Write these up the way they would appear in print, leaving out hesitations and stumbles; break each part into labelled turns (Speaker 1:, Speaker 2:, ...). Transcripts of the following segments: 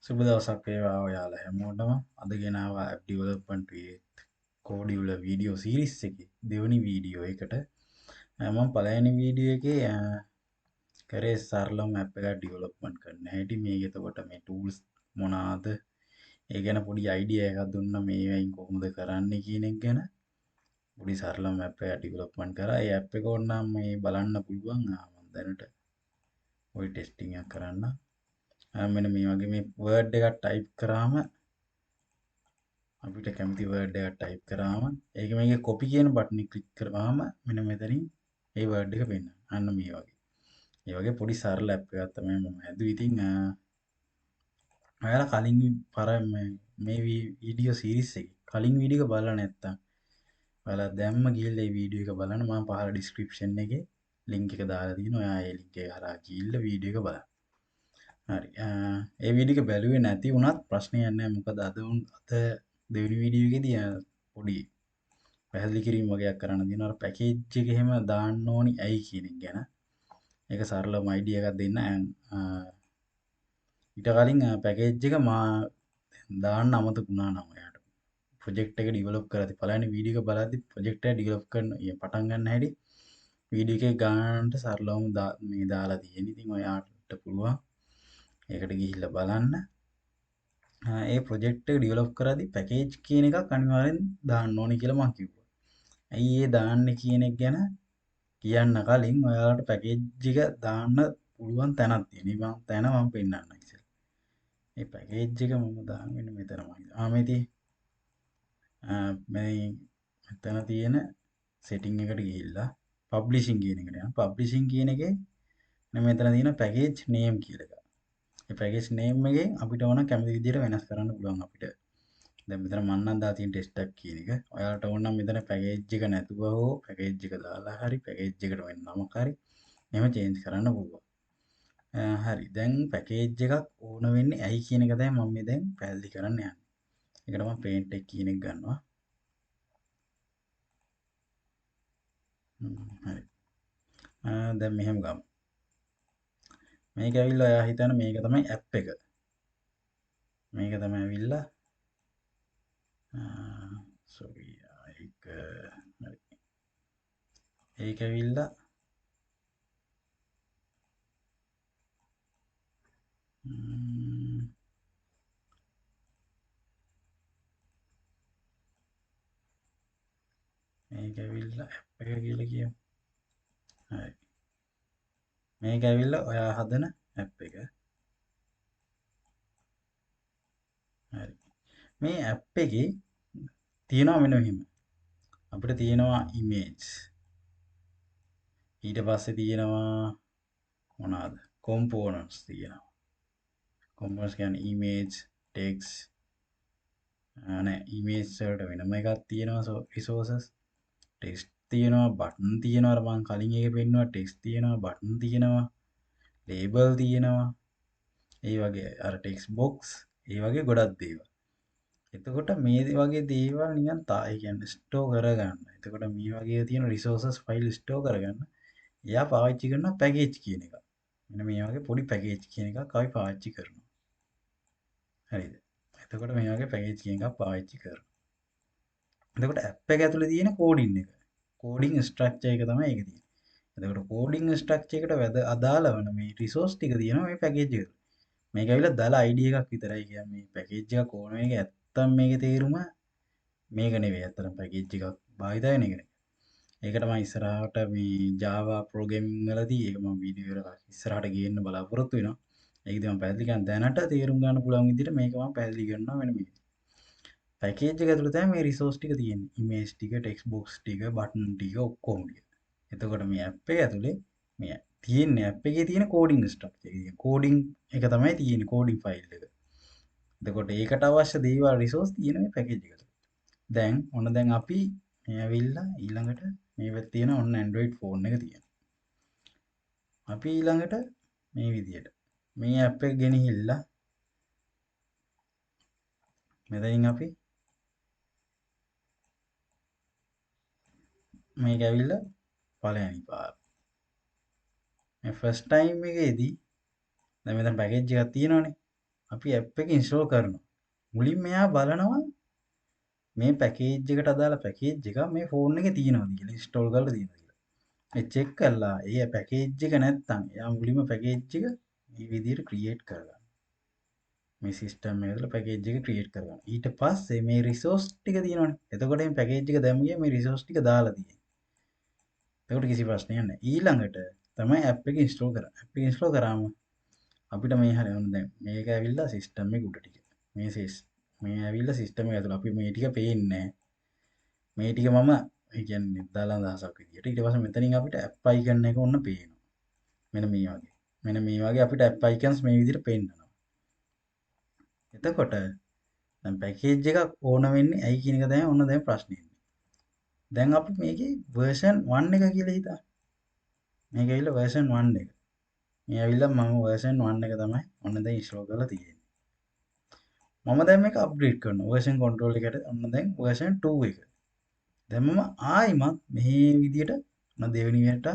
Speaker 1: සුබ දවසක් වේවා ඔයාලා හැමෝටම. අද ගෙනාවා ඇප් ඩෙවලොප්මන්ට් විත් කෝඩියුලර් වීඩියෝ සීරීස් එකේ දෙවෙනි වීඩියෝ එකට. මම පළවෙනි වීඩියෝ එකේ කරේ සරලම ඇප් එකක් ඩෙවලොප්මන්ට් කරන්න හැටි. මේක එතකොට මේ ටූල්ස් මොනවාද ඒ ගැන පොඩි අයිඩියා එකක් දුන්නා, මේවෙන් කොහොමද කරන්නේ කියන එක ගැන පොඩි සරලම ඇප් එකක් ඩෙවලොප්මන්ට් කරා. ඒ ඇප් එක ඕනනම් මේ බලන්න පුළුවන්. මම දැනට පොඩි ටෙස්ටිං එකක් කරන්න. මෙන්න මේ වගේ මේ වර්ඩ් එකක් ටයිප් කරාම අපිට කැමති වර්ඩ් එකක් ටයිප් කරාම ඒක මේකේ කොපි කියන බටන් එක ක්ලික් කරාම මෙන්න මෙතනින් ඒ වර්ඩ් එක පෙන්නනවා. අන්න මේ වගේ. ඒ වගේ පොඩි සරල ඇප් එකක් තමයි මම හැදුවේ. ඉතින් ඔයාලා කලින් පර මේ වීඩියෝ සීරීස් එකේ කලින් වීඩියෝ එක බලලා නැත්තම් ඔයාලා දැම්ම ගිහිල්ලා මේ වීඩියෝ එක බලන්න. මම පහළ ඩිස්ක්‍රිප්ෂන් එකේ ලින්ක් එක දාලා තියෙනවා. ඔයා ඒ ලින්ක් එක හරහා ගිහිල්ලා වීඩියෝ එක බලන්න. හරි. ඒ වීඩියෝ එක බැලුවේ නැති වුණත් ප්‍රශ්නයක් නෑ. මොකද අද දෙවෙනි වීඩියෝ එකේදී පොඩි පැහැදිලි කිරීම වගේක් කරන්න තියෙනවා. අර පැකේජ් එක එහෙම දාන්න ඕනි ඇයි කියන එක ගැන. ඒක සරලම අයිඩියා එකක් දෙන්න. ඊට කලින් පැකේජ් එක මා දාන්න අමතක වුණා නම් ඔයාට ප්‍රොජෙක්ට් එක ඩෙවලොප් කරද්දී පළවෙනි වීඩියෝ එක බලද්දී ප්‍රොජෙක්ට් එක ඩෙවලොප් කරන පටන් ගන්න හැටි වීඩියෝ එකේ ගානට සරලවම මේ දාලා තියෙන. ඉතින් ඔයාට පුළුවන් ඒකට ගිහිල්ලා බලන්න. ඒ ප්‍රොජෙක්ට් එක ඩෙවලොප් කරද්දී පැකේජ් කියන එකක් අනිවාර්යෙන් දාන්න ඕනේ කියලා මං කිව්වා. ඇයි ඒ දාන්නේ කියන එක ගැන කියන්න කලින් ඔයාලට පැකේජ් එක දාන්න පුළුවන් තැනක් තියෙනවා. මං තැන මං පෙන්නන්නම් ඉතින්. මේ පැකේජ් එක මම දාන්න මෙන්න මෙතන මං හිතුවා. මේ මේ මෙතන තියෙන සෙටින් එකට ගිහිල්ලා පබ්ලිෂින් කියන එකට යන්න. පබ්ලිෂින් කියන එකේ මෙතන තියෙන පැකේජ් නේම් කියලා එකක්. ඒ පැකේජ් නේම් එකෙන් අපිට ඕන කැමති විදිහට වෙනස් කරන්න පුළුවන් අපිට. දැන් මෙතන මං නම් දාලා තියෙන ටෙස්ට් එකක් කියන එක. ඔයාලට ඕන නම් මෙතන පැකේජ් එක නැතුව හෝ පැකේජ් එක දාලා හරි පැකේජ් එකට වෙන නමක් හරි එහෙම චේන්ජ් කරන්න පුළුවන්. හරි. දැන් පැකේජ් එකක් ඕන වෙන්නේ ඇයි කියන එක තමයි මම මේ දැන් පැහැදිලි කරන්න යන්නේ. ඒකට මම පේන්ට් එක කියන එක ගන්නවා. හරි. දැන් මෙහෙම ගමු. මේක ඇවිල්ලා ඔයා හිතන මේක තමයි ඇප් එක. මේක තමයි ඇවිල්ලා සෝරි ඒක හරි. ඒක ඇවිල්ලා මේක ඇවිල්ලා ඇප් එක කියලා කියමු. හරි. මේක ඇවිල්ලා ඔයා හදන ඇප් එක. හරි. මේ ඇප් එකේ තියෙනවා මෙන්න මෙහෙම. අපිට තියෙනවා ඉමේජ්. ඊට පස්සේ තියෙනවා මොනවාද? කොම්පෝනන්ට්ස් තියෙනවා. කොම්පෝනන්ට්ස් කියන්නේ ඉමේජ්, ටෙක්ස්ට් නෑ ඉමේජ් වලට වෙනම එකක් තියෙනවා රිසෝසස්. ටෙක්ස්ට් තියෙනවා, බටන් තියෙනවා. අර මං කලින් එකේ පෙන්නුවා ටෙක්ස්ට් තියෙනවා, බටන් තියෙනවා, ලේබල් තියෙනවා. ඒ වගේ අර ටෙක්ස්ට් බොක්ස් ඒ වගේ ගොඩක් දේවල්. එතකොට මේ වගේ දේවල් නිකන් ඒ කියන්නේ ස්ටෝර් කරගන්න. එතකොට මේ වගේ තියෙන රිසෝසස් ෆයිල් ස්ටෝර් කරගන්න එයා පාවිච්චි කරන පැකේජ් කියන එක. මෙන්න මේ වගේ පොඩි පැකේජ් කියන එකක් අපි පාවිච්චි කරනවා. හරිද? එතකොට මේ වගේ පැකේජ් කියන එකක් පාවිච්චි කරනවා. එතකොට ඇප් එක ඇතුලේ තියෙන කෝඩින් එක. කෝඩින් ස්ට්‍රක්චර් එක තමයි ඒක තියෙන්නේ. එතකොට කෝඩින් ස්ට්‍රක්චර් එකට වැද අදාළ වන මේ රිසෝස් ටික තියෙනවා මේ පැකේජ් එක. මේක ඇවිල්ලා දල ID එකක් විතරයි. කියන්නේ මේ පැකේජ් එකක් ඕන මේක ඇත්තම මේකේ තේරුම මේක නෙවෙයි. ඇත්තටම පැකේජ් එකක් භාවිත වෙන එක නෙවෙයි. ඒකට මම ඉස්සරහට මේ Java programming වලදී ඒක මම වීඩියෝ එකක් ඉස්සරහට ගේන්න බලාපොරොත්තු වෙනවා. ඒකදී මම පැහැදිලි කරන දැනට තේරුම් ගන්න පුළුවන් විදිහට මේක මම පැහැදිලි කරනවා මෙන්න මේ විදිහට. පැකේජ් එක ඇතුළේ තමයි මේ රිසෝස් ටික තියෙන්නේ. ඉමේජ් ටික, ටෙක්ස්ට් බොක්ස් ටික, බටන් ටික ඔක්කොම ටික. එතකොට මේ ඇප් එක ඇතුලේ මේ තියෙන්නේ ඇප් එකේ තියෙන කෝඩින් ස්ට්‍රක්චර් එක. ඉතින් කෝඩින් එක තමයි තියෙන්නේ, කෝඩින් ෆයිල් එක. එතකොට ඒකට අවශ්‍ය දේවල් රිසෝස් තියෙන මේ පැකේජ් එක ඇතුලේ. දැන් ඔන්න දැන් අපි මේ ඇවිල්ලා ඊළඟට මේ පැත්තේ තියෙන ඔන්න Android phone එක තියෙනවා. අපි ඊළඟට මේ විදියට මේ ඇප් එක ගෙනහිල්ලා මෙතනින් අපි මේක ඇවිල්ලා පළවෙනි පාර. මේ ෆස්ට් ටයිම් එකේදී දැන් මෙතන පැකේජ් එකක් තියෙනවනේ. අපි ඇප් එක ඉන්ස්ටෝල් කරනවා. මුලින්ම එයා බලනවා මේ පැකේජ් එකට අදාළ පැකේජ් එක මේ ෆෝන් එකේ තියෙනවද කියලා, ඉන්ස්ටෝල් කරලා තියෙනවද කියලා. ඒ චෙක් කරලා ඒ පැකේජ් එක නැත්තම් එයා මුලින්ම පැකේජ් එක මේ විදිහට ක්‍රියේට් කරගන්නවා. මේ සිස්ටම් එක ඇතුළේ පැකේජ් එක ක්‍රියේට් කරගන්නවා. ඊට පස්සේ මේ රිසෝස් ටික තියෙනවනේ. එතකොට මේ පැකේජ් එක දැම්ම ගියා මේ රිසෝස් ටික දාලා තියෙන්නේ. එතකොට කිසි ප්‍රශ්නයක් නැහැ. ඊළඟට තමයි ඇප් එක ඉන්ස්ටෝල් කරන්නේ. ඇප් එක ඉන්ස්ටෝල් කරාම අපිට මේ හරිය ඔන්න දැන් මේක ඇවිල්ලා සිස්ටම් එක උඩ ටික. මේ මේ ඇවිල්ලා සිස්ටම් එක ඇතුළේ අපි මේ ටික පේන්නේ නැහැ. මේ ටික මම ඒ කියන්නේ දාලා අදහසක් විදියට. ඊට පස්සේ මෙතනින් අපිට ඇප් අයිකන් එක ඔන්න පේනවා. මෙන්න මේ වගේ. මෙන්න මේ වගේ අපිට ඇප් අයිකන්ස් මේ විදිහට පේනවා. එතකොට දැන් පැකේජ් එකක් ඕන වෙන්නේ ඇයි කියන එක තමයි ඔන්න දැන් ප්‍රශ්නේ එන්නේ. දැන් අපි මේකේ වර්ෂන් 1 එක කියලා හිතා. මේක ඇවිල්ලා වර්ෂන් 1 එක. මේ ඇවිල්ලා මම වර්ෂන් 1 එක තමයි ඔන්න දැන් ඉන්ස්ටෝල් කරලා තියෙන්නේ. මම දැන් මේක අප්ඩේට් කරනවා. වර්ෂන් කන්ට්‍රෝල් එකට ඔන්න දැන් වර්ෂන් 2 එක. දැන් මම ආයිමත් මේ විදියට ඔන්න දෙවෙනි වෙනට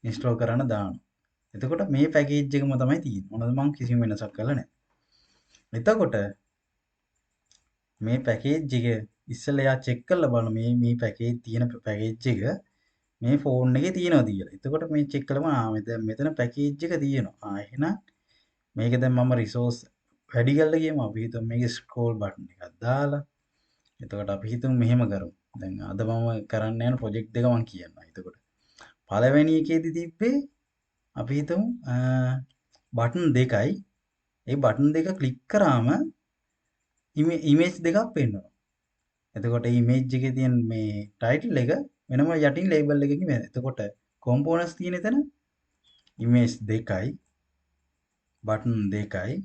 Speaker 1: ඉන්ස්ටෝල් කරන්න දානවා. එතකොට මේ පැකේජ් එකම තමයි තියෙන්නේ. මොනවද මං කිසිම වෙනසක් කරලා නැහැ. එතකොට මේ පැකේජ් එක ඉස්සෙල්ලා එයා චෙක් කරලා බලන මේ මේ පැකේජ් තියෙන පැකේජ් එක මේ ෆෝන් එකේ තියෙනවද කියලා. එතකොට මේ චෙක් කළාම ආ දැන් මෙතන පැකේජ් එක තියෙනවා. ආ එහෙනම් මේක දැන් මම රිසෝස් වැඩි කරලා ගියම අපි හිතමු මේකේ ස්ක්‍රෝල් බටන් එකක් දාලා. එතකොට අපි හිතමු මෙහෙම කරමු. දැන් අද මම කරන්න යන ප්‍රොජෙක්ට් දෙක මම කියන්නම්. එතකොට පළවෙනි එකේදී තිබ්බේ අපි හිතමු බටන් දෙකයි. ඒ බටන් දෙක ක්ලික් කරාම ඉමේජ් දෙකක් පෙන්වනවා. එතකොට මේ ඉමේජ් එකේ තියෙන මේ ටයිටල් එක වෙනම යටින් ලේබල් එකකින් වෙන. එතකොට කොම්පෝනන්ට්ස් තියෙන එතන ඉමේජ් දෙකයි, බටන් දෙකයි,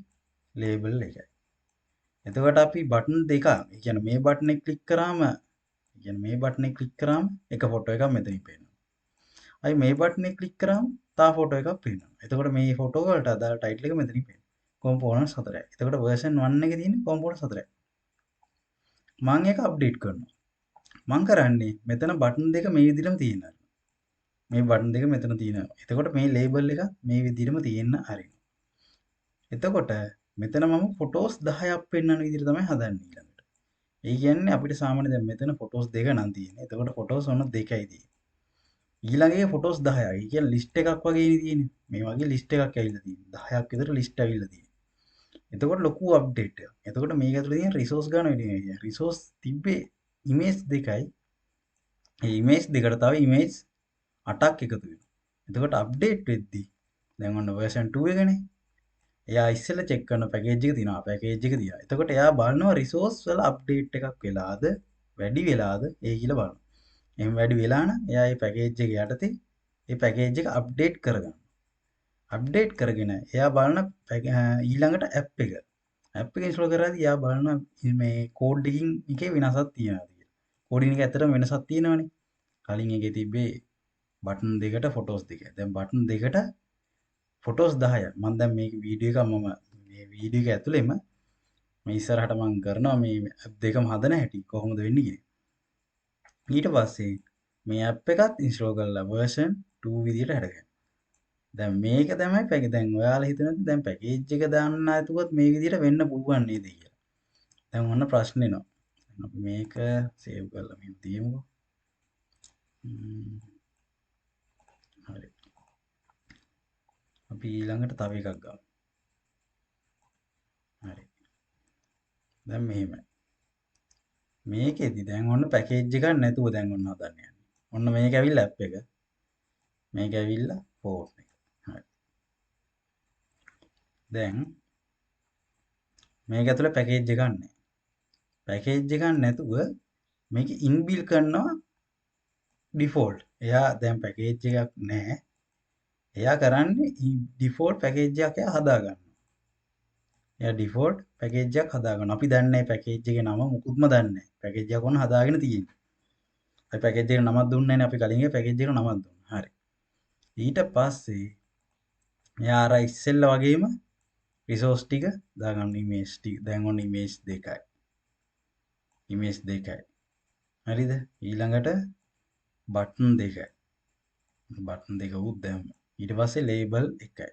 Speaker 1: ලේබල් එකයි. එතකොට අපි බටන් දෙකක්, ඒ කියන්නේ මේ බටන් එක ක්ලික් කරාම, ඒ කියන්නේ මේ බටන් එක ක්ලික් කරාම එක ෆොටෝ එකක් මෙතනින් පේනවා. අයි මේ බටන් එක ක්ලික් කරාම තව ෆොටෝ එකක් පේනවා. එතකොට මේ ෆොටෝ වලට අදාළ ටයිටල් එක මෙතනින් පේනවා. කොම්පෝනන්ට්ස් හතරයි. එතකොට වර්ෂන් 1 එකේ තියෙන කොම්පෝනන්ට්ස් හතරයි. මං ඒක අප්ඩේට් කරනවා. මං කරන්නේ මෙතන බටන් දෙක මේ විදිහටම තියෙනවා. මේ බටන් දෙක මෙතන තියෙනවා. එතකොට මේ ලේබල් එක මේ විදිහටම තියෙන්න හරිනවා. එතකොට මෙතන මම ෆොටෝස් 10ක් පෙන්වන විදිහට තමයි හදන්නේ ඊළඟට. ඒ කියන්නේ අපිට සාමාන්‍ය දැන් මෙතන ෆොටෝස් දෙක නම් තියෙන්නේ. එතකොට ෆොටෝස් ඔන්න දෙකයි තියෙන්නේ. ඊළඟ එකේ ෆොටෝස් 10ක්. ඒ කියන්නේ ලිස්ට් එකක් වගේනේ තියෙන්නේ. මේ වගේ ලිස්ට් එකක් ඇවිල්ලා තියෙන්නේ. 10ක් විතර ලිස්ට් ඇවිල්ලා තියෙන්නේ. එතකොට ලොකු අප්ඩේට් එකක්. එතකොට මේක ඇතුලේ තියෙන රිසෝස් ගන්න වැඩි වෙනවා. රිසෝස් තිබ්බේ ඉමේජ් දෙකයි. ඒ ඉමේජ් දෙකට තව ඉමේජ් 8ක් එකතු වෙනවා. එතකොට අප්ඩේට් වෙද්දී දැන් ඔන්න වර්ෂන් 2 එකනේ. එයා ඉස්සෙල්ලා චෙක් කරන පැකේජ් එක තියෙනවා. පැකේජ් එක තියෙනවා. එතකොට එයා බලනවා රිසෝස් වල අප්ඩේට් එකක් වෙලාද වැඩි වෙලාද ඒ කියලා බලනවා. එහෙම වැඩි වෙලා නම් එයා මේ පැකේජ් එක යටතේ ඒ පැකේජ් එක අප්ඩේට් කරගන්නවා. අප්ඩේට් කරගෙන එයා බලන ඊළඟට ඇප් එක. ඇප් එක ඉන්ස්ටෝල් කරද්දී එයා බලන මේ කෝඩ් එකකින් එකේ වෙනසක් තියෙනවද කියලා. කෝඩින් එක ඇත්තටම වෙනසක් තියෙනවනේ. කලින් එකේ තිබ්බේ බටන් දෙකට ෆොටෝස් දෙකයි. දැන් බටන් දෙකට ෆොටෝස් 10ක්. මම දැන් මේක වීඩියෝ එකක් මම මේ වීඩියෝ එක ඇතුළෙම මේ ඉස්සරහට මම කරනවා මේ ඇප් දෙකම හදන හැටි කොහොමද වෙන්නේ කියලා. ඊට පස්සේ මේ ඇප් එකත් ඉන්ස්ටෝල් කරලා වර්ෂන් 2 විදියට හැදගන්න. දැන් මේක තමයි පැකේජ්. දැන් ඔයාලා හිතනද දැන් පැකේජ් එක දාන්න නැතුවත් මේ විදියට වෙන්න පුළුවන් නේද කියලා. දැන් ඔන්න ප්‍රශ්න එනවා. දැන් අපි මේක සේව් කරලා මෙහෙම තියමුකෝ. හරි. අපි ඊළඟට තව එකක් ගමු. හරි. දැන් මෙහෙමයි. මේකෙදි දැන් ඔන්න පැකේජ් එකක් නැතුව දැන් ඔන්න හදන්න යන්නේ. ඔන්න මේක ඇවිල්ලා ඇප් එක. මේක ඇවිල්ලා ෆෝන් එක. හරි. දැන් මේක ඇතුලේ පැකේජ් එකක් නැහැ. පැකේජ් එකක් නැතුව මේක ඉන්බිල් කරනවා ඩිෆෝල්ට්. එයා දැන් පැකේජ් එකක් නැහැ. එයා කරන්නේ ඩිෆෝල්ට් පැකේජ් එකක් එයා හදා ගන්නවා. එයා ඩිෆෝල්ට් පැකේජ් එකක් හදා ගන්නවා. අපි දන්නේ නැහැ පැකේජ් එකේ නම මුකුත්ම දන්නේ නැහැ. පැකේජ් එකක් ඔන්න හදාගෙන තියෙන්නේ. අපි පැකේජ් එකට නමක් දුන්නේ නැහැ නේ. අපි කලින් ඒ පැකේජ් එකට නමක් දුන්නා. හරි. ඊට පස්සේ එයා අර ඉස්සෙල්ලා වගේම රිසෝස් ටික දාගන්න ඉමේජ් ටික. දැන් ඔන්න ඉමේජ් දෙකයි. ඉමේජ් දෙකයි. හරිද? ඊළඟට බටන් දෙකයි. බටන් දෙක උත් දැම්මා. ඊට පස්සේ ලේබල් එකයි.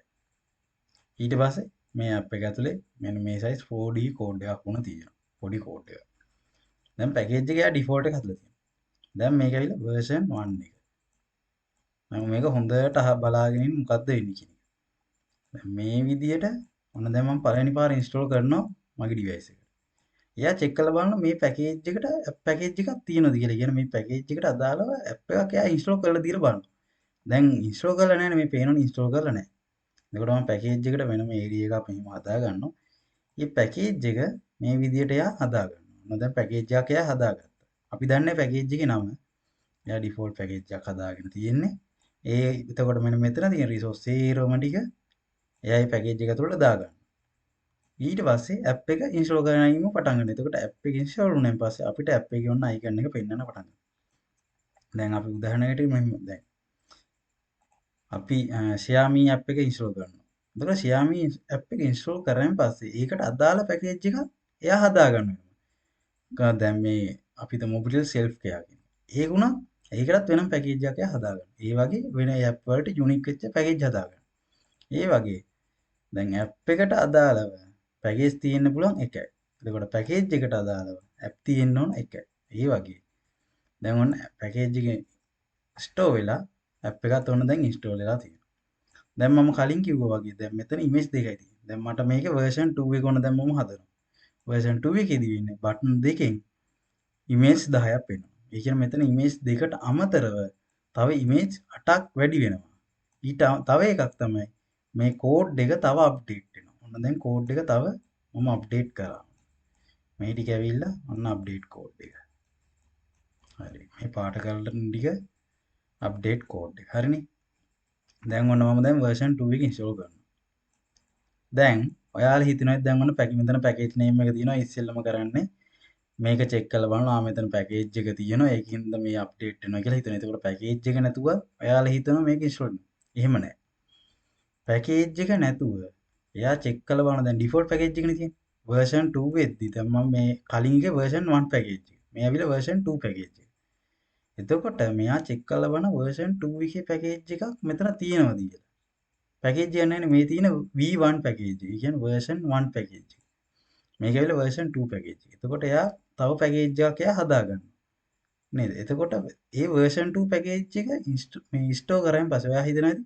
Speaker 1: ඊට පස්සේ මේ ඇප් එක ඇතුලේ මෙන්න මේ size 4D code එකක් වුණ තියෙනවා. පොඩි කෝඩ් එකක්. දැන් පැකේජ් එක එයා ඩිෆෝල්ට් එක හදලා තියෙනවා. දැන් මේක ඇවිල්ලා version 1 එක. මම මේක හොඳට බලාගෙන ඉන්න මොකද්ද වෙන්නේ කියන එක. දැන් මේ විදියට ඔන්න දැන් මම පළවෙනි පාර ඉන්ස්ටෝල් කරනවා මගේ ඩිවයිස් එකට. එයා චෙක් කරලා බලනවා මේ පැකේජ් එකට ඇප් පැකේජ් එකක් තියෙනවද කියලා. කියන්නේ මේ පැකේජ් එකට අදාළව ඇප් එකක් එයා ඉන්ස්ටෝල් කරලා දීලා බලනවා. දැන් ඉන්ස්ටෝල් කරලා නැහැ නේ, මේ පේනවනේ ඉන්ස්ටෝල් කරලා නැහැ. එතකොට මම පැකේජ් එකට වෙනම ඒරියා එකක් මෙහෙම හදා ගන්නවා. මේ පැකේජ් එක මේ විදියට එයා හදා ගන්නවා. ඔන්න දැන් පැකේජ් එකක් එයා හදාගත්තා. අපි දන්නේ පැකේජ් එකේ නම. එයා ඩිෆෝල්ට් පැකේජ් එකක් හදාගෙන තියෙන්නේ. ඒ එතකොට මෙන්න මෙතන තියෙන රිසෝස් සේරම ටික එයා මේ පැකේජ් එක ඇතුළට දාගන්නවා. ඊට පස්සේ ඇප් එක ඉන්ස්ටෝල් කරගෙන පටන් ගන්නවා. එතකොට ඇප් එක ඉන්ස්ටෝල් වුණාන් පස්සේ අපිට ඇප් එකේ ඔන්න අයිකන් එක පෙන්වන්න පටන් ගන්නවා. දැන් අපි උදාහරණයකට මෙහෙම දැන් අපි Xiaomi app එක ඉන්ස්ටෝල් කරනවා. එතකොට Xiaomi app එක ඉන්ස්ටෝල් කරාන් පස්සේ ඒකට අදාළ පැකේජ් එක එයා හදා ගන්න වෙනවා. දැන් මේ අපි ද Mobitel self care කියන. ඒක උනත් ඒකටත් වෙනම පැකේජ් එකක් එයා හදා ගන්නවා. ඒ වගේ වෙන ඇප් වලට යුනික් වෙච්ච පැකේජ් හදා ගන්නවා. ඒ වගේ දැන් ඇප් එකට අදාළව පැකේජ් තියෙන්න පුළුවන් එකයි. එතකොට පැකේජ් එකට අදාළව ඇප් තියෙන්න ඕන එකයි. ඒ වගේ දැන් ඔන්න පැකේජ් එකේ ස්ටෝර් වෙලා ඇප් එකත් ඔන්න දැන් ඉන්ස්ටෝල් වෙලා තියෙනවා. දැන් මම කලින් කිව්වා වගේ දැන් මෙතන ඉමේජ් දෙකයි තියෙන්නේ. දැන් මට මේකේ version 2 එක ඔන්න දැන් මම හදනවා. version 2 එකේදී වෙන්නේ බටන් දෙකෙන් ඉමේජ් 10ක් වෙනවා. ඒ කියන්නේ මෙතන ඉමේජ් දෙකට අමතරව තව ඉමේජ් 8ක් වැඩි වෙනවා. ඊට තව එකක් තමයි මේ කෝඩ් එක තව අප්ඩේට් වෙනවා. ඔන්න දැන් කෝඩ් එක තව මම අප්ඩේට් කරා. මේ ටික ඇවිල්ලා ඔන්න අප්ඩේට් කෝඩ් එක. හරි. මේ පාට කලර් ටික අප්ඩේට් කෝඩ් එක. හරිනේ. දැන් ඔන්න මම දැන් version 2 එක ඉන්ස්ටෝල් කරනවා. දැන් ඔයාලා හිතනවා දැන් ඔන්න පැකේජ් මෙතන පැකේජ් නේම් එක තියෙනවා. ඉස්සෙල්ලම කරන්නේ මේක චෙක් කරලා බලනවා. මෙතන පැකේජ් එක තියෙනවා. ඒකින්ද මේ අප්ඩේට් වෙනවා කියලා හිතනවා. එතකොට පැකේජ් එක නැතුව ඔයාලා හිතනවා මේක ඉන්ස්ටෝල් වෙනවා. එහෙම නෑ. පැකේජ් එක නැතුව එයා චෙක් කරලා බලනවා. දැන් ඩිෆෝල්ට් පැකේජ් එකනේ තියෙන්නේ. version 2 වෙද්දි දැන් මම මේ කලින් එකේ version 1 package එක. මේ ඇවිල්ලා version 2 package එක. එතකොට මෙයා චෙක් කරලා බලන version 2 එකේ පැකේජ් එකක් මෙතන තියෙනවද කියලා. පැකේජ් එක නෑනේ මේ තියෙන V1 package එක. ඒ කියන්නේ version 1 package එක. මේක ඇවිල්ලා version 2 package එක. එතකොට එයා තව පැකේජ් එකක් එයා හදා ගන්නවා. නේද? එතකොට ඒ version 2 package එක මේ ඉන්ස්ටෝල් කරාන් පස්සේ ඔයා හිතනවා ඇති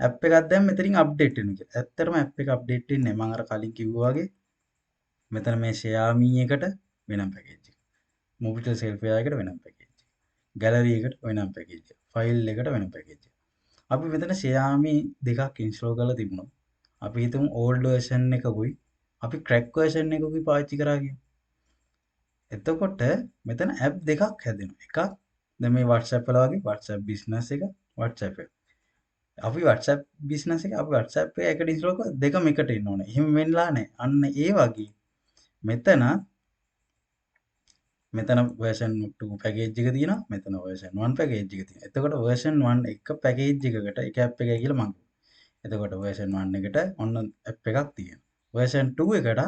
Speaker 1: ඇප් එකක් දැන් මෙතනින් අප්ඩේට් වෙනවා කියලා. ඇත්තටම ඇප් එක අප්ඩේට් වෙන්නේ නෑ. මම අර කලින් කිව්වා වගේ මෙතන මේ Xiaomi එකට වෙනම පැකේජ් එකක්. Mobitel self care එකට වෙනම පැකේජ් එකක්. ගැලරි එකට වෙනම පැකේජ් එකක්. ෆයිල් එකට වෙනම පැකේජ් එකක්. අපි මෙතන Xiaomi දෙකක් ඉන්ස්ටෝල් කරලා තිබුණා. අපි හිතමු ඕල්ඩ් වර්ෂන් එකකුයි අපි ක්‍රැක් වර්ෂන් එකකුයි පාවිච්චි කරා කියලා. එතකොට මෙතන ඇප් දෙකක් හැදෙනවා. එකක් දැන් මේ WhatsApp වල වගේ WhatsApp business එක WhatsApp එක. අපි WhatsApp business එක අපි WhatsApp එක එකට ඉන්ස්ටෝල් කරලා දෙකම එකට එන්න ඕනේ. එහෙම වෙන්නලා නැහැ. අන්න ඒ වගේ මෙතන මෙතන version 2 package එක තියෙනවා. මෙතන version 1 package එක තියෙනවා. එතකොට version 1 එක පැකේජ් එකකට එක ඇප් එකයි කියලා මං කිව්වා. එතකොට version 1 එකට ඔන්න ඇප් එකක් තියෙනවා. version 2 එකට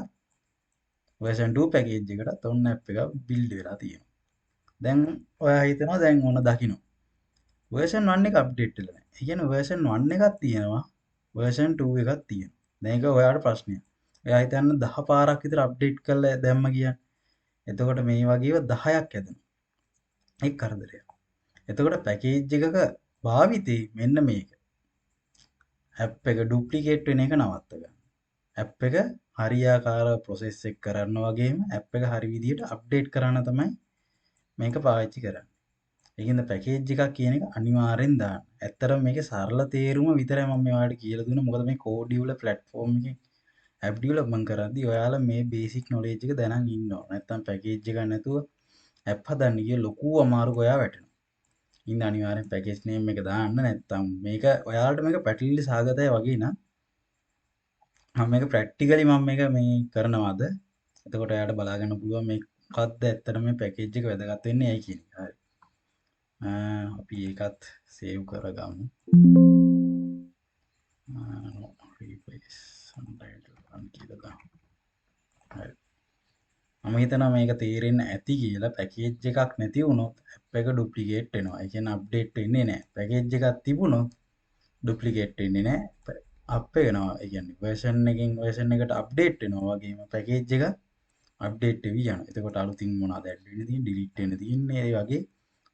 Speaker 1: version 2 package එකටත් ඔන්න ඇප් එකක් බිල්ඩ් වෙලා තියෙනවා. දැන් ඔයා හිතනවා දැන් ඔන්න දකින්න version 1 එක අප්ඩේට් වෙලා නැහැ. ඒ කියන්නේ version 1 එකක් තියෙනවා version 2 එකක් තියෙනවා. දැන් ඒක ඔයාට ප්‍රශ්නයක්. ඔයා හිතන්න 10 පාරක් විතර අප්ඩේට් කරලා දැම්ම කියන්නේ. එතකොට මේ වගේව 10ක් හැදෙනවා. ඒක කරදරයක්. එතකොට පැකේජ් එකක භාවිතේ මෙන්න මේක. ඇප් එක ඩුප්ලිකේට් වෙන එක නවත්ත ගන්න. ඇප් එක හරියාකාර ප්‍රොසෙස් එක කරන්න වගේම ඇප් එක හරි විදියට අප්ඩේට් කරන්න තමයි මේක පාවිච්චි කරන්නේ. ඒකින්ද පැකේජ් එකක් කියන එක අනිවාර්යෙන් දාන්න. ඇත්තටම මේකේ සරල තේරුම විතරයි මම මේ ඔයාලට කියලා දුන්නේ. මොකද මේ කෝඩ් ඩෙවලොප් ප්ලැට්ෆෝම් එකෙන් ඇප් ඩෙවලොප්මන්ට් කරද්දී ඔයාලා මේ බේසික් නොලෙජ් එක දැනන් ඉන්න ඕන. නැත්තම් පැකේජ් එකක් නැතුව ඇප් හදන්න ගිය ලොකු අමාරුක ඔයා වැටෙනවා. ඉතින් අනිවාර්යෙන් පැකේජ් නේම් එක දාන්න. නැත්තම් මේක ඔයාලට මේක පැටලිලි සහගතයි වගේ නම් මම මේක ප්‍රැක්ටිකලි මම මේක මේ කරනවාද? එතකොට ඔයාලට බලා ගන්න පුළුවන් මේ මොකද්ද ඇත්තටම මේ පැකේජ් එක වැදගත් වෙන්නේ ඇයි කියන එක. හරි. අපි ඒකත් සේව් කරගමු. replace untitled 1 කියලා දාමු. හරි. මම හිතනවා මේක තේරෙන්න ඇති කියලා. පැකේජ් එකක් නැති වුණොත් ඇප් එක ඩුප්ලිකේට් වෙනවා. ඒ කියන්නේ අප්ඩේට් වෙන්නේ නැහැ. පැකේජ් එකක් තිබුණොත් ඩුප්ලිකේට් වෙන්නේ නැහැ. අප් වෙනවා. ඒ කියන්නේ වර්ෂන් එකෙන් වර්ෂන් එකට අප්ඩේට් වෙනවා වගේම පැකේජ් එක අප්ඩේට් වෙවි යනවා. එතකොට අලුතින් මොනවද ඇඩ් වෙන්න තියෙන්නේ, ඩිලීට් වෙන්න තියෙන්නේ, ඒ වගේ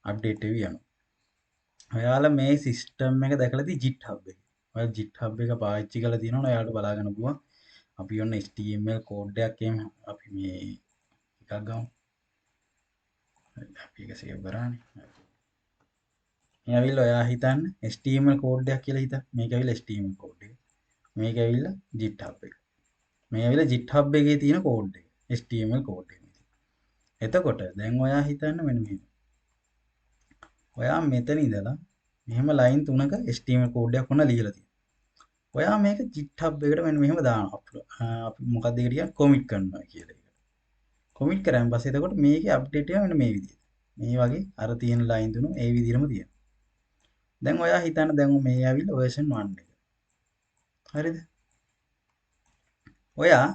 Speaker 1: අප්ඩේට් වෙවි යනවා. ඔයාලා මේ සිස්ටම් එක දැකලා තියෙ GitHub එකේ. ඔයාලා GitHub එක පාවිච්චි කරලා තියෙනවනේ ඔයාලට බලා ගන්න පුළුවන්. අපි ඔන්න HTML code එකක් එහෙම අපි මේ එකක් ගමු. අපි ඒක සේව් කරානේ. මේ ඇවිල්ලා ඔයා හිතන්න HTML code එකක් කියලා හිතන්න. මේක ඇවිල්ලා HTML code එක. මේක ඇවිල්ලා GitHub එක. මේ ඇවිල්ලා GitHub එකේ තියෙන කෝඩ් එක. HTML code එක. එතකොට දැන් ඔයා හිතන්න මෙන්න මෙහෙම. ඔයා මෙතන ඉඳලා මෙහෙම ලයින් තුනක HTML code එකක් ඔන්න ලියලා තියෙනවා. ඔයා මේක GitHub එකට මෙන්න මෙහෙම දානවා. අපි මොකක්ද ඒකට කියන්නේ කොමිට් කරනවා කියලා එකට. කොමිට් කරාන් පස්සේ එතකොට මේකේ අප්ඩේට් එක මෙන්න මේ විදිහට. මේ වගේ අර තියෙන ලයින් තුන ඒ විදිහටම තියෙනවා. දැන් ඔයා හිතන්න දැන් මේ ඇවිල්ලා වර්ෂන් 1 එක. හරිද? ඔයා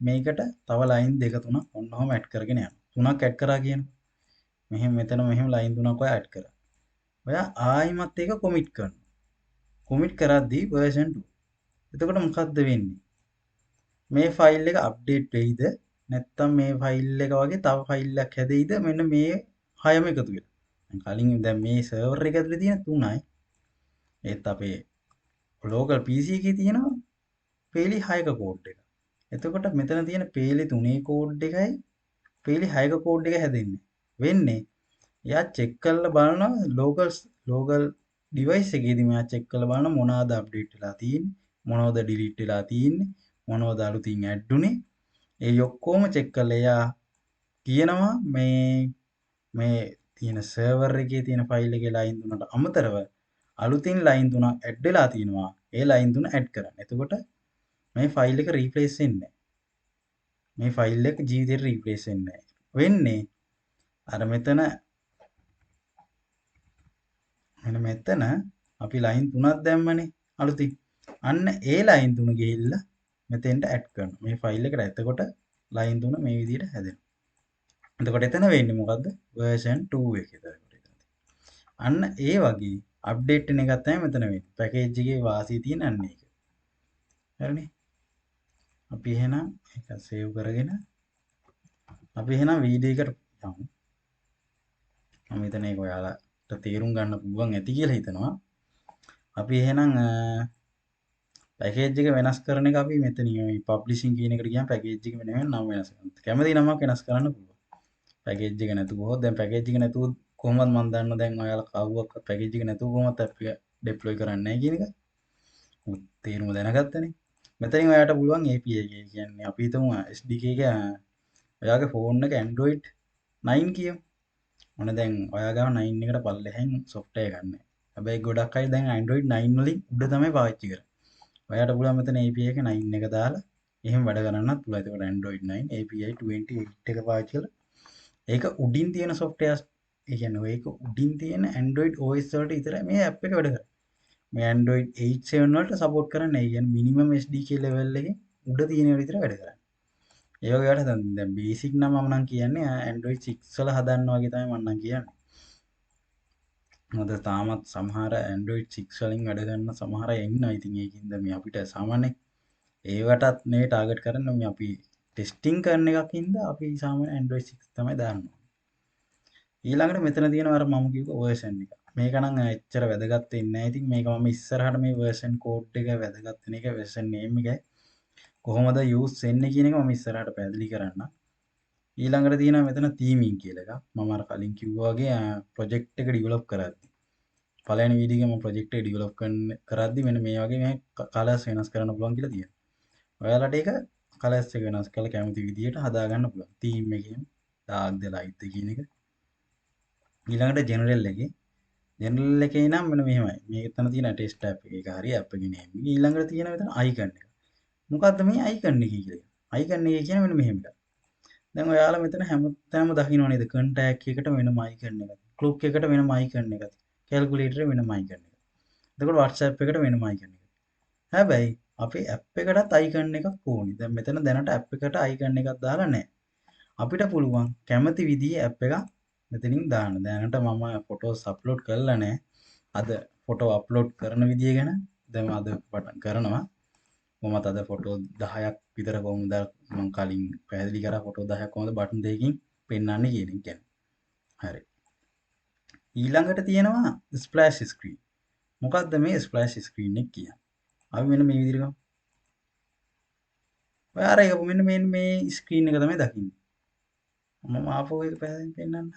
Speaker 1: මේකට තව ලයින් දෙක තුනක් ඔන්න ඔහම ඇඩ් කරගෙන යනවා. තුනක් ඇඩ් කරා කියනකො. මෙහෙම මෙතන මෙහෙම ලයින් තුනක් ඔයා ඇඩ් කරා. ඔයා ආයිමත් ඒක කොමිට් කරනවා. කොමිට් කරද්දී වර්ෂන් 2. එතකොට මොකද්ද වෙන්නේ? මේ ෆයිල් එක අප්ඩේට් වෙයිද? නැත්නම් මේ ෆයිල් එක වගේ තව ෆයිල් එකක් හැදෙයිද? මෙන්න මේ හයම එකතු වෙලා. දැන් කලින් දැන් මේ සර්වර් එක ඇතුලේ තියෙන තුනයි. ඒත් අපේ ලෝකල් PC එකේ තියෙනවා පේලි 6ක කෝඩ් එක. එතකොට මෙතන තියෙන පේලි 3 කෝඩ් එකයි පේලි 6ක කෝඩ් එක හැදෙන්නේ. වෙන්නේ එයා චෙක් කරලා බලනවා ලෝකල් ඩිවයිස් එකේදී මෙයා චෙක් කරලා බලනවා මොනවාද අප්ඩේට් වෙලා තියෙන්නේ, මොනවද ඩිලීට් වෙලා තියෙන්නේ, මොනවද අලුතින් ඇඩ් වුනේ. ඒ ඔක්කොම චෙක් කරලා එයා කියනවා මේ තියෙන සර්වර් එකේ තියෙන ෆයිල් එකේ ලයින් තුනට අමතරව අලුතින් ලයින් තුනක් ඇඩ් වෙලා තියෙනවා. ඒ ලයින් තුන ඇඩ් කරන්න. එතකොට මේ ෆයිල් එක රීප්ලේස් වෙන්නේ නැහැ. මේ ෆයිල් එක ජීවිතේට රීප්ලේස් වෙන්නේ නැහැ. වෙන්නේ අර මෙතන මෙන්න මෙතන අපි ලයින් තුනක් දැම්මනේ අලුතින්. අන්න ඒ ලයින් තුන ගිහිල්ලා මෙතෙන්ට ඇඩ් කරනවා. මේ ෆයිල් එකට. එතකොට ලයින් තුන මේ විදිහට හැදෙනවා. එතකොට එතන වෙන්නේ මොකද්ද? වර්ෂන් 2 එක. එතකොට එතන. අන්න ඒ වගේ අප්ඩේට් වෙන එකක් තමයි මෙතන වෙන්නේ. පැකේජ් එකේ වාසිය තියෙන අන්න ඒක. හරිනේ. අපි එහෙනම් ඒක සේව් කරගෙන අපි එහෙනම් වීඩියෝ එකට යමු. මම හිතන්නේ ඒක ඔයාලට තේරුම් ගන්න පුළුවන් ඇති කියලා හිතනවා. අපි එහෙනම් පැකේජ් එක වෙනස් කරන එක අපි මෙතන මේ පබ්ලිෂින් කියන එකට ගියාම පැකේජ් එක වෙන වෙන නම වෙනස් කරනවා. කැමති නමක් වෙනස් කරන්න පුළුවන්. පැකේජ් එක නැතුව හොත් දැන් පැකේජ් එක නැතුව කොහොමද මම දන්නවා දැන් ඔයාලා කවුවක්වත් පැකේජ් එක නැතුව කොහොමද ඇප් එක ඩෙප්ලොයි කරන්නේ නැහැ කියන එක. මොකද තේරුම දැනගත්තනේ. මෙතනින් ඔයාලට පුළුවන් API එක. ඒ කියන්නේ අපි හිතමු SDK එක ඔයාගේ ෆෝන් එක Android 9 කියමු. ඔන්න දැන් ඔයා ගාව 9 එකට පල්ලෙහෙන් සොෆ්ට්වෙයාර් එකක් නැහැ. හැබැයි ගොඩක් අය දැන් Android 9 වලින් උඩ තමයි පාවිච්චි කරන්නේ. ඔයාට පුළුවන් මෙතන API එක 9 එක දාලා එහෙම වැඩ කරන්නත් පුළුවන්. එතකොට Android 9 API 28 එක පාවිච්චි කරලා ඒක උඩින් තියෙන සොෆ්ට්වෙයාර්ස්, ඒ කියන්නේ ඒක උඩින් තියෙන Android OS වලට විතරයි මේ ඇප් එක වැඩ කරන්නේ. මේ Android 8 7 වලට සපෝට් කරන්නේ නැහැ. ඒ කියන්නේ මිනිමම් SDK level එකේ උඩ තියෙන ඒවා විතරයි වැඩ කරන්නේ. ඒ වගේ වැඩ දැන් බේසික් නම් මම නම් කියන්නේ Android 6 වල හදන්න වගේ තමයි මම නම් කියන්නේ. මොකද තාමත් සමහර Android 6 වලින් වැඩ කරන සමහර අය ඉන්නවා. ඉතින් ඒකින්ද මේ අපිට සාමාන්‍ය ඒවටත් නෙවෙයි ටාගට් කරන්නේ, මේ අපි ටෙස්ටිං කරන එකක් හින්දා අපි සාමාන්‍ය Android 6 තමයි දාන්නේ. ඊළඟට මෙතන තියෙනවා අර මම කිව්ව වර්ෂන් එක. මේක නම් එච්චර වැදගත් වෙන්නේ නැහැ. ඉතින් මේක මම ඉස්සරහට මේ වර්ෂන් කෝඩ් එක වැදගත් වෙන එක වර්ෂන් නේම් එකයි කොහොමද යූස් වෙන්නේ කියන එක මම ඉස්සරහට පැහැදිලි කරන්නම්. ඊළඟට තියෙනවා මෙතන තීමින් කියලා එකක්. මම අර කලින් කිව්වා වගේ ප්‍රොජෙක්ට් එක ඩෙවලොප් කරද්දි පළවෙනි වීඩියෝ එකේ මම ප්‍රොජෙක්ට් එක ඩෙවලොප් කරද්දි මෙන්න මේ වගේ මේ කලර්ස් වෙනස් කරන්න පුළුවන් කියලා තියෙනවා. ඔයාලට ඒක කලර්ස් එක වෙනස් කරලා කැමති විදියට හදාගන්න පුළුවන්. තීම් එකේම ඩාර්ක් ද ලයිට් ද කියන එක. ඊළඟට ජෙනරල් එකේ ජෙනරල් එකේ නම් මෙන්න මෙහෙමයි. මේක තන තියෙන ටෙස්ට් ඇප් එක. ඒක හරි ඇප් එකේ නේම් එක. ඊළඟට තියෙන මෙතන අයිකන් එක. මොකද්ද මේ අයිකන් එක කියලා? අයිකන් එක කියන්නේ මෙන්න මෙහෙම එකක්. දැන් ඔයාලා මෙතන හැමතැනම දකින්න නේද? කන්ටැක්ට් එකට වෙනම අයිකන් එකක්. ක්ලොක් එකට වෙනම අයිකන් එකක්. කැල්කියුලේටර් වෙනම අයිකන් එකක්. එතකොට WhatsApp එකට වෙනම අයිකන් එකක්. හැබැයි අපේ ඇප් එකටත් අයිකන් එකක් ඕනි. දැන් මෙතන දැනට ඇප් එකට අයිකන් එකක් දාලා නැහැ. අපිට පුළුවන් කැමති විදිහේ ඇප් එකක් මෙතනින් දාන්න. දැනට මම ෆොටෝස් අප්ලෝඩ් කරලා නැහැ. අද ෆොටෝ අප්ලෝඩ් කරන විදිය ගැන දැන් අද පටන් කරනවා. කොහොමද අද ෆොටෝ 10ක් විතර කොහොමද මම කලින් පැහැදිලි කරා ෆොටෝ 10ක් කොහොමද බටන් දෙකකින් පෙන්වන්නේ කියන එක ගැන. හරි. ඊළඟට තියෙනවා ස්ප්ලෑෂ් ස්ක්‍රීන්. මොකද්ද මේ ස්ප්ලෑෂ් ස්ක්‍රීන් එක කියන්නේ? අපි මෙන්න මේ විදිහට ගමු. ඔය අර එක මෙන්න මේ මේ ස්ක්‍රීන් එක තමයි දකින්නේ. මම ආපහු ඒක පැහැදිලිව පෙන්නන්න.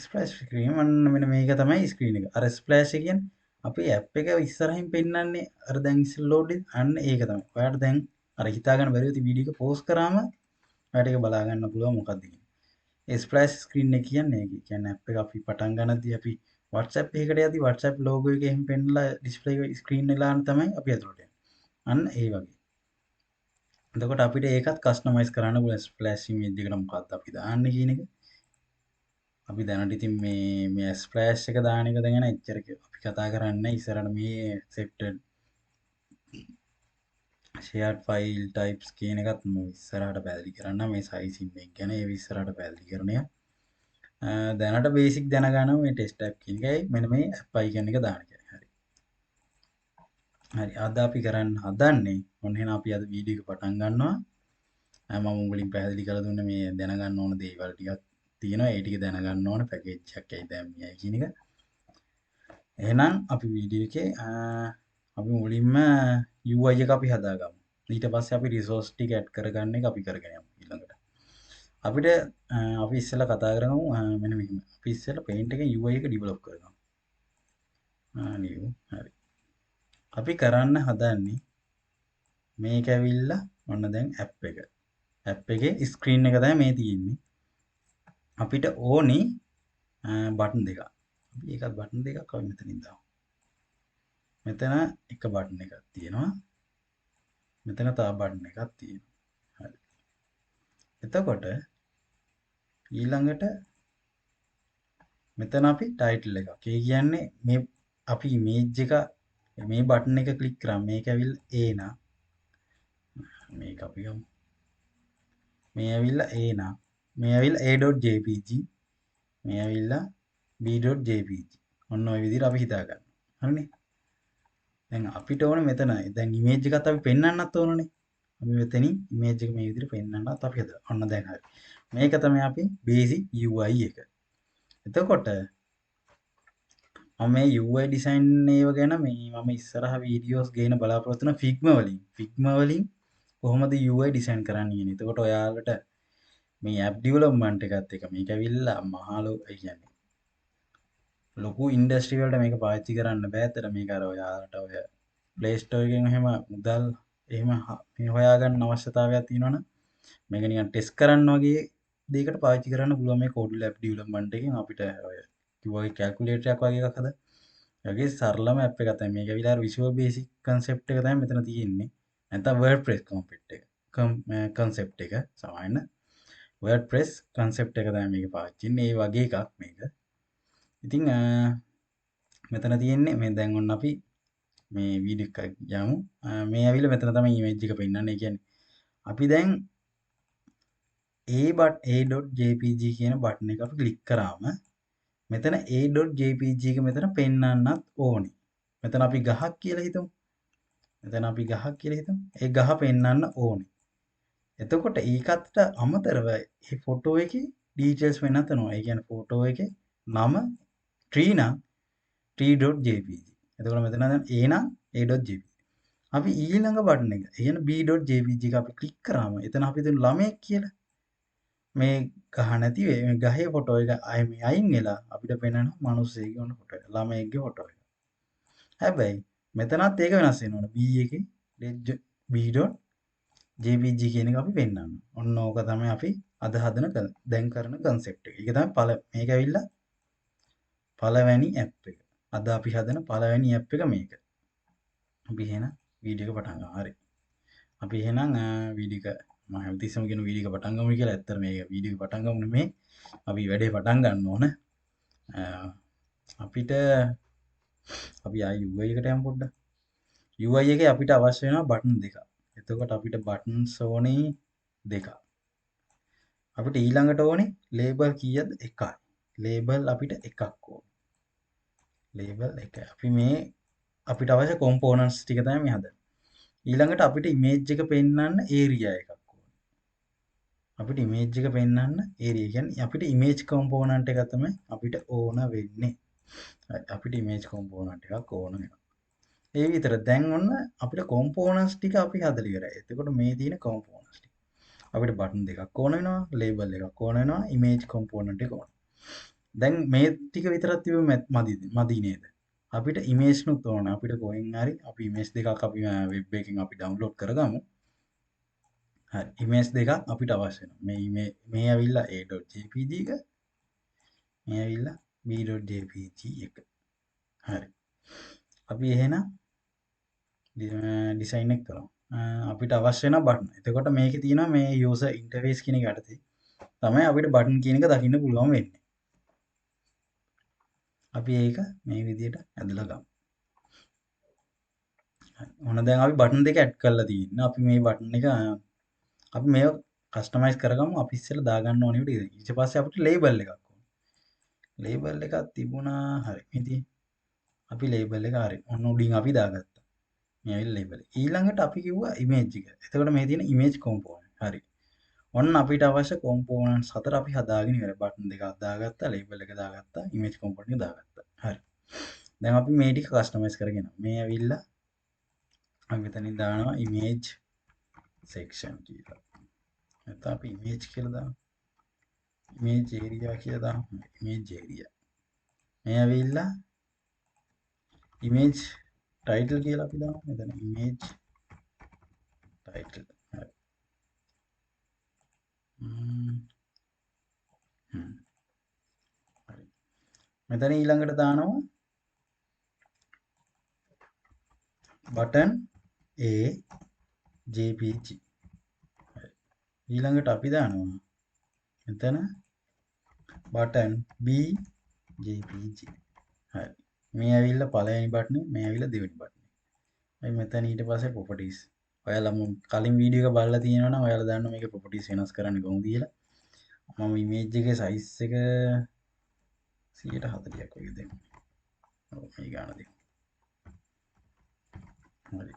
Speaker 1: ස්ප්ලෑෂ් ස්ක්‍රීන් ඔන්න මෙන්න මේක තමයි ස්ක්‍රීන් එක. අර ස්ප්ලෑෂ් එක කියන්නේ අපි ඇප් එක ඉස්සරහින් පෙන්නන්නේ අර දැන් ඉස්සෙල්ලා ලෝඩ් වෙන අන්න ඒක තමයි. ඔයාලට දැන් අර හිතා ගන්න බැරිව ඉතින් වීඩියෝ එක පෝස්ට් කරාම ඔයාලට ඒක බලා ගන්න පුළුවන් මොකද්ද කියන්නේ. ඒ ස්ප්ලෑෂ් ස්ක්‍රීන් එක කියන්නේ ඒක. කියන්නේ ඇප් එක අපි පටන් ගන්නදී අපි WhatsApp එකකට යද්දී WhatsApp logo එක එහෙම පෙන්නලා ඩිස්ප්ලේ එක ස්ක්‍රීන් වෙලාන තමයි අපි ඇතුළට යන්නේ. අන්න ඒ වගේ. එතකොට අපිට ඒකත් කස්ටමයිස් කරන්න පුළුවන් ස්ප්ලෑෂ් ඉමේජ් එකට මොකක්ද අපි දාන්නේ කියන එක. අපි දැනට ඉතින් මේ මේ ස්ප්ලෑෂ් එක දාන එක ගැන එච්චර අපි කතා කරන්නේ නැහැ. ඉස්සරහට මේ accepted shared file types කියන එකත් මම ඉස්සරහට පැහැදිලි කරන්න. මේ sizing එක ගැන ඒ ඉස්සරහට පැහැදිලි කරන එක. දැනට බේසික් දැනගන්න මේ ටෙස්ට් ඇප් කියන එකයි මෙන්න මේ ඇප් අයිකන් එක දාන එකයි. හරි. හරි. අද අපි කරන්න හදන්නේ ඔන්න එහෙනම් අපි අද වීඩියෝ එක පටන් ගන්නවා. මම මුලින් පැහැදිලි කරලා දුන්නේ මේ දැනගන්න ඕන දේවල් ටිකක් තියෙනවා. ඒ ටික දැනගන්න ඕන පැකේජ් එකක් ඇයි දැම්මේ කියන එක. එහෙනම් අපි වීඩියෝ එකේ අපි මුලින්ම UI එක අපි හදාගමු. ඊට පස්සේ අපි රිසෝස් ටික ඇඩ් කරගන්න එක අපි කරගෙන යමු ඊළඟට. අපිට අපි ඉස්සෙල්ලා කතා කරගමු මෙන්න මෙහෙම. අපි ඉස්සෙල්ලා Paint එකෙන් UI එක ඩෙවලොප් කරගමු. new හරි. අපි කරන්න හදන්නේ මේක ඇවිල්ලා ඔන්න දැන් ඇප් එක. ඇප් එකේ ස්ක්‍රීන් එක තමයි මේ තියෙන්නේ. අපිට ඕනි බටන් දෙකක්. අපි ඒකත් බටන් දෙකක් අපි මෙතනින් දාමු. මෙතන එක බටන් එකක් තියෙනවා. මෙතන තව බටන් එකක් තියෙනවා. හරි. එතකොට ඊළඟට මෙතන අපි ටයිටල් එකක්. ඒ කියන්නේ මේ අපි ඉමේජ් එක මේ බටන් එක ක්ලික් කරාම මේක ඇවිල්ලා A නම් මේක අපි ගමු. මේ ඇවිල්ලා A නම් මේ ඇවිල්ලා a.jpg මේ ඇවිල්ලා b.jpg. ඔන්න ඔය විදිහට අපි හිතා ගන්නවා. හරිනේ? දැන් අපිට ඕනේ මෙතන දැන් ඉමේජ් එකත් අපි පෙන්වන්නත් ඕනනේ. අපි මෙතනින් ඉමේජ් එක මේ විදිහට පෙන්වන්නත් අපි හදලා. ඔන්න දැන් හරි. මේක තමයි අපි බේසික් UI එක. එතකොට මම මේ UI design ඒව ගැන මේ මම ඉස්සරහ වීඩියෝස් ගේන බලාපොරොත්තු වෙන Figma වලින්. Figma වලින් කොහොමද UI design කරන්න කියන්නේ. එතකොට ඔයාලට මේ ඇප් ඩෙවලොප්මන්ට් එකත් එක මේක ඇවිල්ලා මහා ලෝ ඒ කියන්නේ ලොකු ඉන්ඩස්ට්‍රි වලට මේක පාවිච්චි කරන්න බෑ. ඇත්තට මේක අර ඔයාලට ඔය Play Store එකෙන් එහෙම මුදල් එහෙම මේ හොයාගන්න අවශ්‍යතාවයක් තියෙනවනම් මේක නිකන් ටෙස්ට් කරන්න වගේ දෙයකට පාවිච්චි කරන්න පුළුවන් මේ Code Lab development එකෙන් අපිට ඔය කිව්වා වගේ කැල්කියුලේටර් එකක් වගේ එකක් හදා. ඒ වගේ සරලම ඇප් එකක් තමයි මේක ඇවිල්ලා අර Visual Basic concept එක තමයි මෙතන තියෙන්නේ. නැත්නම් WordPress concept එක. කන්සෙප්ට් එක සමාන WordPress concept එක තමයි මේක පාවිච්චි වෙන්නේ. ඒ වගේ එකක් මේක. ඉතින් මෙතන තියෙන්නේ මේ දැන් ඔන්න අපි මේ වීඩියෝ එක යමු. මේ ඇවිල්ලා මෙතන තමයි ඉමේජ් එක පෙන්නන්නේ. ඒ කියන්නේ අපි දැන් a.jpg කියන බටන් එක අපි ක්ලික් කරාම මෙතන a.jpg එක මෙතන පෙන්නන්නත් ඕනේ. මෙතන අපි ගහක් කියලා හිතමු. මෙතන අපි ගහක් කියලා හිතමු. ඒ ගහ පෙන්නන්න ඕනේ. එතකොට ඒකට අමතරව මේ ෆොටෝ එකේ ඩීටේල්ස් වෙනත් වෙනවා. ඒ කියන්නේ ෆොටෝ එකේ නම tree නම් tree.jpg. එතකොට මෙතන දැන් a නම් a.jpg. අපි ඊළඟ බටන් එක, ඒ කියන්නේ b.jpg එක අපි ක්ලික් කරාම එතන අපි දෙන ළමයෙක් කියලා මේ ගහ නැති වෙයි. මේ ගහේ ෆොටෝ එක ආයෙ මේ අයින් වෙලා අපිට පෙනෙනවා මිනිස්සෙක්ගේ ඔන්න ෆොටෝ එක, ළමයෙක්ගේ ෆොටෝ එක. හැබැයි මෙතනත් ඒක වෙනස් වෙනවනේ. b එකේ b.jpg කියන එක අපි පෙන්නනවා. ඔන්න ඕක තමයි අපි අද හදන දැන් කරන කන්සෙප්ට් එක. ඒක තමයි මේක ඇවිල්ලා පළවෙනි ඇප් එක. අද අපි හදන පළවෙනි ඇප් එක මේක. අපි එහෙනම් වීඩියෝ එක පටන් ගමු. හරි. අපි එහෙනම් වීඩියෝ එක මම හැමතිස්සෙම කියන වීඩියෝ එක පටන් ගමු කියලා. ඇත්තට මේක වීඩියෝ එක පටන් ගමු නෙමෙයි. අපි වැඩේ පටන් ගන්න ඕන. අපිට අපි ආයි UI එකට යමු පොඩ්ඩක්. UI එකේ අපිට අවශ්‍ය වෙනවා බටන් දෙකක්. එතකොට අපිට බටන්ස් ඕනේ දෙකක්. අපිට ඊළඟට ඕනේ ලේබල් කීයද? එකයි. ලේබල් අපිට එකක් ඕනේ. ලේබල් එකයි. අපි මේ අපිට අවශ්‍ය කොම්පෝනන්ට්ස් ටික තමයි මේ හදන්නේ. ඊළඟට අපිට ඉමේජ් එක පෙන්වන්න ඒරියා එකක් ඕනේ. අපිට ඉමේජ් එක පෙන්වන්න ඒරියා කියන්නේ අපිට ඉමේජ් කොම්පෝනන්ට් එක තමයි අපිට ඕන වෙන්නේ. හරි, අපිට ඉමේජ් කොම්පෝනන්ට් එකක් ඕන වෙනවා. ඒ විතර දැන් ඔන්න අපිට කොම්පෝනන්ට්ස් ටික අපි හදලා ඉවරයි. එතකොට මේ තියෙන කොම්පෝනන්ට්ස් ටික අපිට බටන් දෙකක් ඕන වෙනවා, ලේබල් එකක් ඕන වෙනවා, ඉමේජ් කොම්පෝනන්ට් එක ඕන. දැන් මේ ටික විතරක් තිබ්බම මදි නේද? අපිට ඉමේජ් නුත් ඕන. අපිට කොහෙන් හරි අපි ඉමේජ් දෙකක් අපි වෙබ් එකෙන් අපි ඩවුන්ලෝඩ් කරගමු. හරි, ඉමේජ් දෙකක් අපිට අවශ්‍ය වෙනවා. මේ මේ ඇවිල්ලා a.jpg එක, මේ ඇවිල්ලා b.jpg එක. හරි, අපි එහෙනම් ඩිසයින් එක කරමු. අපිට අවශ්‍ය වෙන බටන්. එතකොට මේකේ තියෙනවා මේ යූසර් ඉන්ටර්ෆේස් කියන එක යටතේ තමයි අපිට බටන් කියන එක දකින්න පුළුවන් වෙන්නේ. අපි ඒක මේ විදිහට ඇදලා ගමු. හරි. ඔන්න දැන් අපි බටන් දෙක ඇඩ් කරලා තියෙනවා. අපි මේ බටන් එක අපි මේව කස්ටමයිස් කරගමු. අපි ඉස්සෙල්ලා දාගන්න ඕනේ විදිහට. ඊට පස්සේ අපිට ලේබල් එකක් ඕනේ. ලේබල් එකක් තිබුණා. හරි. ඉතින් අපි ලේබල් එක හරි. ඔන්න උඩින් අපි දාගත්තා. මේ ඇවිල්ලා ලේබල්. ඊළඟට අපි කිව්වා ඉමේජ් එක. එතකොට මේ තියෙන ඉමේජ් කොම්පෝනන්ට්. හරි. ඔන්න අපිට අවශ්‍ය කොම්පෝනන්ට්ස් හතර අපි හදාගෙන ඉවරයි. බටන් දෙකක් දාගත්තා, ලේබල් එක දාගත්තා, ඉමේජ් කොම්පෝනන්ට් එක දාගත්තා. හරි. දැන් අපි මේ ටික කස්ටමයිස් කරගෙන මේ ඇවිල්ලා අපි මෙතනින් දානවා ඉමේජ් සෙක්ෂන් කියලා. නැත්නම් අපි ඉමේජ් කියලා දාමු. ඉමේජ් ඒරියා කියලා දාමු. Image area. මේ ඇවිල්ලා ඉමේජ් ටයිටල් කියලා අපි දාමු. මෙතන ඉමේජ් ටයිටල්. හරි. හරි. මෙතන ඊළඟට දානවා බටන් A JPG. හරි. ඊළඟට අපි දානවා මෙතන බටන් B JPG. හරි. මේ ඇවිල්ලා පළවෙනි බටන්, මේ ඇවිල්ලා දෙවෙනි බටන්. හරි, මෙතන ඊට පස්සේ ප්‍රොපර්ටිස්. ඔයාලා මම කලින් වීඩියෝ එක බලලා තියෙනවා නම් ඔයාලා දන්නවා මේකේ ප්‍රොපර්ටිස් වෙනස් කරන්නේ කොහොමද කියලා. මම ඉමේජ් එකේ සයිස් එක 140ක් වගේ දෙමු. ඔව්, මේ ගාන දෙමු. හරි.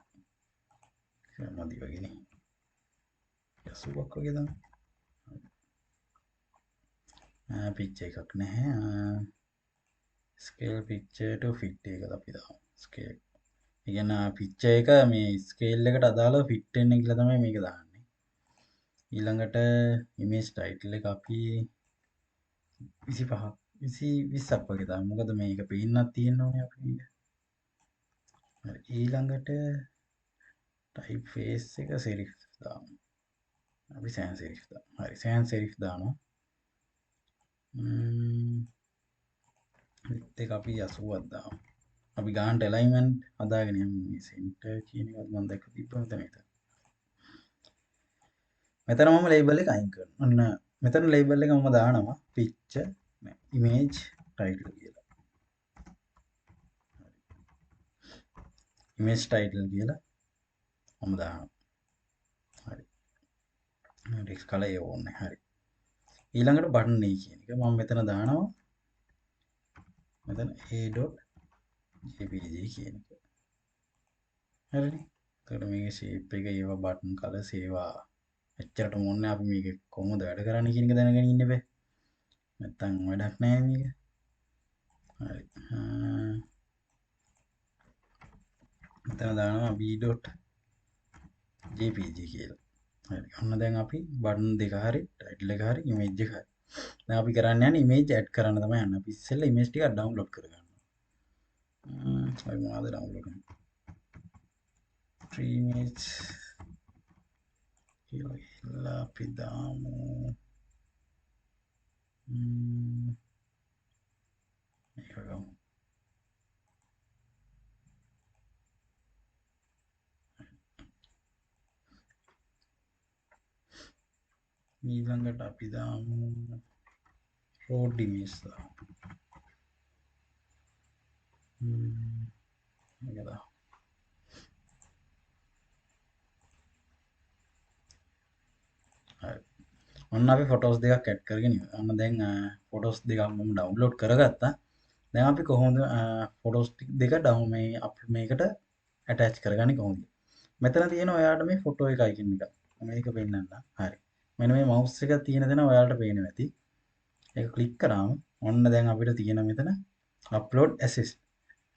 Speaker 1: ඒක මදි වගේ නේ. 80ක් වගේ දාමු. පික්චර් එකක් නැහැ. ස්කේල් පික්චර් ටු ෆිට් එක අපි දාමු. ස්කේල්. ඒ කියන්නේ පික්චර් එක මේ ස්කේල් එකට අදාළව ෆිට් වෙන්න කියලා තමයි මේක දාන්නේ. ඊළඟට ඉමේජ් ටයිටල් එක අපි 25ක් 20ක් වගේ දාමු. මොකද මේක පේන්නත් තියෙන්න ඕනේ අපි මේක. හරි. ඊළඟට ටයිප් ෆේස් එක සෙරිෆ් දාමු. අපි සෑන් සෙරිෆ් දාමු. හරි, සෑන් සෙරිෆ් දානවා. විත් එක අපි 80ක් දාමු. අපි ගානට ඇලයින්මන්ට් හදාගෙන යමු. මේ සෙන්ටර් කියන එකත් මම දැක්ක තිබ්බා මෙතන විතර. මෙතන මම ලේබල් එක අයින් කරනවා. ඔන්න මෙතන ලේබල් එක මම දානවා පික්චර් නෑ ඉමේජ් ටයිටල් කියලා. ඉමේජ් ටයිටල් කියලා මම දානවා. හරි. ටෙක්ස්ට් කලර් ඒ ඕනේ. හරි. ඊළඟට බටන් A කියන එක මම මෙතන දානවා. මෙතන a.jpg කියන එක. හරිනේ. එතකොට මේකේ ෂේප් එක ඒවා බටන් කලර්ස් ඒවා එච්චරටම ඕනේ නෑ. අපි මේක කොහොමද වැඩ කරන්නේ කියන එක දැනගෙන ඉන්න බෑ. නැත්තම් වැඩක් නෑ මේක. හරි. මෙතන දානවා b.jpg කියලා. හරි. ඔන්න දැන් අපි බටන් දෙක හරි, ටයිටල් එක හරි, ඉමේජ් එක හරි. දැන් අපි කරන්න යන්නේ ඉමේජ් ඇඩ් කරන්න තමයි යන්නේ. අපි ඉස්සෙල්ලා ඉමේජ් ටිකක් ඩවුන්ලෝඩ් කරගන්න. අපි මොනවද ඩවුන්ලෝඩ් කරන්නේ? ත්‍රී ඉමේජ් කියලා ගිහිල්ලා අපි දාමු. මේක ගමු. ඊළඟට අපි දාමු රෝඩ් ඉමේජ් දාමු. මේක දාමු. හරි. ඔන්න අපි ෆොටෝස් දෙකක් ඇඩ් කරගෙන ඉවරයි. ඔන්න දැන් ෆොටෝස් දෙකක් මම ඩවුන්ලෝඩ් කරගත්තා. දැන් අපි කොහොමද ෆොටෝස් දෙක ඩවුන් මේ මේකට ඇටච් කරගන්නේ කොහොමද? මෙතන තියෙන ඔයාලට මේ ෆොටෝ එක අයිකන් එක. මම මේක පෙන්නන්නම්. හරි. මෙන්න මේ මවුස් එක තියෙන තැන ඔයාලට පේනවා ඇති. ඒක ක්ලික් කරාම ඔන්න දැන් අපිට තියෙන මෙතන අප්ලෝඩ් ඇසෙට්.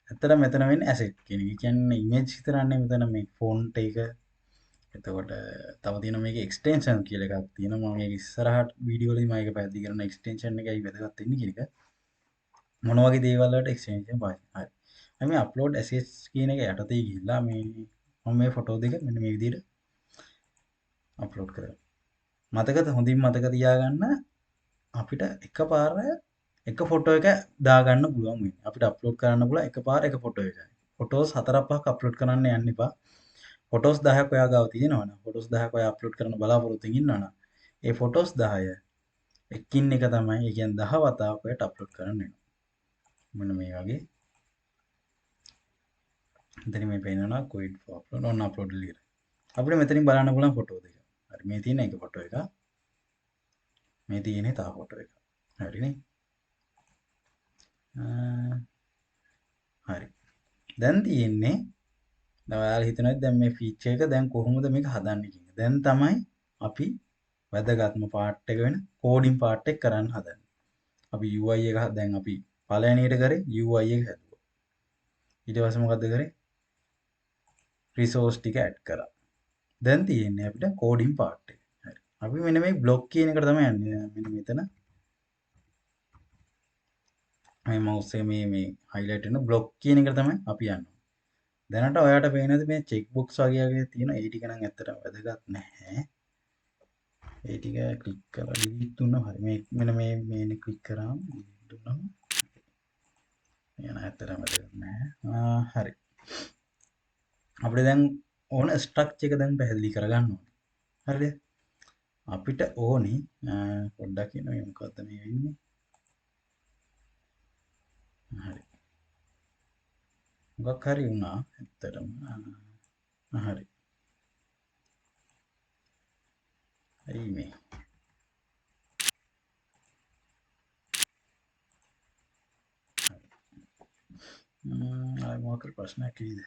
Speaker 1: ඇත්තටම මෙතන වෙන්නේ ඇසෙට් කියන එක. ඒ කියන්නේ ඉමේජ් විතරක් නෙමෙයි මෙතන මේ ෆොන්ට් එක. එතකොට තව තියෙන මේකේ එක්ස්ටෙන්ෂන් කියලා එකක් තියෙනවා. මම මේක ඉස්සරහට වීඩියෝ වලදී මම ඒක පැහැදිලි කරන එක්ස්ටෙන්ෂන් එකයි වැදගත් වෙන්නේ කියන එක. මොන වගේ දේවල් වලට එක්ස්ටෙන්ෂන් පාවිච්චි. හරි. අපි මේ අප්ලෝඩ් ඇසෙට්ස් කියන එක යටතේ ගිහිල්ලා මේ මම මේ ෆොටෝ දෙක මෙන්න මේ විදිහට අප්ලෝඩ් කරගන්නවා. හොඳින් මතක තියාගන්න අපිට එකපාර එක ෆොටෝ එක දාගන්න පුළුවන් වෙන්නේ. අපිට අප්ලෝඩ් කරන්න පුළුවන් එකපාර එක ෆොටෝ එකයි. ෆොටෝස් හතරක් පහක් අප්ලෝඩ් කරන්න යන්න එපා. ෆොටෝස් 10ක් ඔයා ගාව තියෙනවනම් ෆොටෝස් 10ක් ඔයා අප්ලෝඩ් කරන්න බලාපොරොත්තු වෙමින් ඉන්නවනම් ඒ ෆොටෝස් 10 එකින් එක තමයි, ඒ කියන්නේ 10 වතාවක් ඔයාට අප්ලෝඩ් කරන්න වෙනවා. මෙන්න මේ වගේ. මෙතන මේ පේනවා quit for upload on upload ලියලා. අපිට මෙතනින් බලන්න පුළුවන් ෆොටෝ දෙක. හරි, මේ තියෙන එක ෆොටෝ එක. මේ තියෙන්නේ තව ෆොටෝ එක. හරිනේ. හරි. දැන් තියෙන්නේ දැන් ඔයාලා හිතනවා දැන් මේ ෆීචර් එක දැන් කොහොමද මේක හදන්නේ කියන එක. දැන් තමයි අපි වැදගත්ම පාර්ට් එක වෙන කෝඩින් පාර්ට් එක කරන්න හදන්නේ. අපි UI එක දැන් අපි පළවෙනියට කරේ UI එක හැදුවා. ඊට පස්සේ මොකද්ද කරේ? රිසෝස් ටික ඇඩ් කරා. දැන් තියෙන්නේ අපිට කෝඩින් පාර්ට් එක. හරි. අපි මෙන්න මේ බ්ලොක් කියන එකට තමයි යන්නේ. මෙන්න මෙතන මේ මවුස් එක මේ හයිලයිට් වෙන බ්ලොක් කියන එකට තමයි අපි යන්නේ. දැනට ඔයාට පේනද මේ චෙක් බොක්ස් වගේ වගේ තියෙන ඒ ටික නම් ඇත්තටම වැදගත් නැහැ. ඒ ටික ක්ලික් කරලා ඩිලීට් දුන්නා. හරි. මේ මෙන්න මේ මේනේ ක්ලික් කරාම ඩිලීට් දුන්නාම යන ඇත්තටම වැදගත් නැහැ. හරි. අපිට දැන් ඕන ස්ට්‍රක්චර් එක දැන් පැහැදිලි කරගන්න ඕනේ. හරිද? අපිට ඕනි පොඩ්ඩක් ඉන්න මේ මොකද්ද මේ වෙන්නේ? හරි. මොකක් හරි වුණා ඇත්තටම. හරි. ඇයි මේ? ආයෙ මොකක් හරි ප්‍රශ්නයක් එයිද?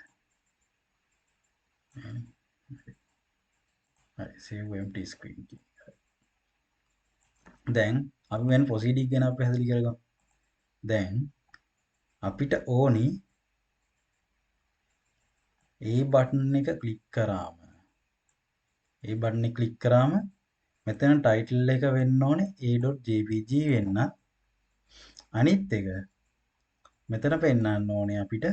Speaker 1: හරි, save empty screen කියන එක. දැන් අපි වෙන ප්‍රොසීඩින් ගැන අපි පැහැදිලි කරගමු. දැන් අපිට ඕනි ඒ බටන් එක ක්ලික් කරාම ඒ බටන් එක ක්ලික් කරාම මෙතන ටයිටල් එක වෙන්න ඕනේ a.jpg වෙන්න. අනිත් එක මෙතන පෙන්වන්න ඕනේ අපිට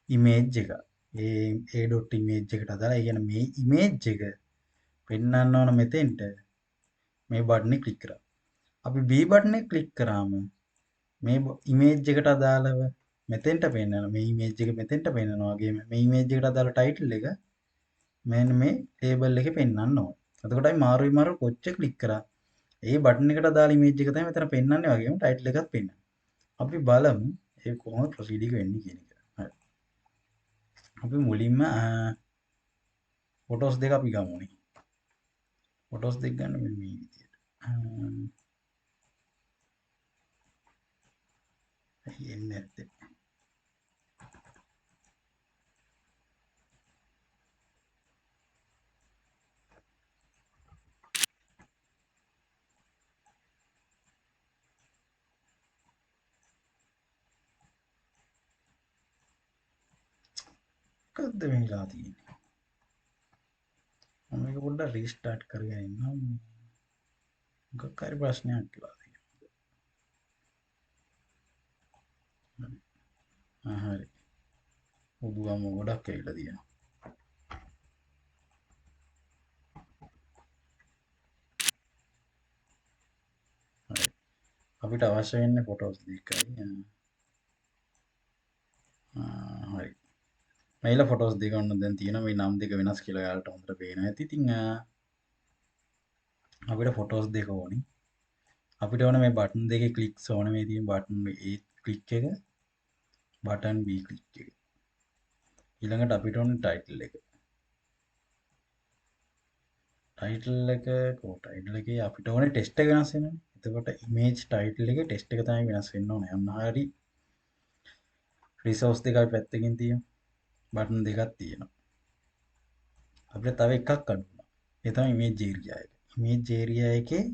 Speaker 1: ඉමේජ් එක. ඒ a.image එකට අදාළ. ඒ කියන්නේ මේ ඉමේජ් එක පෙන්වන්න ඕන මෙතෙන්ට මේ බටන් එක ක්ලික් කරා. අපි B button එක ක්ලික් කරාම මේ ඉමේජ් එකට අදාළව මෙතෙන්ට පෙන්වන මේ ඉමේජ් එක මෙතෙන්ට පෙන්වනවා වගේම මේ ඉමේජ් එකට අදාළ ටයිටල් එක මෙන්න මේ ලේබල් එකේ පෙන්වන්න ඕන. එතකොට අපි මාරුයි මාරු කොච්චර ක්ලික් කරා ඒ බටන් එකට අදාළ ඉමේජ් එක තමයි මෙතන පෙන්වන්නේ වගේම ටයිටල් එකත් පෙන්වන්නේ. අපි බලමු ඒ කොහොමද ප්‍රොසීඩ් එක වෙන්නේ කියන එක. හරි. අපි මුලින්ම ෆොටෝස් දෙක අපි ගමුනේ. ෆොටෝස් දෙක ගන්න මෙන්න මේ විදියට. ඇයි එන්නේ නැත්තේ? මොකද්ද මේ වෙලා තියෙන්නේ? මම මේක පොඩ්ඩක් රීස්ටාර්ට් කරගෙන ඉන්නම්. මොකක් හරි ප්‍රශ්නයක් වෙලා තියෙනවා. හරි. උදුගම ගොඩක් ඇවිල්ලා තියෙනවා. හරි. අපිට අවශ්‍ය වෙන්නේ ෆොටෝස් දෙකයි. හරි. මේලා ෆොටෝස් දෙක ඔන්න දැන් තියෙනවා. මේ නම් දෙක වෙනස් කියලා ඔයාලට හොඳට පේනවා ඇති. ඉතින් අපිට ෆොටෝස් දෙක ඕනි. අපිට ඕන මේ බටන් දෙකේ ක්ලික්ස් ඕන. මේ තියෙන බටන් A click එක, බටන් B click එක. ඊළඟට අපිට ඕන ටයිටල් එක. ටයිටල් එක කො ටයිටල් එකේ අපිට ඕනේ ටෙක්ස්ට් එක වෙනස් වෙනවනේ. එතකොට ඉමේජ් ටයිටල් එකේ ටෙක්ස්ට් එක තමයි වෙනස් වෙන්න ඕනේ. ඔන්න හරි. රිසෝස් දෙක අපි පැත්තකින් තියමු. බටන් දෙකක් තියෙනවා. අපිට තව එකක් අඩු වුණා. ඒ තමයි ඉමේජ් ඒරියා එක. ඉමේජ් ඒරියා එකේ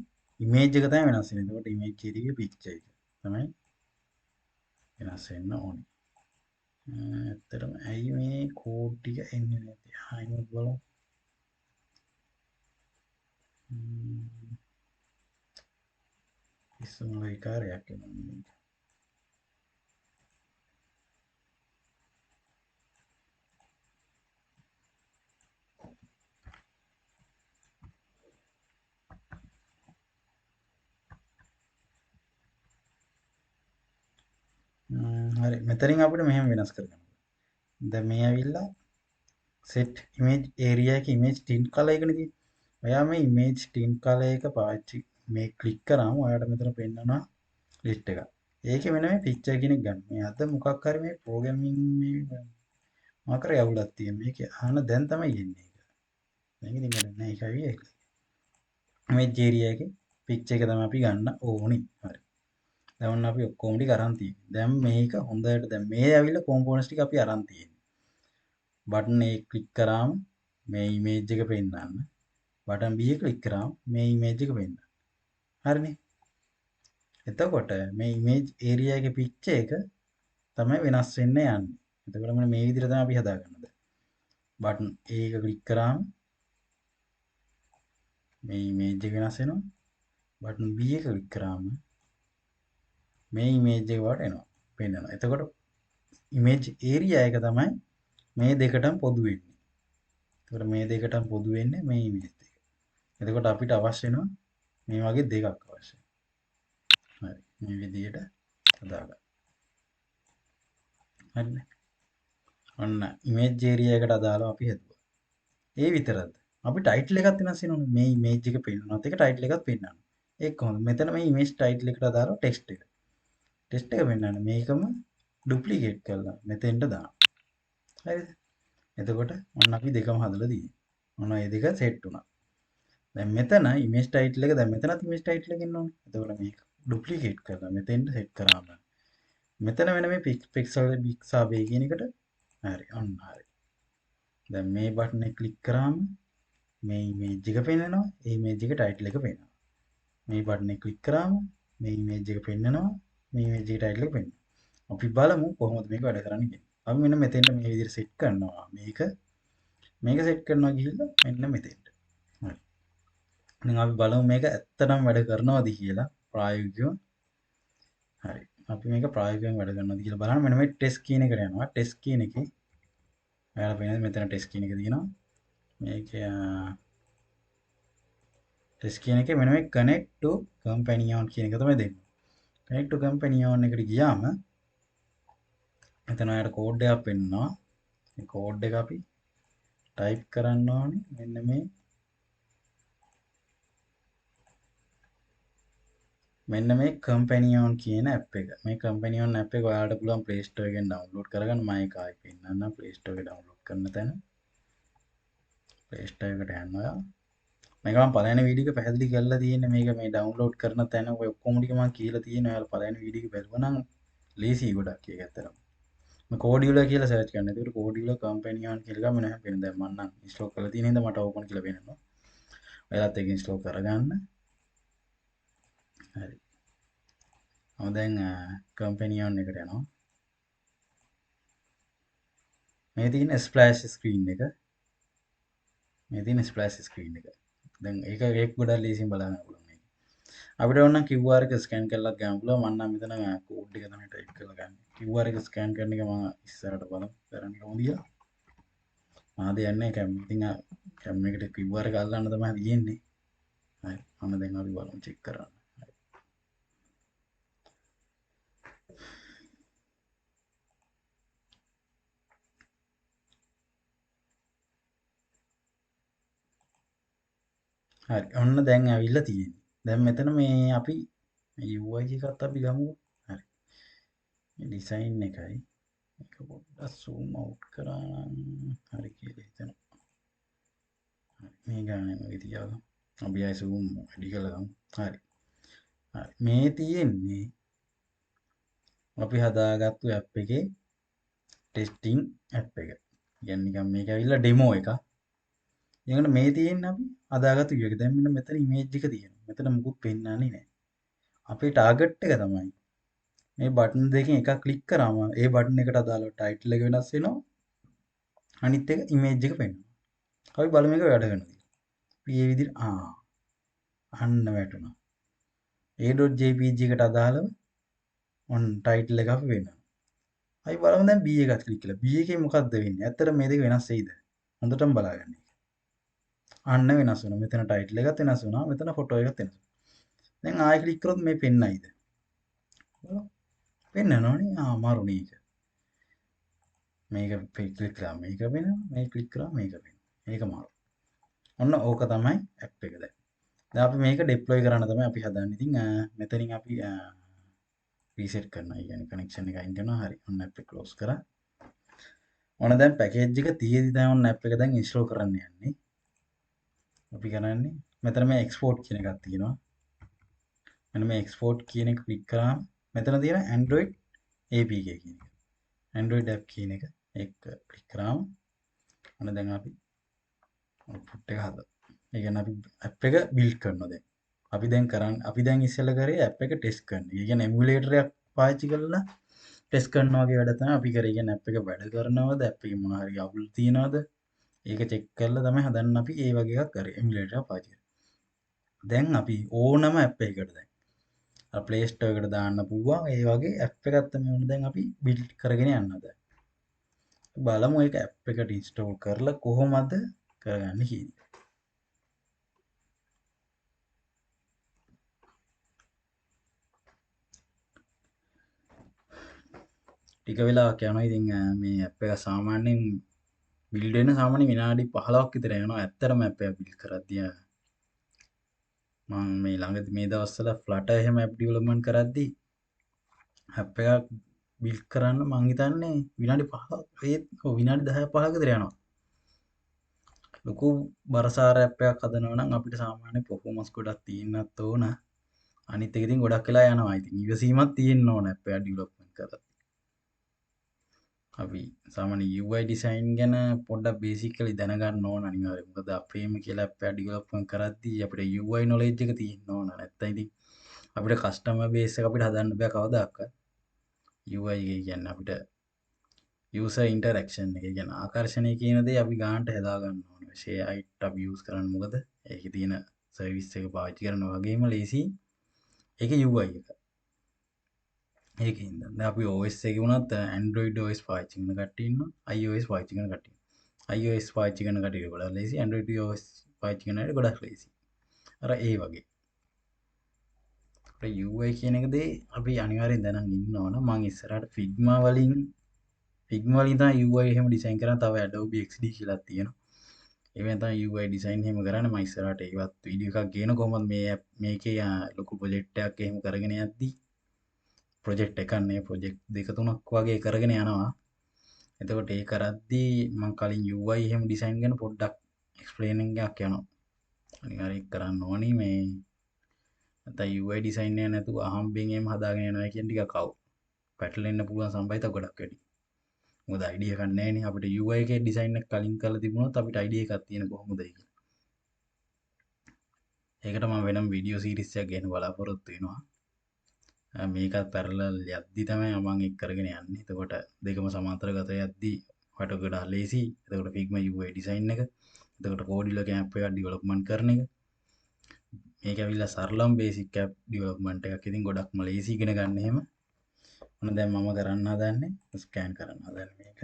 Speaker 1: ඉමේජ් එක තමයි වෙනස් වෙන්නේ. එතකොට ඉමේජ් ඒරියා එකේ පික්චර් එක තමයි වෙනස් වෙන්න ඕනේ. ඇත්තටම ඇයි මේ කෝඩ් ටික එන්නේ නැත්තේ? ආයෙත් බලමු. ඉස්සම විකාරයක් එනවා මේක. හරි, මෙතනින් අපිට මෙහෙම වෙනස් කරගන්න පුළුවන්. දැන් මේ ඇවිල්ලා set image area එකේ image tint color එකනේ තියෙන්නේ. ඔයා මේ image tint color එක පාවිච්චි මේ ක්ලික් කරාම ඔයාට මෙතන පෙන්නනවා ලිස්ට් එකක්. ඒකේ මෙන්න මේ පික්චර් කියන එක ගන්න. මේ අද මොකක් හරි මේ ප්‍රෝග්‍රෑමින් මේ මොකක් හරි අවුලක් තියෙන. මේකේ අහන දැන් තමයි එන්නේ ඒක. දැන් ඉතින් වැඩක් නෑ, ඒකයි ඒක. image area එකේ පික්චර් එක තමයි අපි ගන්න ඕනි. හරි. දැන් ඔන්න අපි ඔක්කොම ටික අරන් තියෙන්නේ. දැන් මේක හොඳට දැන් මේ ඇවිල්ලා කොම්පෝනන්ට්ස් ටික අපි අරන් තියෙන්නේ. බටන් A click කරාම මේ ඉමේජ් එක පෙන්නන්න. බටන් B click කරාම මේ ඉමේජ් එක පෙන්නන්න. හරිනේ. එතකොට මේ ඉමේජ් ඒරියා එකේ පික්චර් එක තමයි වෙනස් වෙන්න යන්නේ. එතකොට මෙන්න මේ විදිහට තමයි අපි හදාගන්න දැන්. බටන් A එක ක්ලික් කරාම මේ ඉමේජ් එක වෙනස් වෙනවා. බටන් B එක ක්ලික් කරාම මේ ඉමේජ් එක වට එනවා, පෙන්නනවා. එතකොට ඉමේජ් ඒරියා එක තමයි මේ දෙකටම පොදු වෙන්නේ. එතකොට මේ දෙකටම පොදු වෙන්නේ මේ ඉමේජ් දෙක. එතකොට අපිට අවශ්‍ය වෙනවා මේ වගේ දෙකක් අවශ්‍යයි. හරි, මේ විදිහට හදාගන්න. හරිනේ. ඔන්න ඉමේජ් ඒරියා එකට අදාළව අපි හදුවා. ඒ විතරද? අපි ටයිටල් එකක් වෙනස් වෙනවනේ. මේ ඉමේජ් එක පෙන්නනවත් එක ටයිටල් එකක් පෙන්නනවා. ඒක කොහොමද? මෙතන මේ ඉමේජ් ටයිටල් එකට අදාළව ටෙක්ස්ට් එක. ටෙක්ස්ට් එක පෙන්නන්න මේකම ඩුප්ලිකේට් කරලා මෙතෙන්ට දාන්න. හරිද? එතකොට ඔන්න අපි දෙකම හදලා තියෙනවා. ඔන්න මේ දෙක සෙට් වුණා. දැන් මෙතන ඉමේජ් ටයිටල් එක, දැන් මෙතනත් ඉමේජ් ටයිටල් එක එන්න ඕනේ. එතකොට මේක ඩුප්ලිකේට් කරලා මෙතෙන්ට සෙට් කරාම මෙතන වෙන මේ පික්සල් බිග් සහ බේ කියන එකට හරි, ඔන්න හරි. දැන් මේ බටන් එක ක්ලික් කරාම මේ ඉමේජ් එක පෙන්නනවා. ඒ ඉමේජ් එකේ ටයිටල් එක පෙන්නනවා. මේ බටන් එක ක්ලික් කරාම මේ ඉමේජ් එක පෙන්නනවා. මේ ඉමේජ් එකේ ටයිටල් එක පෙන්නනවා. අපි බලමු කොහොමද මේක වැඩ කරන්නේ කියලා. අපි මෙන්න මෙතෙන්ට මේ විදිහට සෙට් කරනවා. මේක සෙට් කරනවා ගිහිල්ලා මෙන්න මෙතෙන්ට. හරි. දැන් අපි බලමු මේක ඇත්තටම වැඩ කරනවද කියලා ප්‍රායෝගිකව. හරි. අපි මේක ප්‍රායෝගිකව වැඩ කරනවද කියලා බලන්න. මෙන්න මේ ටෙස්ට් කියන එකට යනවා. ටෙස්ට් කියන එකේ ඔයාලා පේනද මෙතන ටෙස්ට් කියන එක තියෙනවා. මේකේ ටෙස්ට් කියන එකේ මෙන්න මේ connect to companion කියන එක තමයි දෙන්නේ. connect to companion එකට ගියාම මෙතන ඔයාලට කෝඩ් එකක් පෙන්නනවා. මේ කෝඩ් එක අපි ටයිප් කරන්න ඕනේ මෙන්න මේ companion කියන ඇප් එක. මේ companion app එක ඔයාලට පුළුවන් Play Store එකෙන් ඩවුන්ලෝඩ් කරගන්න. මම ඒක ආයෙ පෙන්නන්නම්. Play Store එකේ ඩවුන්ලෝඩ් කරන තැන Play Store එකට යන්න ඔයා. මේක මම පළවෙනි වීඩියෝ එක පැහැදිලි කරලා තියෙන්නේ. මේක මේ ඩවුන්ලෝඩ් කරන තැන ඔය ඔක්කොම ටික මම කියලා තියෙනවා. ඔයාලා පළවෙනි වීඩියෝ එක බැලුවා නම් ලේසියි ගොඩක් ඒක ඇත්තටම. මේ Kodular කියලා සර්ච් කරන්න. එතකොට Kodular companion කියලා එකක් මෙන්න හැම වෙන. දැන් මම නම් ඉන්ස්ටෝල් කරලා තියෙන හින්දා මට ඕපන් කියලා පේනවා. ඔයාලත් ඒක ඉන්ස්ටෝල් කරගන්න. හරි. මම දැන් companion එකට යනවා. මේ තියෙන ස්ප්ලෑෂ් ස්ක්‍රීන් එක. මේ තියෙන ස්ප්ලෑෂ් ස්ක්‍රීන් එක. දැන් ඒක ගොඩක් ලේසියෙන් බලා ගන්න පුළුවන් මේක. අපිට ඕන නම් QR එක ස්කෑන් කරලත් ගන්න පුළුවන්. මම නම් මෙතන කෝඩ් එක තමයි ටයිප් කරලා ගන්න. QR එක ස්කෑන් කරන එක මම ඉස්සරහට බලමු කරන්නේ කොහොමද කියලා. මම අද යන්නේ කැම්. ඉතින් කැම් එකට QR එක අල්ලන්න තමයි තියෙන්නේ. හරි. මම දැන් අපි බලමු චෙක් කරන්න. හරි. හරි. ඔන්න දැන් ඇවිල්ලා තියෙන්නේ. දැන් මෙතන මේ අපි මේ UI එකත් අපි ගමුකෝ. හරි. මේ ඩිසයින් එකයි මේක පොඩ්ඩක් සූම් අවුට් කරා නම් හරි කියලා හිතෙනවා. හරි. මේ ගානේ වගේ තියාගමු. අපි ආයෙ සූම් වැඩි කරලා ගමු. හරි. හරි. මේ තියෙන්නේ අපි හදාගත්තු ඇප් එකේ ටෙස්ටිං ඇප් එක. කියන්නේ නිකන් මේක ඇවිල්ලා ඩෙමෝ එකක්. ඊළඟට මේ තියෙන්නේ අපි හදාගත්තු view එක. දැන් මෙන්න මෙතන ඉමේජ් එක තියෙනවා. මෙතන මුකුත් පෙන්වන්නේ නැහැ. අපේ ටාගට් එක තමයි මේ බටන් දෙකෙන් එකක් ක්ලික් කරාම ඒ බටන් එකට අදාළව ටයිටල් එක වෙනස් වෙනවා. අනිත් එක ඉමේජ් එක පෙන්වනවා. අපි බලමු මේක වැඩ කරනවද කියලා. අපි මේ විදිහට අන්න වැටුණා. a.jpg එකට අදාළව ඔන්න ටයිටල් එක අපි වෙනවා. අපි බලමු දැන් B එකත් ක්ලික් කළා. B එකේ මොකද්ද වෙන්නේ? ඇත්තට මේ දෙක වෙනස් වෙයිද? හොඳටම බලාගන්න. අන්න වෙනස් වෙනවා. මෙතන ටයිටල් එකත් වෙනස් වුණා. මෙතන ෆොටෝ එකත් වෙනස් වුණා. දැන් ආයෙ ක්ලික් කරොත් මේ පෙන්නයිද? බලමු. පෙන්නනවනේ. මරුනේ ඒක. මේක ක්ලික් කරා මේක වෙනවා. මේක ක්ලික් කරා මේක වෙනවා. ඒක මාරු. ඔන්න ඕක තමයි ඇප් එක දැන්. දැන් අපි මේක ඩිප්ලොයි කරන්න තමයි අපි හදන්නේ. ඉතින් මෙතනින් අපි රීසෙට් කරනවා. ඒ කියන්නේ කනෙක්ෂන් එක අයින් කරනවා. හරි. ඔන්න ඇප් එක ක්ලෝස් කරා. ඔන්න දැන් පැකේජ් එක තියෙදි දැන් ඔන්න ඇප් එක දැන් ඉන්ස්ටෝල් කරන්න යන්නේ. අපි කරන්නේ මෙතන මේ එක්ස්පෝර්ට් කියන එකක් තියෙනවා. මෙන්න මේ එක්ස්පෝර්ට් කියන එක ක්ලික් කරාම මෙතන තියෙන Android APK කියන එක. Android app කියන එක ඒක ක්ලික් කරාම ඔන්න දැන් අපි අවුට්පුට් එක හදලා. ඒ කියන්නේ අපි ඇප් එක බිල්ඩ් කරනවා දැන්. අපි දැන් කරන්නේ අපි දැන් ඉස්සෙල්ලා කරේ ඇප් එක ටෙස්ට් කරන. ඒ කියන්නේ එමුලේටර් එකක් පාවිච්චි කරලා ටෙස්ට් කරනවා වගේ වැඩ තමයි අපි කරේ. ඒ කියන්නේ ඇප් එක වැඩ කරනවද, ඇප් එකේ මොන හරි අවුල් තියෙනවද, ඒක චෙක් කරලා තමයි හදන්න අපි ඒ වගේ එකක් කරේ. එමුලේටර් එක පාවිච්චි කරලා. දැන් අපි ඕනම ඇප් එකකට දැන් අර Play Store එකට දාන්න පුළුවන් ඒ වගේ ඇප් එකක් තමයි ඕන දැන් අපි බිල්ඩ් කරගෙන යන්න හදන්නේ. බලමු ඒක ඇප් එකට ඉන්ස්ටෝල් කරලා කොහොමද කරගන්නේ කියන එක. ටික වෙලාවක් යනවා. ඉතින් මේ ඇප් එක සාමාන්‍යයෙන් බිල්ඩ් වෙන සාමාන්‍ය විනාඩි 15ක් විතර යනවා. ඇත්තටම ඇප් එක බිල්ඩ් කරද්දී මම මේ ළඟදී මේ දවස්වල Flutter එහෙම ඇප් ඩෙවලොප්මන්ට් කරද්දී ඇප් එකක් බිල්ඩ් කරන්න මං හිතන්නේ විනාඩි 15ක් ඒත් ඔව් විනාඩි 10 15ක් විතර යනවා. ලොකු බරසාර ඇප් එකක් හදනවා නම් අපිට සාමාන්‍ය පර්ෆෝමන්ස් ගොඩක් තියෙන්නත් ඕන. අනිත් එක ඉතින් ගොඩක් වෙලා යනවා. ඉතින් ඉවසීමක් තියෙන්න ඕන ඇප් එකක් ඩෙවලොප්මන්ට් කරද්දී. අපි සාමාන්‍ය UI design ගැන පොඩ්ඩක් බේසිකලි දැනගන්න ඕන අනිවාර්යයෙන්. මොකද අපේම කියලා ඇප් එකක් ඩෙවලොප්මන්ට් කරද්දී අපිට UI knowledge එක තියෙන්න ඕන. නැත්තම් ඉතින් අපිට කස්ටමර් බේස් එක අපිට හදන්න බෑ කවදාකවත්. UI එක කියන්නේ අපිට යූසර් ඉන්ටරැක්ෂන් එක. ඒ කියන්නේ ආකර්ෂණය කියන දේ අපි ගානට හදා ගන්න ඕන. ShareIt අපි යූස් කරන්නේ මොකද? ඒකේ තියෙන සර්විස් එක පාවිච්චි කරනවා වගේම ලේසි. ඒකේ UI එක. ඒකෙන් දැන් අපි OS එකේ වුණත් Android OS පාවිච්චි කරන කට්ටිය ඉන්නවා, iOS පාවිච්චි කරන කට්ටිය ඉන්නවා. iOS පාවිච්චි කරන කට්ටිය ගොඩක් ලේසි, Android OS පාවිච්චි කරන අයට ගොඩක් ලේසි. අර ඒ වගේ. අපේ UI කියන එක දේ අපි අනිවාර්යෙන් දැනන් ඉන්න ඕන. මං ඉස්සරහට Figma වලින් තමයි UI එහෙම ඩිසයින් කරන්නේ. තව Adobe XD කියලා තියෙනවා. ඒවෙන් තමයි UI design එහෙම කරන්නේ. මං ඉස්සරහට ඒවත් වීඩියෝ එකක් ගේන කොහොමද මේ ඇප් මේකේ ලොකු ප්‍රොජෙක්ට් එකක් එහෙම කරගෙන යද්දී ප්‍රොජෙක්ට් එකක් නේ ප්‍රොජෙක්ට් දෙක තුනක් වගේ කරගෙන යනවා. එතකොට ඒ කරද්දී මං කලින් UI එහෙම ඩිසයින් ගැන පොඩ්ඩක් එක්ස්ප්ලේනින් එකක් යනවා. අනිවාර්යෙන් ඒක කරන්න ඕනි. මේ නැත්නම් UI design එක නැතුව අහම්බෙන් එහෙම හදාගෙන යනවා කියන ටිකක් අවු. පැටලෙන්න පුළුවන් සම්භාවිතා ගොඩක් වැඩි. මොකද අයිඩියා එකක් නැහැනේ. අපිට UI එකේ ඩිසයින් එක කලින් කරලා තිබුණොත් අපිට අයිඩියා එකක් තියෙන කොහොමද ඒක. ඒකට මම වෙනම වීඩියෝ සීරීස් එකක් ගේන්න බලාපොරොත්තු වෙනවා. මේකත් පැරලල් යද්දි තමයි මම ඒක කරගෙන යන්නේ. එතකොට දෙකම සමාන්තරගත යද්දි වට ගොඩක් ලේසි. එතකොට Figma UI design එක, එතකොට Codillo කියන ඇප් එකක් ඩෙවලොප්මන්ට් කරන එක. මේක ඇවිල්ලා සරලම බේසික් ඇප් ඩෙවලොප්මන්ට් එකක්. ඉතින් ගොඩක්ම ලේසි ඉගෙන ගන්න එහෙම. ඔන්න දැන් මම කරන්න හදන්නේ ස්කෑන් කරන්න හදන්නේ මේක.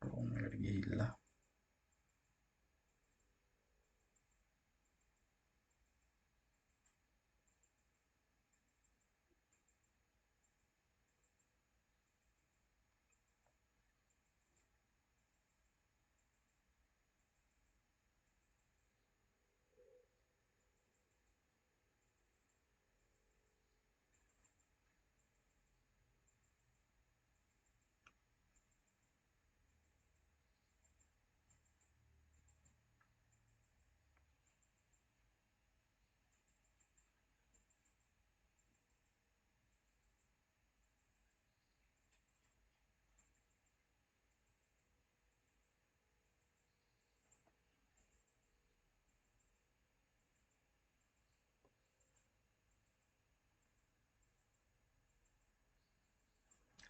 Speaker 1: Chrome එකට ගිහිල්ලා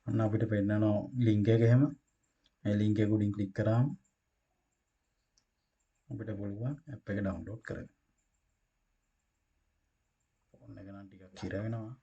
Speaker 1: ඔන්න අපිට පෙන්නනවා ලින්ක් එක එහෙම. මේ ලින්ක් එක උඩින් ක්ලික් කරාම අපිට පුළුවන් ඇප් එක ඩවුන්ලෝඩ් කරගන්න. ෆෝන් එක නම් ටිකක් හිර වෙනවා.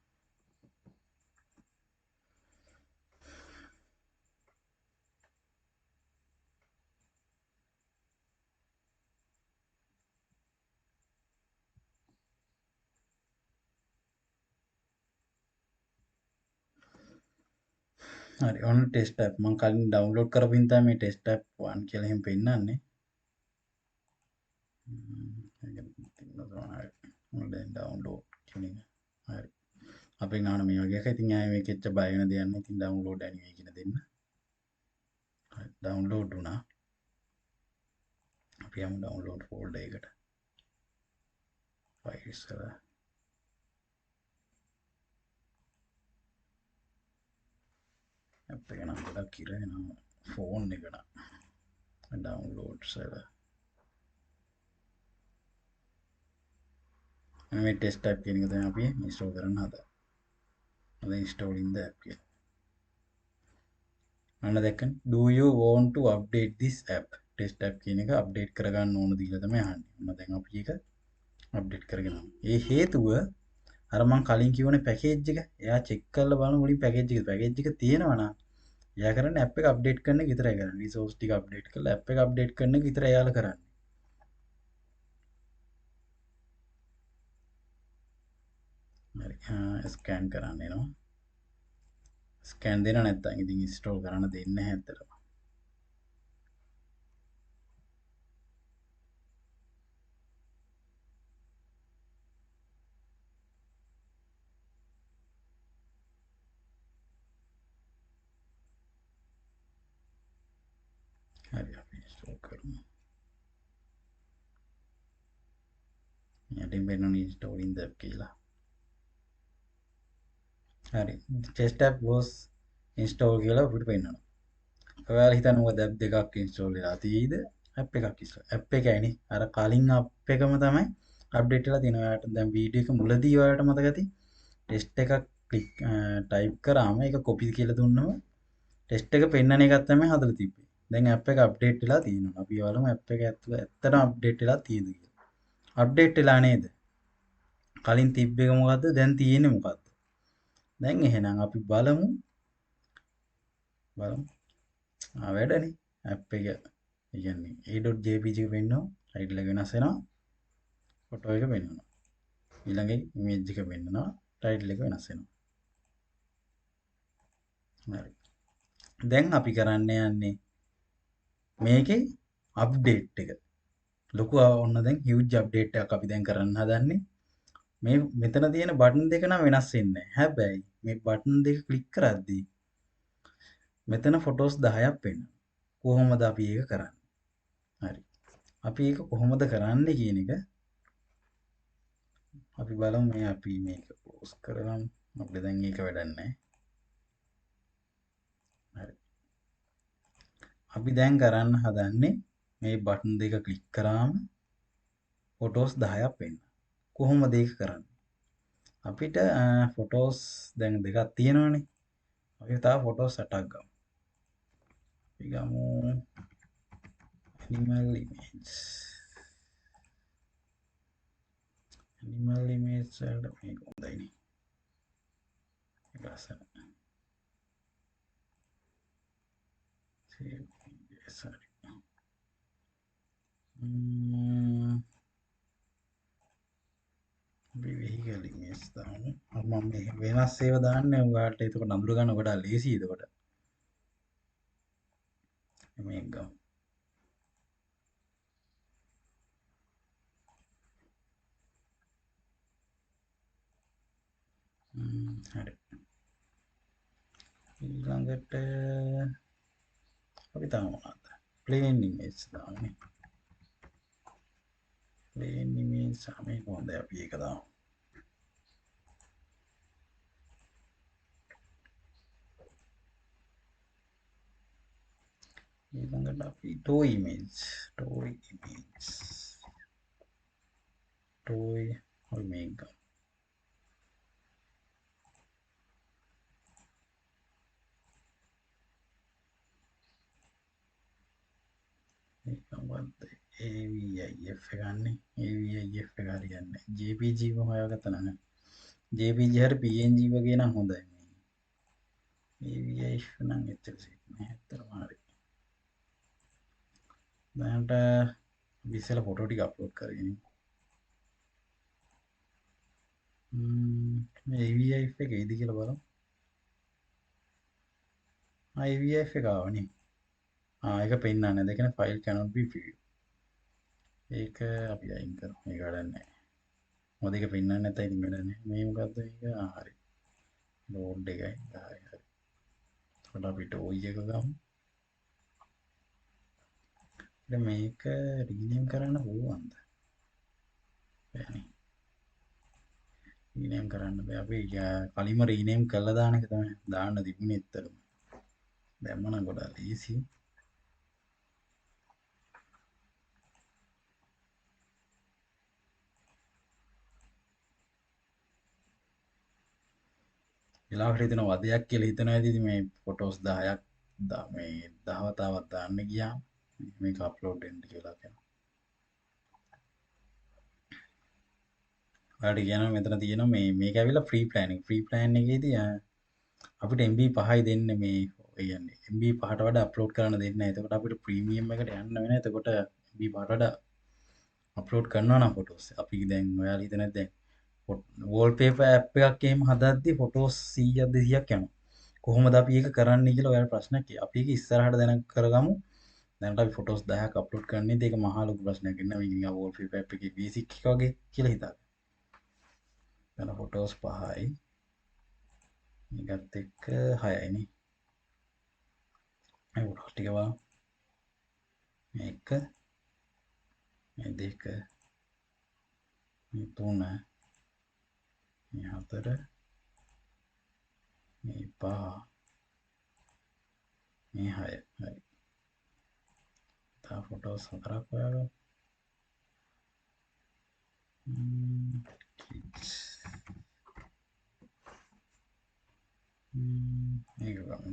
Speaker 1: හරි, ඔන්න ටෙස්ට් ඇප් මං කලින් ඩවුන්ලෝඩ් කරපු හින්දා මේ ටෙස්ට් ඇප් 1 කියලා එහෙම පෙන්නන්නේ. ඔන්න දැන් ඩවුන්ලෝඩ් කියන එක. හරි. අපෙන් අහන මේ වගේ එකක්. ඉතින් ආයේ මේක එච්චර බය වෙන දෙයක් නෑ. ඉතින් ඩවුන්ලෝඩ් ඇනිවේ කියන දෙන්න. හරි, ඩවුන්ලෝඩ් වුණා. අපි යමු ඩවුන්ලෝඩ් ෆෝල්ඩර් එකට. ෆයිල්ස් වල. ඇප් එක නම් ගොඩක් ඉර වෙනවා ෆෝන් එක නම්. ඩවුන්ලෝඩ්ස් වල. මේ ටෙස්ට් ඇප් කියන එක තමයි අපි ඉන්ස්ටෝල් කරන්න හදන්නේ. අද ඉන්ස්ටෝල් ඉන් ද ඇප් කියලා. අන්න දැක්කනේ. Do you want to update this app? Test app කියන එක අප්ඩේට් කරගන්න ඕනද කියලා තමයි අහන්නේ. ඔන්න දැන් අපි ඒක අප්ඩේට් කරගෙන යනවා. ඒ හේතුව අර මං කලින් කිව්වනේ පැකේජ් එක. එයා චෙක් කරලා බලන මුලින් පැකේජ් එක. පැකේජ් එක තියෙනවා නම් එයා කරන්නේ ඇප් එක අප්ඩේට් කරන එක විතරයි කරන්නේ. රිසෝස් ටික අප්ඩේට් කරලා ඇප් එක අප්ඩේට් කරන එක විතරයි එයාලා කරන්නේ. හරි, ස්කෑන් කරන්න එනවා. ස්කෑන් දෙන්න නැත්තම් ඉතින් ඉන්ස්ටෝල් කරන්න දෙන්නේ නැහැ ඇත්තටම. හරි, අපි ඉන්ස්ටෝල් කරමු. යටින් පෙන්වන ඉන්ස්ටෝලින් ද ඇප් කියලා. හරි, ටෙස්ට් ඇප් was install කියලා අපිට පෙන්වනවා. ඔයාලා හිතන්න මොකද ඇප් දෙකක් ඉන්ස්ටෝල් වෙලා තියෙයිද? ඇප් එකක් ඉන්ස්ටෝල්. ඇප් එකයිනේ. අර කලින් ඇප් එකම තමයි අප්ඩේට් වෙලා තියෙනවා. ඔයාලට දැන් වීඩියෝ එක මුලදී ඔයාලට මතක ඇති ටෙස්ට් එකක් ක්ලික් ටයිප් කරාම ඒක කොපි කියලා දුන්නම ටෙස්ට් එක පෙන්වන එකක් තමයි හදලා තිබ්බේ. දැන් ඇප් එක අප්ඩේට් වෙලා තියෙනවා. අපි බලමු ඇප් එක ඇත්තටම අප්ඩේට් වෙලා තියෙද කියලා. අප්ඩේට් වෙලා නේද? කලින් තිබ්බ එක මොකද්ද? දැන් තියෙන්නේ මොකද්ද? දැන් එහෙනම් අපි බලමු. බලමු. වැඩනේ. ඇප් එක ඒ කියන්නේ a.jpg එක පෙන්වනවා, ටයිටල් එක වෙනස් වෙනවා, ෆොටෝ එක පෙන්වනවා. ඊළඟ ඉමේජ් එක පෙන්වනවා, ටයිටල් එක වෙනස් වෙනවා. හරි. දැන් අපි කරන්න යන්නේ මේකේ අප්ඩේට් එක. ලොකු ඔන්න දැන් හියුජ් අප්ඩේට් එකක් අපි දැන් කරන්න හදන්නේ. මේ මෙතන තියෙන බටන් දෙක නම් වෙනස් වෙන්නේ නැහැ. හැබැයි මේ බටන් දෙක ක්ලික් කරද්දී මෙතන ෆොටෝස් 10ක් පෙන්වනවා. කොහොමද අපි ඒක කරන්නේ? හරි. අපි ඒක කොහොමද කරන්නේ කියන එක අපි බලමු. මේ අපි මේක ක්ලෝස් කරගමු. අපිට දැන් ඒක වැඩක් නැහැ. හරි. අපි දැන් කරන්න හදන්නේ මේ බටන් දෙක ක්ලික් කරාම ෆොටෝස් 10ක් පෙන්වනවා. කොහොමද ඒක කරන්නේ? අපිට ෆොටෝස් දැන් දෙකක් තියෙනවනේ. අපි තව ෆොටෝස් 8ක් ගමු. අපි ගමු animal image. Animal image වලට මේක හොඳයි නේ. ඒක ලස්සන. Save images, හරි. අපි vehicle image දාමු. මම මේ වෙනස් ඒවා දාන්නේ ඔයාලට එතකොට අඳුර ගන්න ගොඩාක් ලේසියි එතකොට. මේක ගමු. හරි. ඊළඟට අපි තාම මොනවද? ප්ලේන් ඉමේජ් දාන්නේ. ප්ලේන් ඉමේජ් මේක හොඳයි අපි ඒක දාමු. ඊළඟට අපි toy image, toy image, toy අපි මේක ගමු. ඒක මොකද්ද? AVIF එක ගන්නේ. AVIF එක හරියන්නේ නැහැ. JPG ම හොයාගත්තා නම් JPG හරි PNG වගේ නම් හොඳයි. AVIF නම් එච්චර සෙට් නෑ. ඇත්තටම හරි. දැනට අපි ඉස්සෙල්ලා ෆොටෝ ටික අප්ලෝඩ් කරගෙන ඉමු. මේ AVIF එක එයිද කියලා බලමු. AVIF එක ආවනේ. ඒක පෙන්නන්නේ නැහැ. ඒ කියන්නේ file cannot be viewed. ඒක අපි අයින් කරමු. ඒක වැඩක් නැහැ. මොකද ඒක පෙන්නන්නේ නැත්නම් ඉතින් වැඩක් නැහැ. මේ මොකද්ද මේක? හරි. ලෝඩ් එකයි. හරි හරි. එතකොට අපි ටෝයි එක ගමු. දැන් මේක රීනේම් කරන්න පුළුවන්ද? බෑනේ. රීනේම් කරන්න බෑ. අපි කලින්ම රීනේම් කරලා දාන එක තමයි දාන්න තිබුණේ ඇත්තටම. දැම්ම නම් ගොඩාක් ලේසි. වෙලාවකට හිතෙනවා වදයක් කියලා හිතනවා ඇති. ඉතින් මේ ෆොටෝස් 10ක් මේ 10 වතාවක් දාන්න ගියාම මේක අප්ලෝඩ් වෙන්න කියලා කියනවා. ඔයාලට කියනවා මෙතන තියෙනවා මේක ඇවිල්ලා ෆ්‍රී ප්ලෑන් එක. ෆ්‍රී ප්ලෑන් එකේදී අපිට MB 5යි දෙන්නේ මේ ඒ කියන්නේ MB 5ට වඩා අප්ලෝඩ් කරන්න දෙන්නේ නැහැ. එතකොට අපිට ප්‍රීමියම් එකට යන්න වෙනවා. එතකොට MB 5ට වඩා අප්ලෝඩ් කරනවා නම් ෆොටෝස්. අපි දැන් ඔයාලා හිතන්නේ දැන් වෝල්පේපර් ඇප් එකක් එහෙම හදද්දි ෆොටෝස් 100ක් 200ක් යනවා. කොහොමද අපි ඒක කරන්නේ කියලා ඔයාලා ප්‍රශ්නයක්. අපි ඒක ඉස්සරහට දැන කරගමු. දැනට අපි ෆොටෝස් 10ක් අප්ලෝඩ් කරන්නේ ඒක මහා ලොකු ප්‍රශ්නයක් නෙමෙයි. මේක නිකන් වෝල්පේපර් ඇප් එකේ බේසික් එක වගේ කියලා හිතාගන්න. දැන් ෆොටෝස් 5යි. මේකත් එක්ක 6යි නේ. මේ ෆොටෝස් ටික බලමු. මේක මේ දෙක මේ තුන මේ හතර මේ පහ මේ හය. හරි. තව ෆොටෝස් හතරක් හොයාගමු. කිඩ්ස්. මේක ගමු.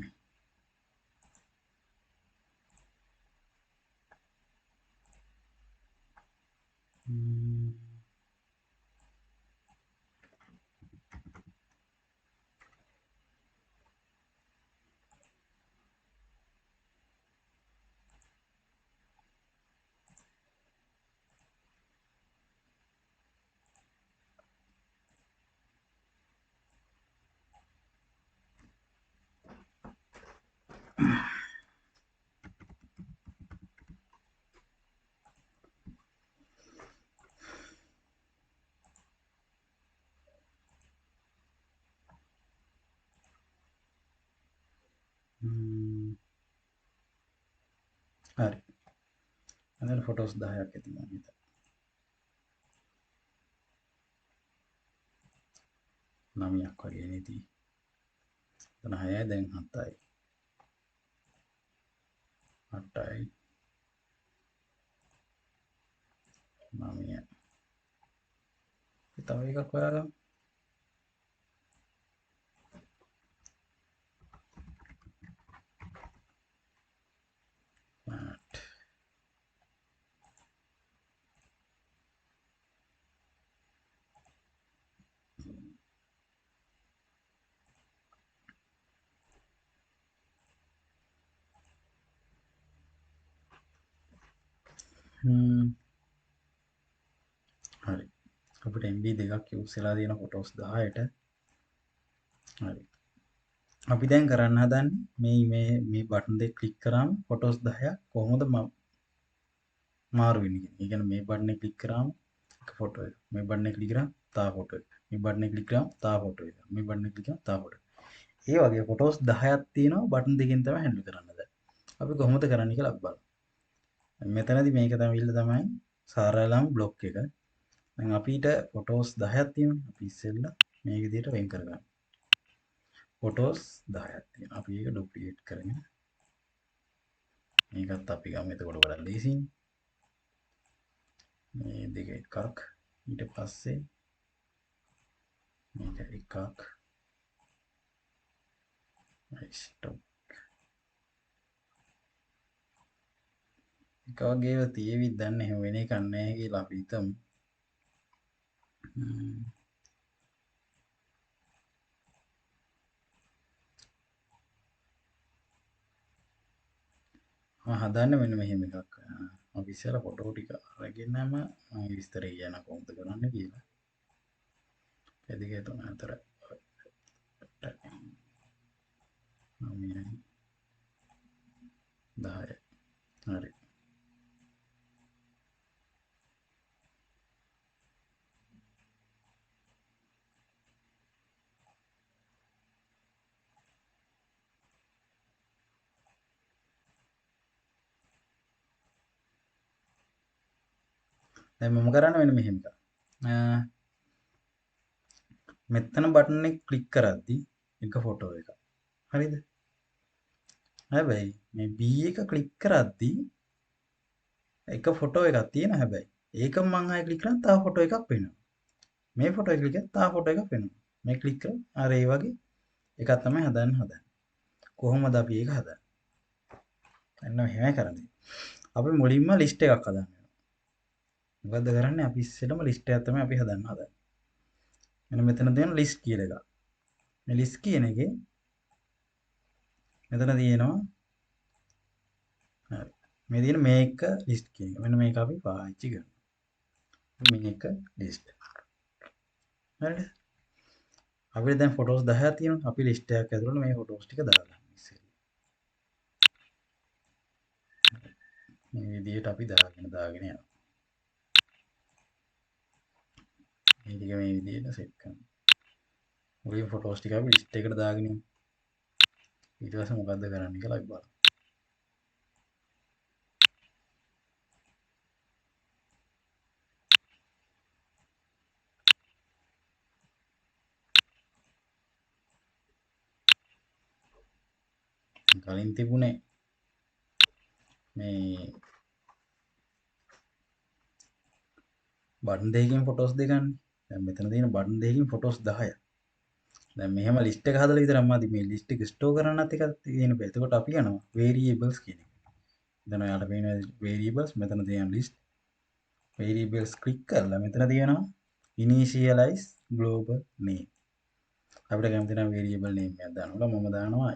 Speaker 1: හරි. අද ෆොටෝස් 10ක් ඇති මම හිතන්නේ. 9ක් වගේ නේ තියෙන්නේ. එතන 6යි දැන් 7යි. 8යි 9යි. තව එකක් හොයාගමු. හරි. අපිට MB දෙකක් යූස් වෙලා තියෙන ෆොටෝස් 10ට. හරි. අපි දැන් කරන්න හදන්නේ මේ මේ මේ බටන් දෙක ක්ලික් කරාම ෆොටෝස් 10ක් කොහොමද මාරු වෙන්නේ කියන. ඒ කියන්නේ මේ බටන් එක ක්ලික් කරාම එක ෆොටෝ එක. මේ බටන් එක ක්ලික් කරාම තව ෆොටෝ එක. මේ බටන් එක ක්ලික් කරාම තව ෆොටෝ එක. මේ බටන් එක ක්ලික් කරාම තව ෆොටෝ එක. ඒ වගේ ෆොටෝස් 10ක් තියෙනවා බටන් දෙකෙන් තමයි හැන්ඩල් කරන්න දැන්. අපි කොහොමද කරන්නේ කියලා අපි බලමු. මෙතනදී මේක තමයි ඉල්ල තමයි සරලම බ්ලොක් එක. දැන් අපිට ෆොටෝස් 10ක් තියෙනවා. අපි ඉස්සෙල්ලා මේ විදිහට වෙන් කරගන්න. ෆොටෝස් 10ක් තියෙනවා. අපි ඒක ඩුප්ලිකේට් කරගෙන මේකත් අපි ගමු. එතකොට ගොඩක් ලේසියි. මේ දෙක එකක්. ඊට පස්සේ මේක එකක්. ස්ටොප්. එක වගේ ඒවා තියෙවිද දන්නේ එහෙම වෙන එකක් නැහැ කියලා අපි හිතමු. මම හදන්නේ මෙන්න මෙහෙම එකක්. අපි ඉස්සෙල්ලා ෆොටෝ ටික අරගෙනම මම විස්තර කියන කොහොමද කරන්න කියලා. 1 2 3 4 8 9 10. හරි. දැන් මම කරන්නේ මෙන්න මෙහෙම එකක්. මෙතන බටන් එක ක්ලික් කරද්දි එක ෆොටෝ එකක්. හරිද? හැබැයි මේ B එක ක්ලික් කරද්දි එක ෆොටෝ එකක් තියෙනවා. හැබැයි ඒක මං ආයෙ ක්ලික් කරාම තව ෆොටෝ එකක් පේනවා. මේ ෆොටෝ එක ක්ලික් කරා තව ෆොටෝ එකක් පේනවා. මේ ක්ලික් කරා අර ඒ වගේ එකක් තමයි හදන්න හදන්නේ. කොහොමද අපි ඒක හදන්නේ? එන්න මෙහෙමයි කරන්නේ. අපි මුලින්ම ලිස්ට් එකක් හදන්න වෙනවා. මොකද්ද කරන්නේ? අපි ඉස්සෙල්ලම ලිස්ට් එකක් තමයි අපි හදන්න හදන්නේ. මෙන්න මෙතන තියෙන ලිස්ට් කියලා එකක්. මේ ලිස්ට් කියන එකේ මෙතන තියෙනවා හරි. මේ තියෙන මේක ලිස්ට් කියන එක. මෙන්න මේක අපි පාවිච්චි කරනවා. මේක ලිස්ට්. හරිද? අපිට දැන් ෆොටෝස් 10ක් තියෙනවා. අපි ලිස්ට් එකක් ඇතුළට මේ ෆොටෝස් ටික දාගන්න ඉස්සෙල්ලා. මේ විදිහට අපි දාගෙන යනවා. මේ ටික මේ විදිහට සෙට් කරනවා. මුලින් ෆොටෝස් ටික අපි ලිස්ට් එකට දාගෙන යමු. ඊට පස්සේ මොකද්ද කරන්න කියලා අපි බලමු. කලින් තිබුණේ මේ බටන් දෙකකින් ෆොටෝස් දෙකන්නේ. දැන් මෙතන තියෙන බටන් දෙකකින් ෆොටෝස් 10ක්. දැන් මෙහෙම ලිස්ට් එක හදලා විතරක් මදි. මේ ලිස්ට් එක ස්ටෝර් කරන්නත් එකක් තියෙන බෑ. එතකොට අපි යනවා වේරියබල්ස් කියන එක. දැන් ඔයාලට පේනවා වේරියබල්ස් මෙතන තියෙන ලිස්ට්. වේරියබල්ස් ක්ලික් කරලා මෙතන තියෙනවා ඉනිෂියලයිස් ග්ලෝබල් නේම්. අපිට කැමති නම් වේරියබල් නේම් එකක් දාන්න ඕන. මම දානවා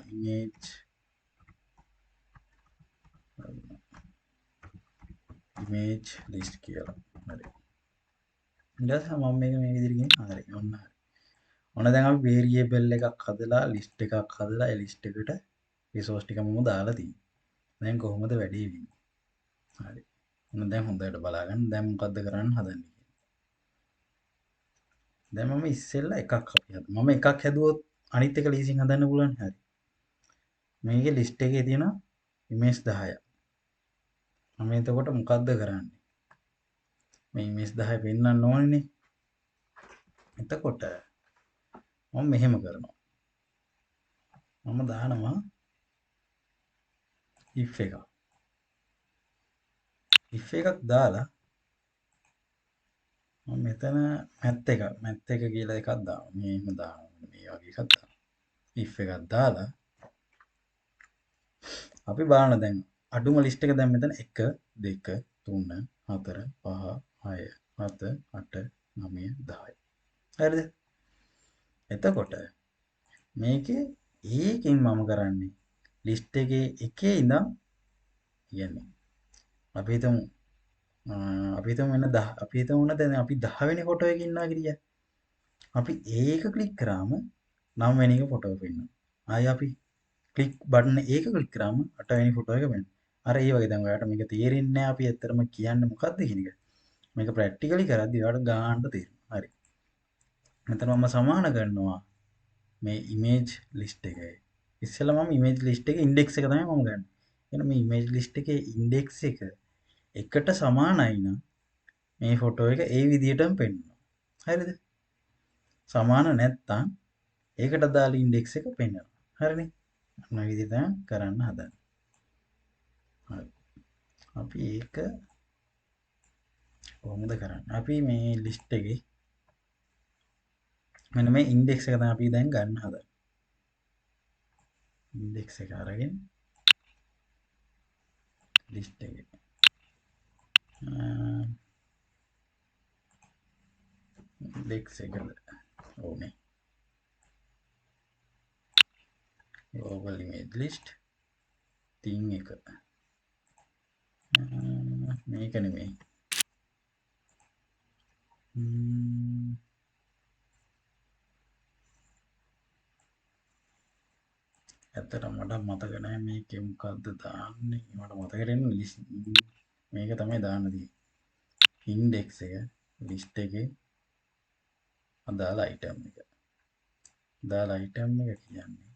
Speaker 1: ඉමේජ් ලිස්ට් කියලා. හරි. ඊට පස්සේ මම මේක මේ විදිහට ගෙන හරි ඔන්න හරි. ඔන්න දැන් අපි වේරියබල් එකක් හදලා ලිස්ට් එකක් හදලා ඒ ලිස්ට් එකට රිසෝස් ටික මම දාලා තියෙනවා. දැන් කොහොමද වැඩේ වෙන්නේ? හරි. ඔන්න දැන් හොඳට බලාගන්න. දැන් මොකද්ද කරන්න හදන්නේ කියලා. දැන් මම ඉස්සෙල්ලා එකක් අපි හදමු. මම එකක් හැදුවොත් අනිත් එක ලීසින් හදන්න පුළුවන්. හරි. මේකේ ලිස්ට් එකේ තියෙනවා ඉමේජ් 10ක්. මම එතකොට මොකද්ද කරන්නේ? මේ ඉමේජ් 10 පෙන්වන්න ඕනේනේ. එතකොට මම මෙහෙම කරනවා. මම දානවා if එකක්. if එකක් දාලා මම මෙතන මැත් එක කියලා එකක් දානවා. මේ එහෙම දානවා. මේ වගේ එකක් දානවා. if එකක් දාලා අපි බලන්න දැන් අඩුම ලිස්ට් එක දැන් මෙතන 1 2 3 4 5 6 7 8 9 10. හරිද? එතකොට මේකේ ඒකෙන් මම කරන්නේ ලිස්ට් එකේ එකේ ඉඳන් කියන්නේ අපි හිතමු අපි හිතමු වෙන 10 අපි හිතමු වුණා දැන් අපි 10 වෙනි ෆොටෝ එකේ ඉන්නවා කියලා. අපි ඒක ක්ලික් කරාම 9 වෙනි එක ෆොටෝ පෙන්නනවා. ආයෙ අපි ක්ලික් බටන් ඒක ක්ලික් කරාම 8 වෙනි ෆොටෝ එක පෙන්නනවා. අර ඒ වගේ දැන් ඔයාලට මේක තේරෙන්නේ නැහැ අපි ඇත්තටම කියන්නේ මොකද්ද කියන එක. මේක ප්‍රැක්ටිකලි කරද්දි ඔයාලට ගානට තේරෙනවා. හරි. මෙතන මම සමාන කරනවා මේ ඉමේජ් ලිස්ට් එකේ. ඉස්සෙල්ලා මම ඉමේජ් ලිස්ට් එකේ ඉන්ඩෙක්ස් එක තමයි මම ගන්න. එහෙනම් මේ ඉමේජ් ලිස්ට් එකේ ඉන්ඩෙක්ස් එක එකට සමානයි නම් මේ ෆොටෝ එක ඒ විදිහටම පෙන්වනවා. හරිද? සමාන නැත්තම් ඒකට අදාළ ඉන්ඩෙක්ස් එක පෙන්වනවා. හරිනේ? අන්න ඔය විදිහට තමයි කරන්න හදන්නේ. හරි. අපි ඒක කොහොමද කරන්නේ? අපි මේ ලිස්ට් එකේ මෙන්න මේ ඉන්ඩෙක්ස් එක තමයි අපි දැන් ගන්න හදන්නේ. ඉන්ඩෙක්ස් එක අරගෙන ලිස්ට් එකේ ඉන්ඩෙක්ස් එකද ඕනේ global image list තින් එක මේක නෙමෙයි ඇත්තටම මට මතක නෑ මේකේ මොකද්ද දාන්නේ. මට මතක රෙන්නේ ලිස්ට් මේක තමයි දාන්න තියෙන්නේ. ඉන්ඩෙක්ස් එක ලිස්ට් එකේ අදාළ අයිටම් එක. අදාළ අයිටම් එක කියන්නේ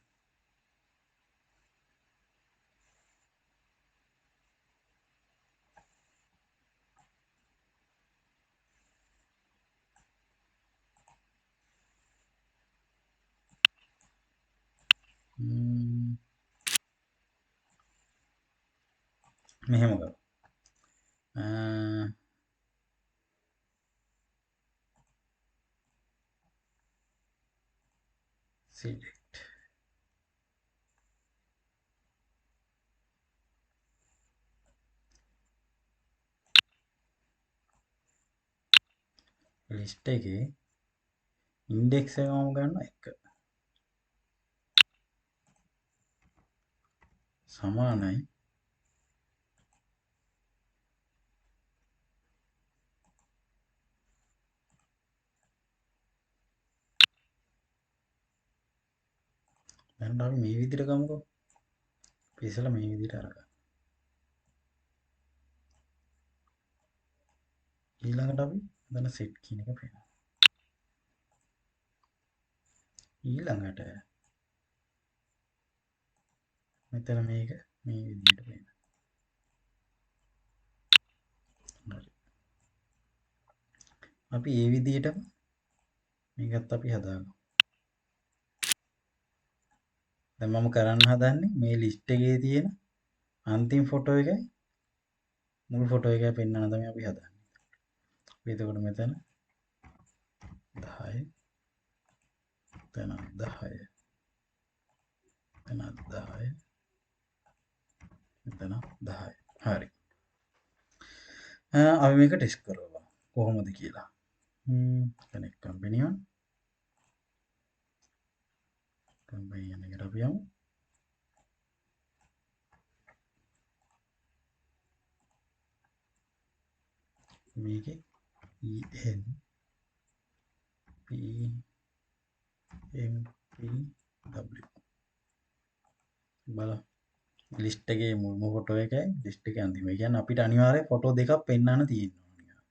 Speaker 1: මෙහෙම කරමු. Select list එකේ ඉන්ඩෙක්ස් එක මම ගන්නවා 1 සමානයි දැන් අපි මේ විදිහට ගමුකෝ. අපි ඉස්සෙල්ලා මේ විදිහට අරගන්න. ඊළඟට අපි මෙතන සෙට් කියන එක පේනවා. ඊළඟට මෙතන මේක මේ විදිහට පේනවා. හරි. අපි මේ විදිහටම මේකත් අපි හදාගමු. දැන් මම කරන්න හදන්නේ මේ ලිස්ට් එකේ තියෙන අන්තිම ෆොටෝ එකයි මුල් ෆොටෝ එකයි පෙන්වන්න තමයි අපි හදන්නේ. අපි එතකොට මෙතන 10 එතන 10 එතන 10 මෙතන 10. හරි. අපි මේක ටෙස්ට් කරලා කොහොමද කියලා. කනෙක්ට් කම්පැනි ඔන් කම්පැනි එකට අපි යමු. මේකේ E N P M P W බලමු. ලිස්ට් එකේ මුල්ම ෆොටෝ එකයි ලිස්ට් එකේ අන්තිම. ඒ කියන්නේ අපිට අනිවාර්යයෙන් ෆොටෝ දෙකක් පෙන්වන්න තියෙනවා.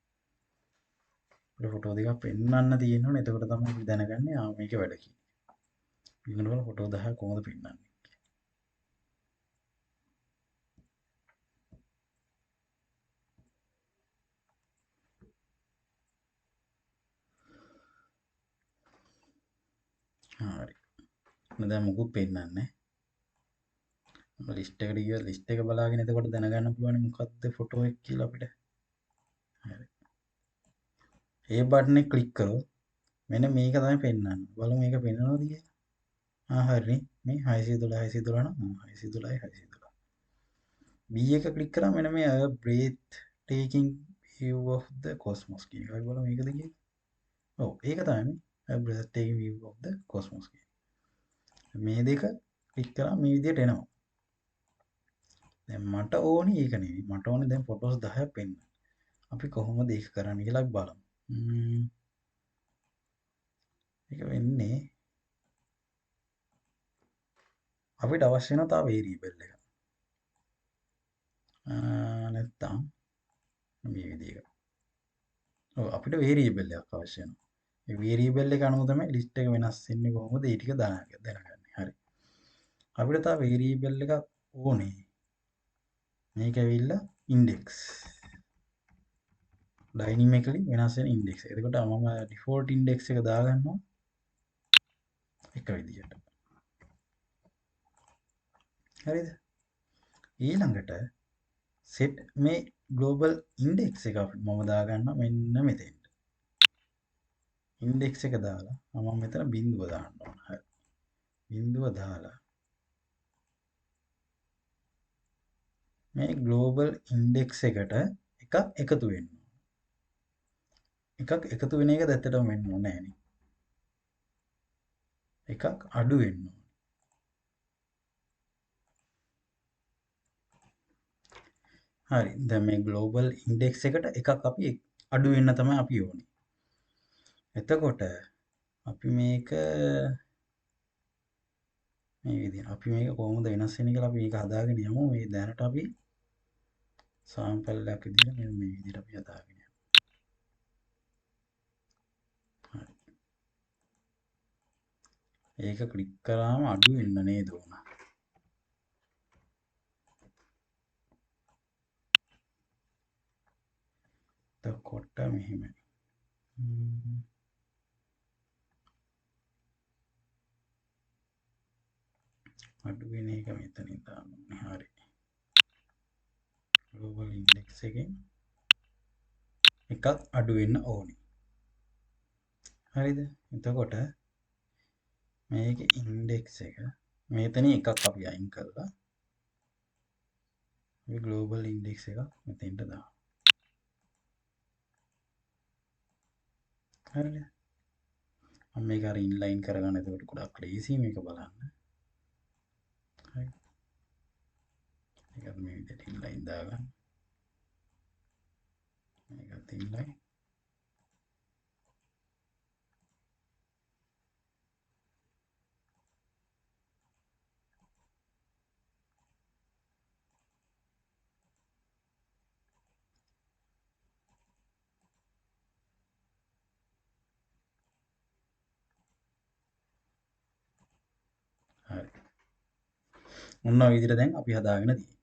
Speaker 1: අපිට ෆොටෝ දෙකක් පෙන්වන්න තියෙනවා. එතකොට තමයි අපි දැනගන්නේ ආ මේක වැඩ කියලා. ඊළඟට බලමු ෆොටෝ 10 කොහොමද පෙන්වන්නේ කියලා. හරි. දැන් මොකුත් පෙන්වන්නේ නැහැ. ලිස්ට් එකට ගියොත් ලිස්ට් එක බලාගෙන එතකොට දැනගන්න පුළුවන් මොකද්ද ෆොටෝ එක කියලා අපිට. හරි. ඒ බටන් එක ක්ලික් කරොත් මෙන්න මේක තමයි පෙන්වන්නේ. බලමු මේක පෙන්වනවද කියලා. ආ හරි. මේ 612 612 නම් 612 612. B එක ක්ලික් කරාම මෙන්න මේ breath taking view of the cosmos කියන එක. අපි බලමු මේකද කියලා. ඔව් ඒක තමයි මේ breath taking view of the cosmos කියන. මේ දෙක ක්ලික් කරාම මේ විදිහට එනවා. දැන් මට ඕනි ඒක නෙවෙයි. මට ඕනේ දැන් ෆොටෝස් 10ක් පෙන්වන්න. අපි කොහොමද ඒක කරන්නේ කියලා අපි බලමු. ඒක වෙන්නේ අපිට අවශ්‍ය වෙන තව වේරියබල් එකක්. නැත්තම් මේ විදිහට. ඔව් අපිට වේරියබල් එකක් අවශ්‍ය වෙනවා. මේ වේරියබල් එක අනුව තමයි ලිස්ට් එක වෙනස් වෙන්නේ කොහොමද ඒ ටික දැනගන්නේ. හරි. අපිට තව වේරියබල් එකක් ඕනේ. මේක ඇවිල්ලා ඉන්ඩෙක්ස්. ඩයිනමිකලි වෙනස් වෙන ඉන්ඩෙක්ස්. එතකොට මම ඩිෆෝල්ට් ඉන්ඩෙක්ස් එක දාගන්නවා එක විදිහට. හරිද? ඊළඟට සෙට් මේ ග්ලෝබල් ඉන්ඩෙක්ස් එක මම දාගන්නවා මෙන්න මෙතෙන්ට. ඉන්ඩෙක්ස් එක දාලා මම මෙතන බිඳුව දාන්න ඕන. හරි. බිඳුව දාලා මේ ග්ලෝබල් ඉන්ඩෙක්ස් එකට එකක් එකතු වෙන්න ඕන. එකක් එකතු වෙන එක ඇත්තටම වෙන්න ඕනේ නෑනේ. එකක් අඩු වෙන්න ඕනේ. හරි. දැන් මේ ග්ලෝබල් ඉන්ඩෙක්ස් එකට එකක් අපි අඩු වෙන්න තමයි අපි ඕනේ. එතකොට අපි මේක මේ විදිහට අපි මේක කොහොමද වෙනස් වෙන්නේ කියලා අපි මේක හදාගෙන යමු. මේ දැනට අපි සාම්පල් එකක් විදිහට මෙන්න මේ විදිහට අපි හදාගෙන යමු. හරි. ඒක ක්ලික් කරාම අඩු වෙන්න නේද ඕන. එතකොට මෙහෙමයි. අඩු වෙන එක මෙතනින් දාන්න ඕනේ. හරි. ග්ලෝබල් ඉන්ඩෙක්ස් එකෙන් එකක් අඩු වෙන්න ඕනේ. හරිද? එතකොට මේකේ ඉන්ඩෙක්ස් එක මෙතනින් එකක් අපි අයින් කරලා අපි ග්ලෝබල් ඉන්ඩෙක්ස් එක මෙතෙන්ට දාමු. හරිද? මම මේක අර ඉන්ලයින් කරගන්න. එතකොට ගොඩක් ලේසි මේක බලන්න. හරි. ඒකත් මේ විදිහට ඉන්ලයින් දාගන්න. මේකත් ඉන්ලයින්. හරි. ඔන්න ඔය විදිහට දැන් අපි හදාගෙන තියෙන්නේ.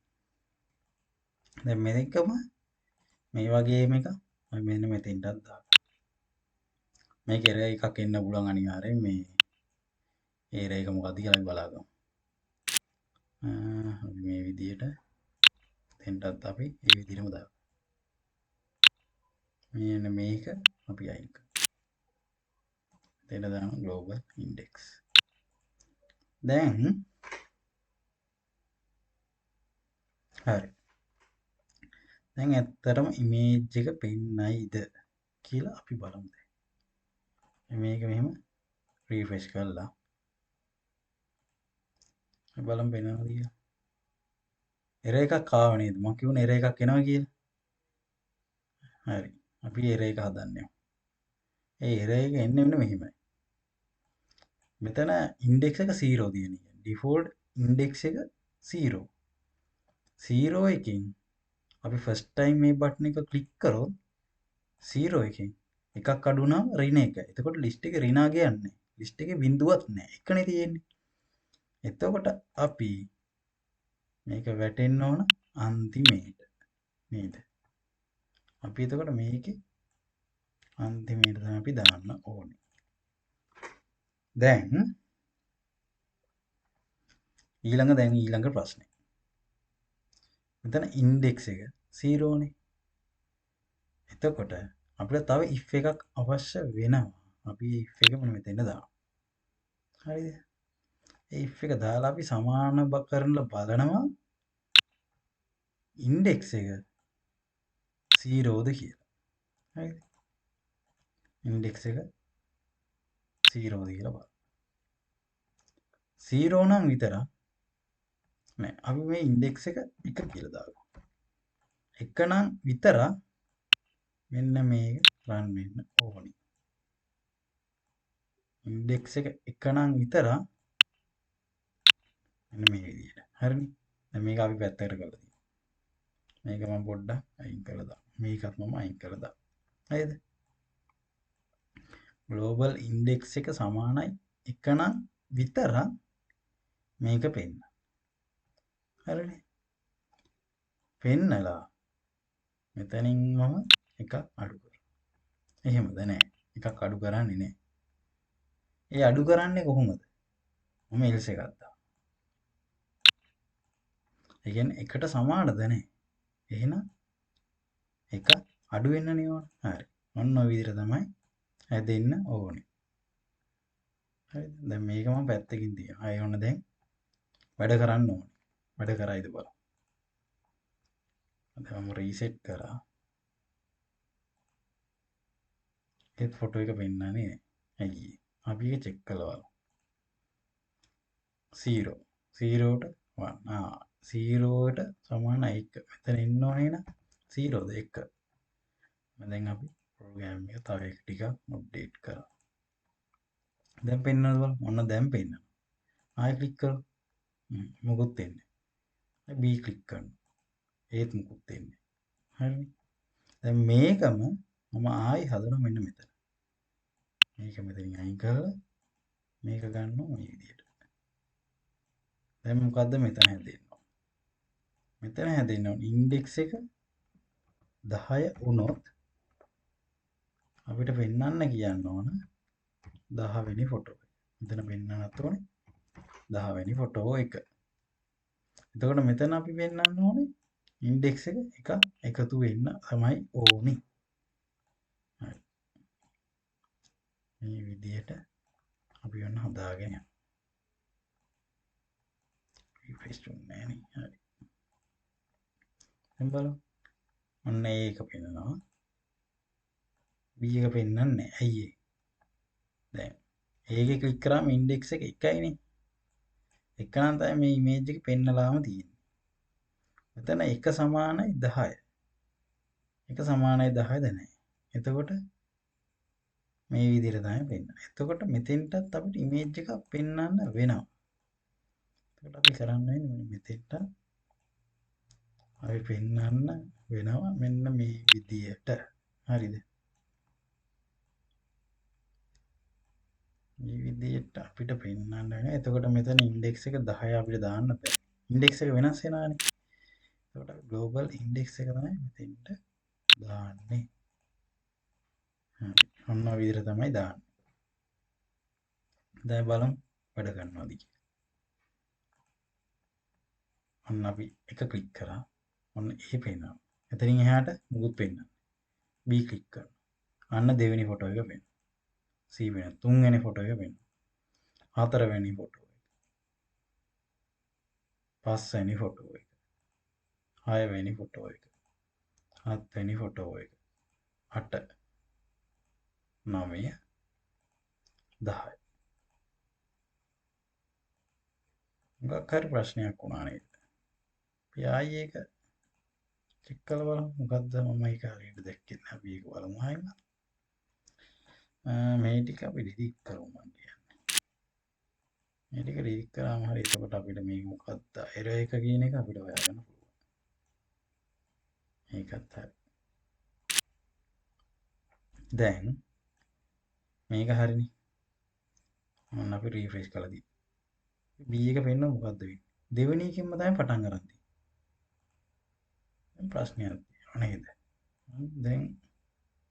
Speaker 1: දැන් මේකම මේ වගේම එක අපි මෙන්න මෙතෙන්ටත් දාගන්න. මේක එරර් එකක් එන්න පුළුවන් අනිවාර්යෙන්. මේ එරර් එක මොකද්ද කියලා අපි බලාගමු. අපි මේ විදිහට මෙතෙන්ටත් අපි ඒ විදිහටම දාගමු. මෙන්න මේක අපි අයින් කරමු. මෙතෙන්ට දාමු ග්ලෝබල් ඉන්ඩෙක්ස්. දැන් හරි. දැන් ඇත්තටම ඉමේජ් එක පෙන්නයිද කියලා අපි බලමු දැන්. මේක මෙහෙම රීෆ්‍රෙෂ් කරලා අපි බලමු පෙන්නනවද කියලා. එරර් එකක් ආව නේද? මං කිව්වනේ එරර් එකක් එනවා කියලා. හරි. අපි එරර් එක හදන්න යමු. ඒ එරර් එක එන්නේ මෙන්න මෙහෙමයි. මෙතන ඉන්ඩෙක්ස් එක 0 තියෙන එක. ඩිෆෝල්ට් ඉන්ඩෙක්ස් එක 0. 0 එකෙන් අපි ෆස්ට් ටයිම් මේ බටන් එක ක්ලික් කරොත් 0 එකෙන් එකක් අඩු වුණාම ඍණ එක. එතකොට ලිස්ට් එකේ ඍණ අගයක් නැහැ. ලිස්ට් එකේ බිඳුවක් නැහැ. එකනේ තියෙන්නේ. එතකොට අපි මේක වැටෙන්න ඕන අන්තිමේට නේද? අපි එතකොට මේකේ අන්තිමේට තමයි අපි දාන්න ඕනේ. දැන් ඊළඟ ප්‍රශ්නේ. මෙතන ඉන්ඩෙක්ස් එක 0 නේ. එතකොට අපිට තව if එකක් අවශ්‍ය වෙනවා. අපි if එක මොන මෙතෙන්ද දාමු. හරිද? ඒ if එක දාලා අපි සමාන කරලා බලනවා ඉන්ඩෙක්ස් එක 0 ද කියලා. හරිද? ඉන්ඩෙක්ස් එක 0 ද කියලා බලමු. 0 නම් විතරක් නෑ. අපි මේ ඉන්ඩෙක්ස් එක 1 කියලා දාමු. 1 නම් විතරක් මෙන්න මේක රන් වෙන්න ඕනි. ඉන්ඩෙක්ස් එක 1 නම් විතරක් මෙන්න මේ විදිහට. හරිනේ. දැන් මේක අපි පැත්තකට කරලා තියෙනවා. මේක මම පොඩ්ඩක් අයින් කරලා දාමු. මේකත් මම අයින් කරලා දාමු. හරිද? ග්ලෝබල් ඉන්ඩෙක්ස් එක සමානයි 1 නම් විතරක් මේක පෙන්න. හරිනේ. පෙන්නලා මෙතනින් මම එකක් අඩු කරනවා. එහෙමද නෑ. එකක් අඩු කරන්නේ නෑ. ඒ අඩු කරන්නේ කොහොමද? මම else එකක් දානවා. ඒ කියන්නේ එකට සමානද නෑ. එහෙනම් එක අඩු වෙන්නනේ ඕන. හරි. ඔන්න ඔය විදිහට තමයි හැදෙන්න ඕනේ. හරිද? දැන් මේක මම පැත්තකින් තියනවා. ආයෙ ඔන්න දැන් වැඩ කරන්න ඕනේ. වැඩ කරයිද බලමු. දැන් මම රීසෙට් කරා. ඒත් ෆොටෝ එක පෙන්නන්නේ නෑ. ඇයි? අපි ඒක චෙක් කරලා බලමු. 0 0ට 1. 0ට සමාන 1. මෙතන එන්න ඕනේ න 0ද 1. දැන් අපි ප්‍රෝග්‍රෑම් එක තව එක ටිකක් අප්ඩේට් කරා. දැන් පෙන්නනවද බලමු. ඔන්න දැන් පෙන්නනවා. ආයෙ ක්ලික් කරමු. මොකුත් වෙන්නේ නෑ. B click කරනවා. ඒත් මොකුත් වෙන්නේ නෑ. හරිනේ. දැන් මේකම මම ආයෙ හදනවා මෙන්න මෙතන. මේක මෙතනින් අයින් කරලා මේක ගන්නවා මේ විදියට. දැන් මොකද්ද මෙතන හැදෙන්න ඕන? මෙතන හැදෙන්න ඕන ඉන්ඩෙක්ස් එක 10 වුණොත් අපිට පෙන්වන්න කියන්න ඕන 10 වෙනි ෆොටෝ එක. මෙතන පෙන්වන්නත් ඕනේ 10 වෙනි ෆොටෝ එක. එතකොට මෙතන අපි පෙන්වන්න ඕනේ ඉන්ඩෙක්ස් එක එක එකතු වෙන්න තමයි ඕනේ. හරි. මේ විදියට අපි ඔන්න හදාගෙන යනවා. රිෆ්‍රෙෂ් වෙන්නේ නෑනේ. හරි. දැන් බලමු. ඔන්න ඒක පෙන්නනවා. B එක පෙන්නන්නේ නෑ. ඇයි ඒ? දැන් ඒකේ ක්ලික් කරාම ඉන්ඩෙක්ස් එක 1යිනේ. එක නම් තමයි මේ ඉමේජ් එක පෙන්නලාම තියෙන්නේ. මෙතන 1 සමානයි 10. 1 සමානයි 10ද නෑ. එතකොට මේ විදිහට තමයි පෙන්නන්නේ. එතකොට මෙතෙන්ටත් අපිට ඉමේජ් එකක් පෙන්නන්න වෙනවා. එතකොට අපි කරන්න වෙන්නේ මෙන්න මෙතෙන්ට අපි පෙන්නන්න වෙනවා මෙන්න මේ විදියට. හරිද? මේ විදියට අපිට පෙන්නන්න වෙනවා. එතකොට මෙතන ඉන්ඩෙක්ස් එක 10 අපිට දාන්න බෑ. ඉන්ඩෙක්ස් එක වෙනස් වෙනවානේ. එතකොට අපි ග්ලෝබල් ඉන්ඩෙක්ස් එක තමයි මෙතෙන්ට දාන්නේ. හරි. ඔන්න ඔය විදිහට තමයි දාන්නේ. දැන් බලමු වැඩ කරනවද කියලා. ඔන්න අපි එක ක්ලික් කරා. ඔන්න ඒ පේනවා. එතනින් එහාට මුකුත් පේන්නේ නැහැ. B click කරනවා. අන්න දෙවෙනි ෆොටෝ එක පේනවා. C වෙන තුන්වෙනි ෆොටෝ එක පේනවා. හතරවෙනි ෆොටෝ එක. පස්වෙනි ෆොටෝ එක. හයවෙනි ෆොටෝ එක. හත්වෙනි ෆොටෝ එක. 8 9 10. මොකක් හරි ප්‍රශ්නයක් වුණා නේද? අපි ආයේ ඒක චෙක් කරලා බලමු. මොකද්ද මම ඒක හරියට දැක්කේ නෑ. අපි ඒක බලමු ආයෙත්. මේ ටික අපි ඩිලීට් කරමු මං කියන්නේ. මේ ටික ඩිලීට් කරාම හරි එතකොට අපිට මේක මොකද්ද එරර් එක කියන එක අපිට හොයාගන්න පුළුවන්. මේකත් හරි. දැන් මේක හරිනේ. ඔන්න අපි රීෆ්‍රෙෂ් කරලා තියෙනවා. B එක පෙන්නව මොකද්ද වෙන්නේ? දෙවෙනි එකෙන්ම තමයි පටන් අරන් තියෙන්නේ. දැන් ප්‍රශ්නයක් තියෙනවා නේද? දැන්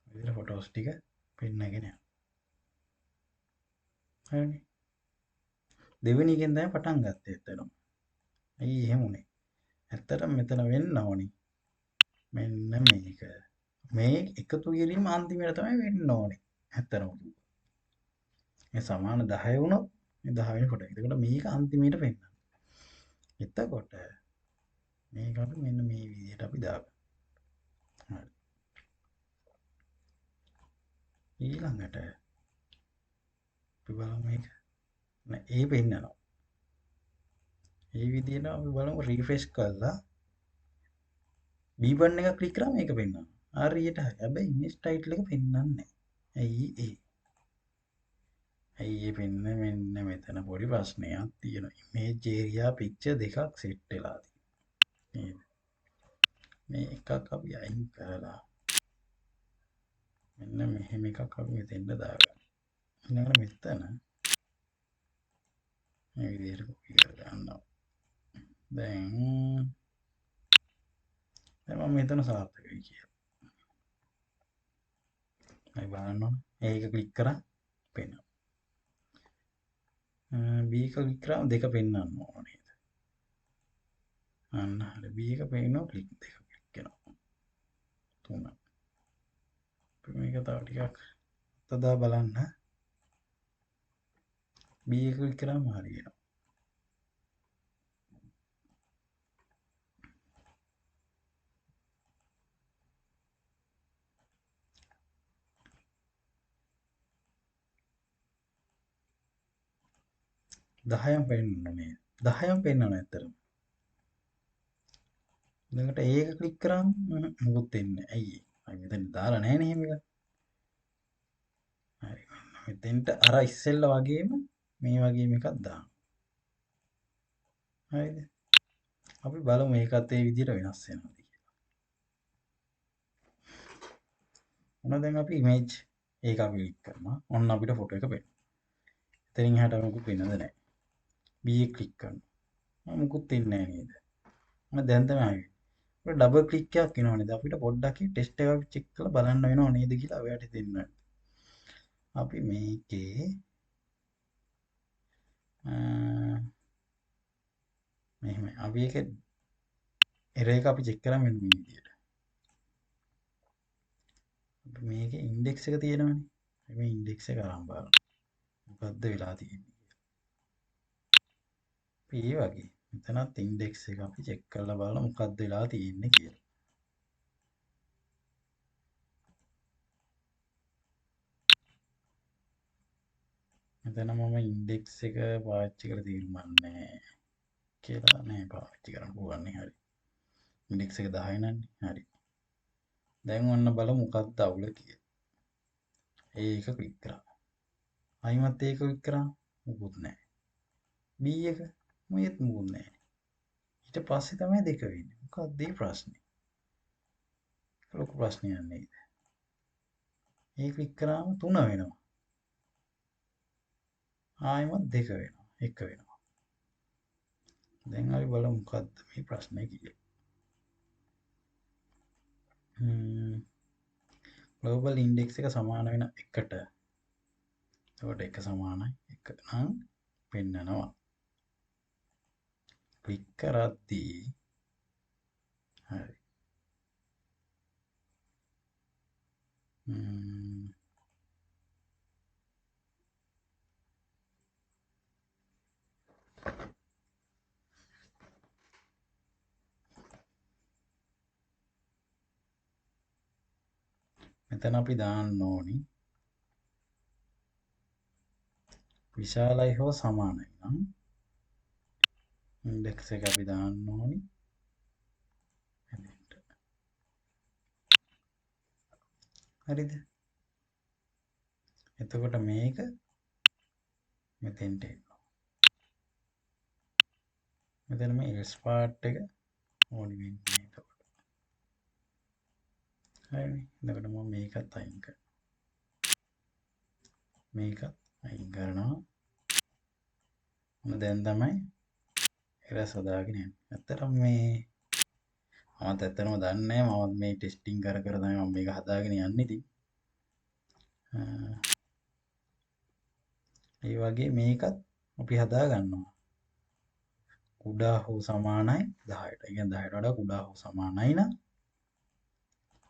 Speaker 1: විදිහට ෆොටෝස් ටික පෙන්නගෙන යනවා. හරිනේ. දෙවෙනි එකෙන් තමයි පටන් ගත්තේ ඇත්තටම. ඇයි එහෙම වුනේ? ඇත්තටම මෙතන වෙන්න ඕනි. මෙන්න මේක. මේ එකතු කිරීම අන්තිමට තමයි වෙන්න ඕනේ. ඇත්තටම කිව්වොත්. මේ සමාන 10 වුණොත් මේ 10 වෙනි ෆොටෝ එක. එතකොට මේක අන්තිමට පෙන්නන්න. එතකොට මේක අපි මෙන්න මේ විදිහට අපි දාගමු. හරි. ඊළඟට අපි බලමු මේක. නෑ ඒ පෙන්නනවා. මේ විදිහට අපි බලමු රිෆ්‍රෙෂ් කරලා B button එක ක්ලික් කරාම මේක පෙන්නනවා. හරියට හරි. හැබැයි ඉමේජ් ටයිටල් එක පෙන්නන්නේ නෑ. ඇයි ඒ? ඇයි ඒ පෙන්නේ? මෙන්න මෙතන පොඩි ප්‍රශ්නයක් තියෙනවා. ඉමේජ් ඒරියා පික්චර් දෙකක් සෙට් වෙලා තියෙනවා. නේද? මේ එකක් අපි අයින් කරලා මෙන්න මෙහෙම එකක් අපි මෙතෙන්ට දාගමු. ඊළඟට මෙතන මේ විදිහට කොපි කර ගන්නවා. දැන් මම මෙතන සාර්ථකයි කියලා. අය බලන්න ඕන. ඒක ක්ලික් කරා පෙන්වනවා. B එක ක්ලික් කරාම දෙක පෙන්වන්න ඕන නේද? අන්න හරි. B එක පෙන්වනවා ක්ලික් දෙක ක්ලික් වෙනවා. තුන. අපි මේක තව ටිකක් අතදා බලන්න. B එක ක්ලික් කරාම හරියනවා. 10ම පෙන්නන්න නේද? 10ම පෙන්නනවා ඇත්තටම. ඊළඟට ඒක ක්ලික් කරාම මොකුත් එන්නේ නැහැ. ඇයි ඒ? අපි මෙතන දාලා නැහැ නේ එහෙම එකක්. හරි. මෙතෙන්ට අර ඉස්සෙල්ලා වගේම මේ වගේම එකක් දාන්න. හරිද? අපි බලමු මේකත් ඒ විදිහට වෙනස් වෙනවද කියලා. ඔන්න දැන් අපි ඉමේජ් ඒක අපි ක්ලික් කරනවා. ඔන්න අපිට ෆොටෝ එක පේනවා. එතනින් එහාට මොකුත් වෙනද නැහැ. B එක ක්ලික් කරනවා. මොකුත් එන්නේ නැහැ නේද? මම දැන් තමයි ආවේ. අපිට ඩබල් ක්ලික් එකක් එනවා නේද? අපිට පොඩ්ඩක් ටෙස්ට් එකක් චෙක් කරලා බලන්න වෙනව නේද කියලා ඔයාලට හිතෙන්න. අපි මේකේ මෙහෙමයි. අපි ඒක එරර් එක අපි චෙක් කරා මෙන්න මේ විදියට. අපි මේකේ ඉන්ඩෙක්ස් එක තියෙනවනේ. අපි මේ ඉන්ඩෙක්ස් එක අරන් බලමු. මොකද්ද වෙලා තියෙන්නේ කියලා. අපි ඒ වගේ මෙතනත් ඉන්ඩෙක්ස් එක අපි චෙක් කරලා බලමු මොකද්ද වෙලා තියෙන්නේ කියලා. මෙතන මම ඉන්ඩෙක්ස් එක පාවිච්චි කරලා තීරුමක් නෑ කියලා නෑ පාවිච්චි කරන්න පුළුවන් නේ. හරි. ඉන්ඩෙක්ස් එක 10 නන්නේ. හරි. දැන් ඔන්න බලමු මොකද්ද අවුල කියලා. ඒක ක්ලික් කරා. ආයිමත් ඒක ක්ලික් කරා මොකුත් නෑ. B එක මොයෙත් මොකුත් නෑ. ඊට පස්සේ තමයි දෙක වෙන්නේ. මොකක්ද මේ ප්‍රශ්නේ? ලොකු ප්‍රශ්නයක් නේද? ඒ ක්ලික් කරාම 3 වෙනවා. ආයිමත් දෙක වෙනවා. එක වෙනවා. දැන් අපි බලමු මොකද්ද මේ ප්‍රශ්නේ කියලා. ග්ලෝබල් ඉන්ඩෙක්ස් එක සමාන වෙන එකට. එතකොට එක සමානයි 1 නම් පෙන්නනවා. ක්ලික් කරද්දී හරි. මෙතන අපි දාන්න ඕනි විශාලයි හෝ සමානයි නම් ඉන්ඩෙක්ස් එක අපි දාන්න ඕනි මෙතෙන්ට. හරිද? එතකොට මේක මෙතෙන්ට එනවා. මෙතන මේ else part එක ඕනි වෙන්නේ එතකොට. හරිනේ. එතකොට මම මේකත් අයින් කරනවා. මේකත් අයින් කරනවා. මම දැන් තමයි එරස් හදාගෙන යන්නේ. ඇත්තටම මේ මමත් ඇත්තටම දන්නේ නැහැ. මමත් මේ ටෙස්ටිං කර කර තමයි මම මේක හදාගෙන යන්නේ ඉතින්. ඒ වගේ මේකත් අපි හදා ගන්නවා. කුඩා හෝ සමානයි 10ට. ඒ කියන්නේ 10ට වඩා කුඩා හෝ සමානයි නම්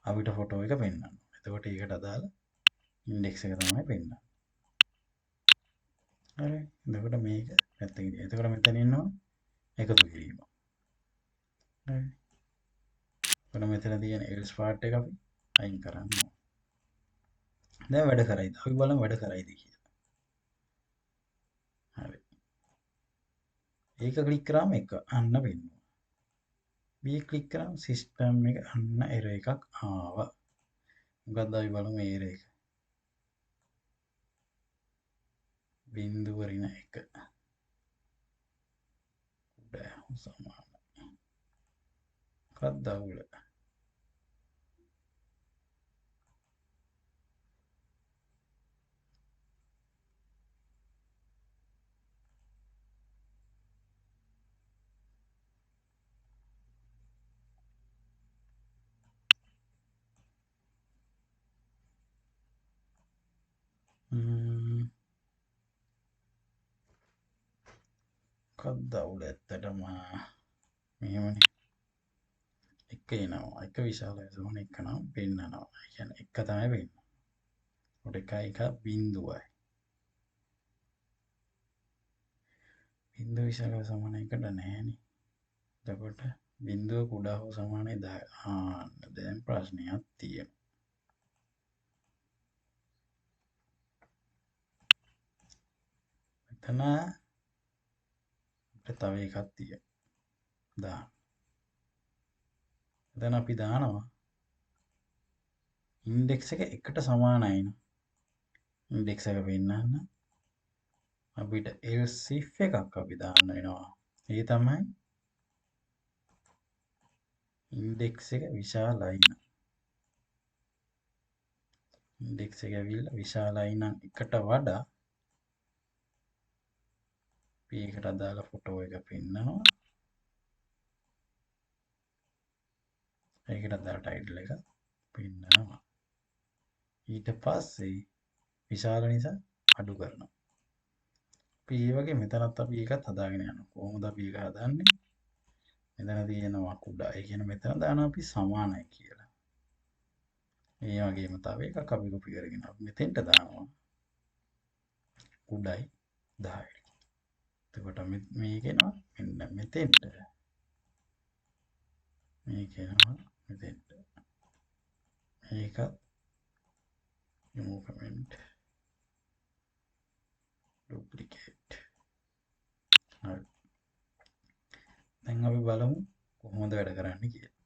Speaker 1: අපිට ෆොටෝ එක පෙන්වන්න. එතකොට ඒකට අදාළ ඉන්ඩෙක්ස් එක තමයි පෙන්වන්නේ. හරි. එතකොට මේක පැත්තකින් තියන්න. එතකොට මෙතන ඉන්නවා එකතු කිරීම. හරි. එතකොට මෙතන තියෙන else part එක අපි අයින් කරන්න ඕන. දැන් වැඩ කරයිද? අපි බලමු වැඩ කරයිද කියලා. හරි. ඒක ක්ලික් කරාම එක අන්න පෙන්වනවා. B click කරාම සිස්ටම් එක අන්න එරර් එකක් ආවා. මොකක්ද අපි බලමු ඒ එරර් එක. බිංදුව ඍණ 1. කුඩා හෝ සමානයි. මොකක්ද අවුල? මොකක්ද අවුල ඇත්තටම? මෙහෙමනේ. එක එනවා. එක විශාලයි සමාන එක නම් පෙන්නනවා. ඒ කියන්නේ එක තමයි පෙන්නන්නේ. උඩ එකයි එක බිංදුවයි. බිංදුව විශාලයි සමාන එකට නෑනේ. එතකොට බිංදුව කුඩා හෝ සමානයි 10. ආන්න දැන් ප්‍රශ්නයක් තියෙනවා. මෙතන තව එකක් තියෙනවා. දාන්න. දැන් අපි දානවා ඉන්ඩෙක්ස් එක එකට සමානයි න ඉන්ඩෙක්ස් එක පෙන්නන්න අපිට else if එකක් අපි දාන්න වෙනවා. ඒ තමයි ඉන්ඩෙක්ස් එක විශාලයි නම් ඉන්ඩෙක්ස් එක ඇවිල්ලා විශාලයි නම් එකට වඩා අපි ඒකට අදාළ ෆොටෝ එක පෙන්නනවා. ඒකට අදාළ ටයිටල් එක පෙන්නනවා. ඊට පස්සේ විශාල නිසා අඩු කරනවා. අපි ඒ වගේ මෙතනත් අපි ඒකත් හදාගෙන යනවා. කොහොමද අපි ඒක හදන්නේ? මෙතන තියෙනවා කුඩා. ඒ කියන්නේ මෙතන දානවා අපි සමානයි කියලා. ඒ වගේම තව එකක් අපි කොපි කරගෙන අපි මෙතෙන්ට දානවා කුඩයි 10. එතකොට මේක එනවා මෙන්න මෙතෙන්ට. මේක එනවා මෙතෙන්ට. මේකත් remove comment duplicate. හරි. දැන් අපි බලමු කොහොමද වැඩ කරන්නේ කියලා.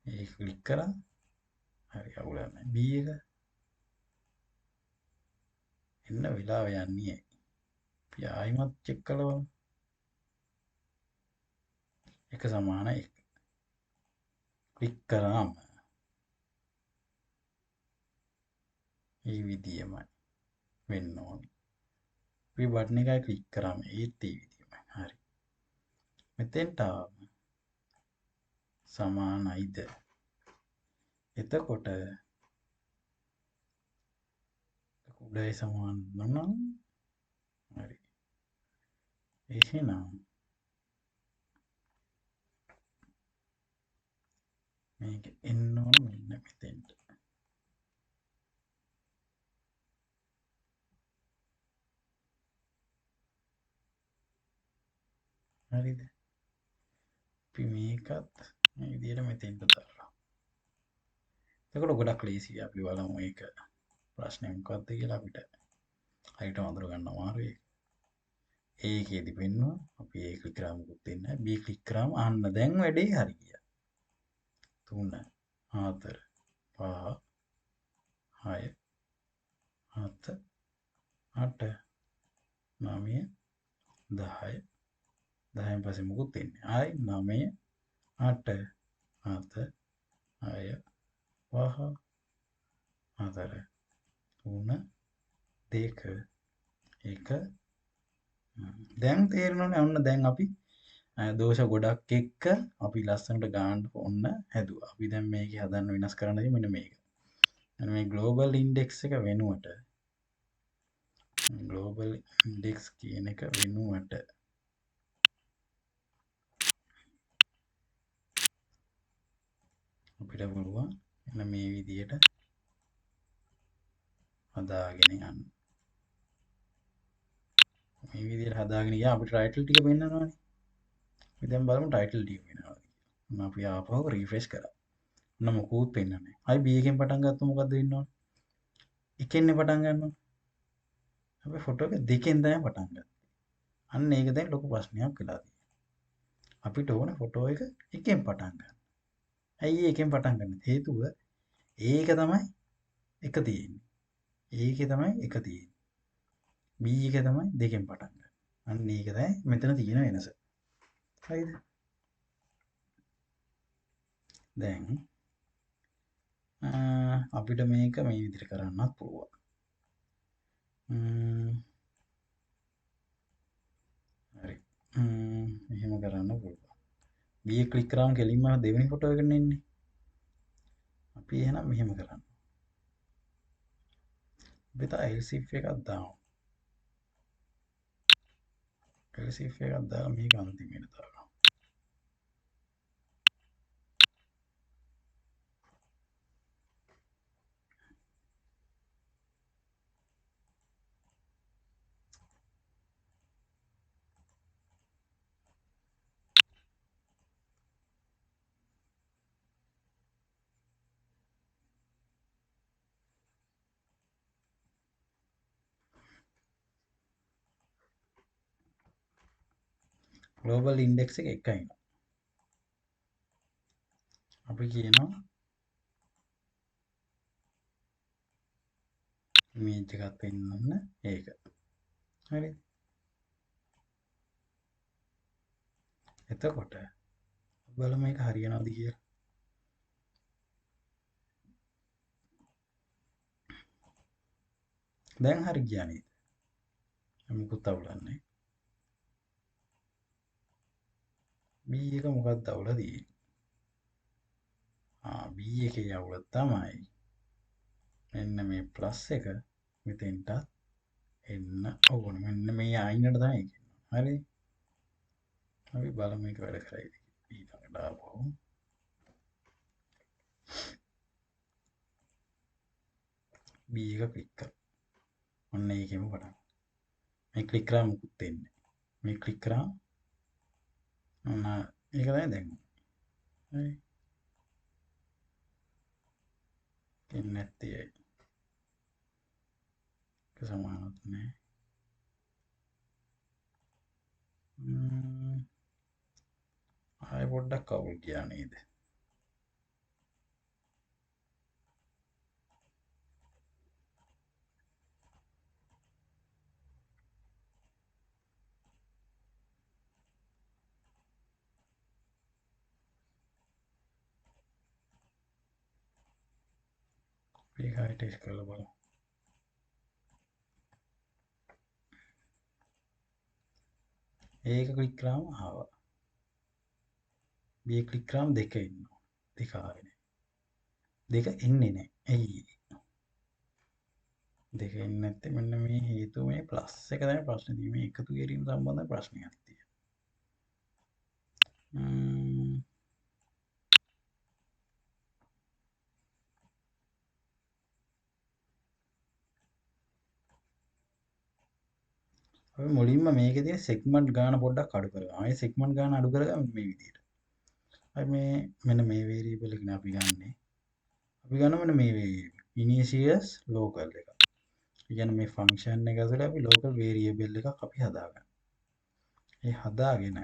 Speaker 1: ඒක ක්ලික් කරා. හරි අවුලක් නැහැ. B එක එන්න වෙලාව යන්නේ. අපි ආයිමත් චෙක් කරලා බලමු. එක සමාන 1. ක්ලික් කරාම මේ විදියමයි වෙන්න ඕනේ. අපි බටන් එකයි ක්ලික් කරාම ඒත් ඒ විදියමයි. හරි. මෙතෙන්ට ආවම සමානයිද? එතකොට කුඩයි සමාන නම් හරි. එහෙනම් මේක එන්න ඕන මෙන්න මෙතෙන්ට. හරිද? අපි මේකත් මේ විදියට මෙතෙන්ට දාලා. එතකොට ගොඩක් ලේසියි. අපි බලමු ඒක ප්‍රශ්නේ මොකක්ද කියලා අපිට හරියට අඳුර ගන්න අමාරුයි. ඒකේදි පෙන්නවා අපි A click කරාම මොකුත් වෙන්නේ නැහැ. B click කරාම අන්න දැන් වැඩේ හරි ගියා. 3 4 5 6 7 8 9 10 10න් පස්සේ මොකුත් වෙන්නේ නැහැ. ආයි 9 8 7 6 5 4 3 2 1. දැන් තේරෙනවනේ ඔන්න දැන් අපි දෝෂ ගොඩක් එක්ක අපි ලස්සනට ගාන්න ඔන්න හැදුවා. අපි දැන් මේකේ හදන්න වෙනස් කරන්න තියෙන්නේ මෙන්න මේක. මෙන්න මේ ග්ලෝබල් ඉන්ඩෙක්ස් එක වෙනුවට ග්ලෝබල් ඉන්ඩෙක්ස් කියන එක වෙනුවට අපිට පුළුවන් මෙන්න මේ විදියට හදාගෙන යන්න. මේ විදියට හදාගෙන ගියා අපිට ටයිටල් ටික පෙන්නනවනේ. අපි දැන් බලමු ටයිටල් ටික පෙන්නනවද කියලා. ඔන්න අපි ආපහු රිෆ්‍රෙෂ් කරා. ඔන්න මොකුත් පෙන්නන්නේ නැහැ. ආයි B එකෙන් පටන් ගත්තොත් මොකද්ද වෙන්න ඕන? එකෙන්නේ පටන් ගන්න ඕන. අපි ෆොටෝ එක දෙකෙන් තමයි පටන් ගත්තේ. අන්න ඒක දැන් ලොකු ප්‍රශ්නයක් වෙලා තියෙනවා. අපිට ඕන ෆොටෝ එක එකෙන් පටන් ගන්න. ඇයි එකෙන් පටන් ගන්න? හේතුව ඒක තමයි එක තියෙන්නේ. ඒකේ තමයි එක තියෙන්නේ. B එක තමයි දෙකෙන් පටන් ගන්න. අන්න ඒක තමයි මෙතන තියෙන වෙනස. හරිද? දැන් අපිට මේක මේ විදිහට කරන්නත් පුළුවන්. හරි. එහෙම කරන්න පුළුවන්. B එක ක්ලික් කරාම කෙලින්ම දෙවෙනි ෆොටෝ එකට එන්නේ. අපි එහෙනම් මෙහෙම කරන්න. අපි තව else if එකක් දාමු. else if එකක් දාලා මේක අන්තිමට දාගමු. ග්ලෝබල් ඉන්ඩෙක්ස් එක එකයි. අපි කියනවා ඉමේජ් එකක් පෙන්වන්න ඒක. හරි. එතකොට බලමු මේක හරියනවද කියලා. දැන් හරි ගියා නේද? මොකුත් අවුලක් නැහැ. B එක මොකක්ද අවුල තියෙන්නේ? B එකේ අවුල තමයි මෙන්න මේ ප්ලස් එක මෙතෙන්ටත් එන්න ඕන. මෙන්න මේ අයිනට තමයි ඒක එන්න. හරි. අපි බලමු මේක වැඩ කරයිද කියලා. ඊළඟට ආපහු B එක ක්ලික් කරමු. ඔන්න ඒකෙම පටන්. මේ ක්ලික් කරාම මොකුත් එන්නේ නැහැ. මේ ක්ලික් කරාම ඔන්න ඒක තමයි දැන්. හරි. එන්නේ නැත්තේ ඇයි? ඒක සමානත් නෑ. ආයෙ පොඩ්ඩක් අවුල් ගියා නේද? ඒක ආයෙ ටෙස්ට් කරලා බලමු. ඒක ක්ලික් කරාම ආවා. B click කරාම දෙක ඉන්නවා. දෙක ආවේ නෑ. දෙක එන්නේ නෑ. ඇයි? දෙක එන්නේ නැත්තේ මෙන්න මේ හේතුව මේ ප්ලස් එක තමයි ප්‍රශ්නේ තියෙන්නේ. මේ එකතු කිරීම සම්බන්ධ ප්‍රශ්නයක් තියෙනවා. අපි මුලින්ම මේකේ තියෙන සෙග්මන්ට් ගාන පොඩ්ඩක් අඩු කරගමු. ආයේ සෙග්මන්ට් ගාන අඩු කරගමු මේ විදිහට. අපි මේ මෙන්න මේ වේරියබල් එක නේ අපි ගන්නෙ. අපි ගන්න මෙන්න මේ වේරියබල් ඉනිෂියස් ලෝකල් එක. ඒ කියන්නේ මේ ෆන්ක්ෂන් එක ඇතුලේ අපි ලෝකල් වේරියබල් එකක් අපි හදාගන්න. ඒ හදාගෙන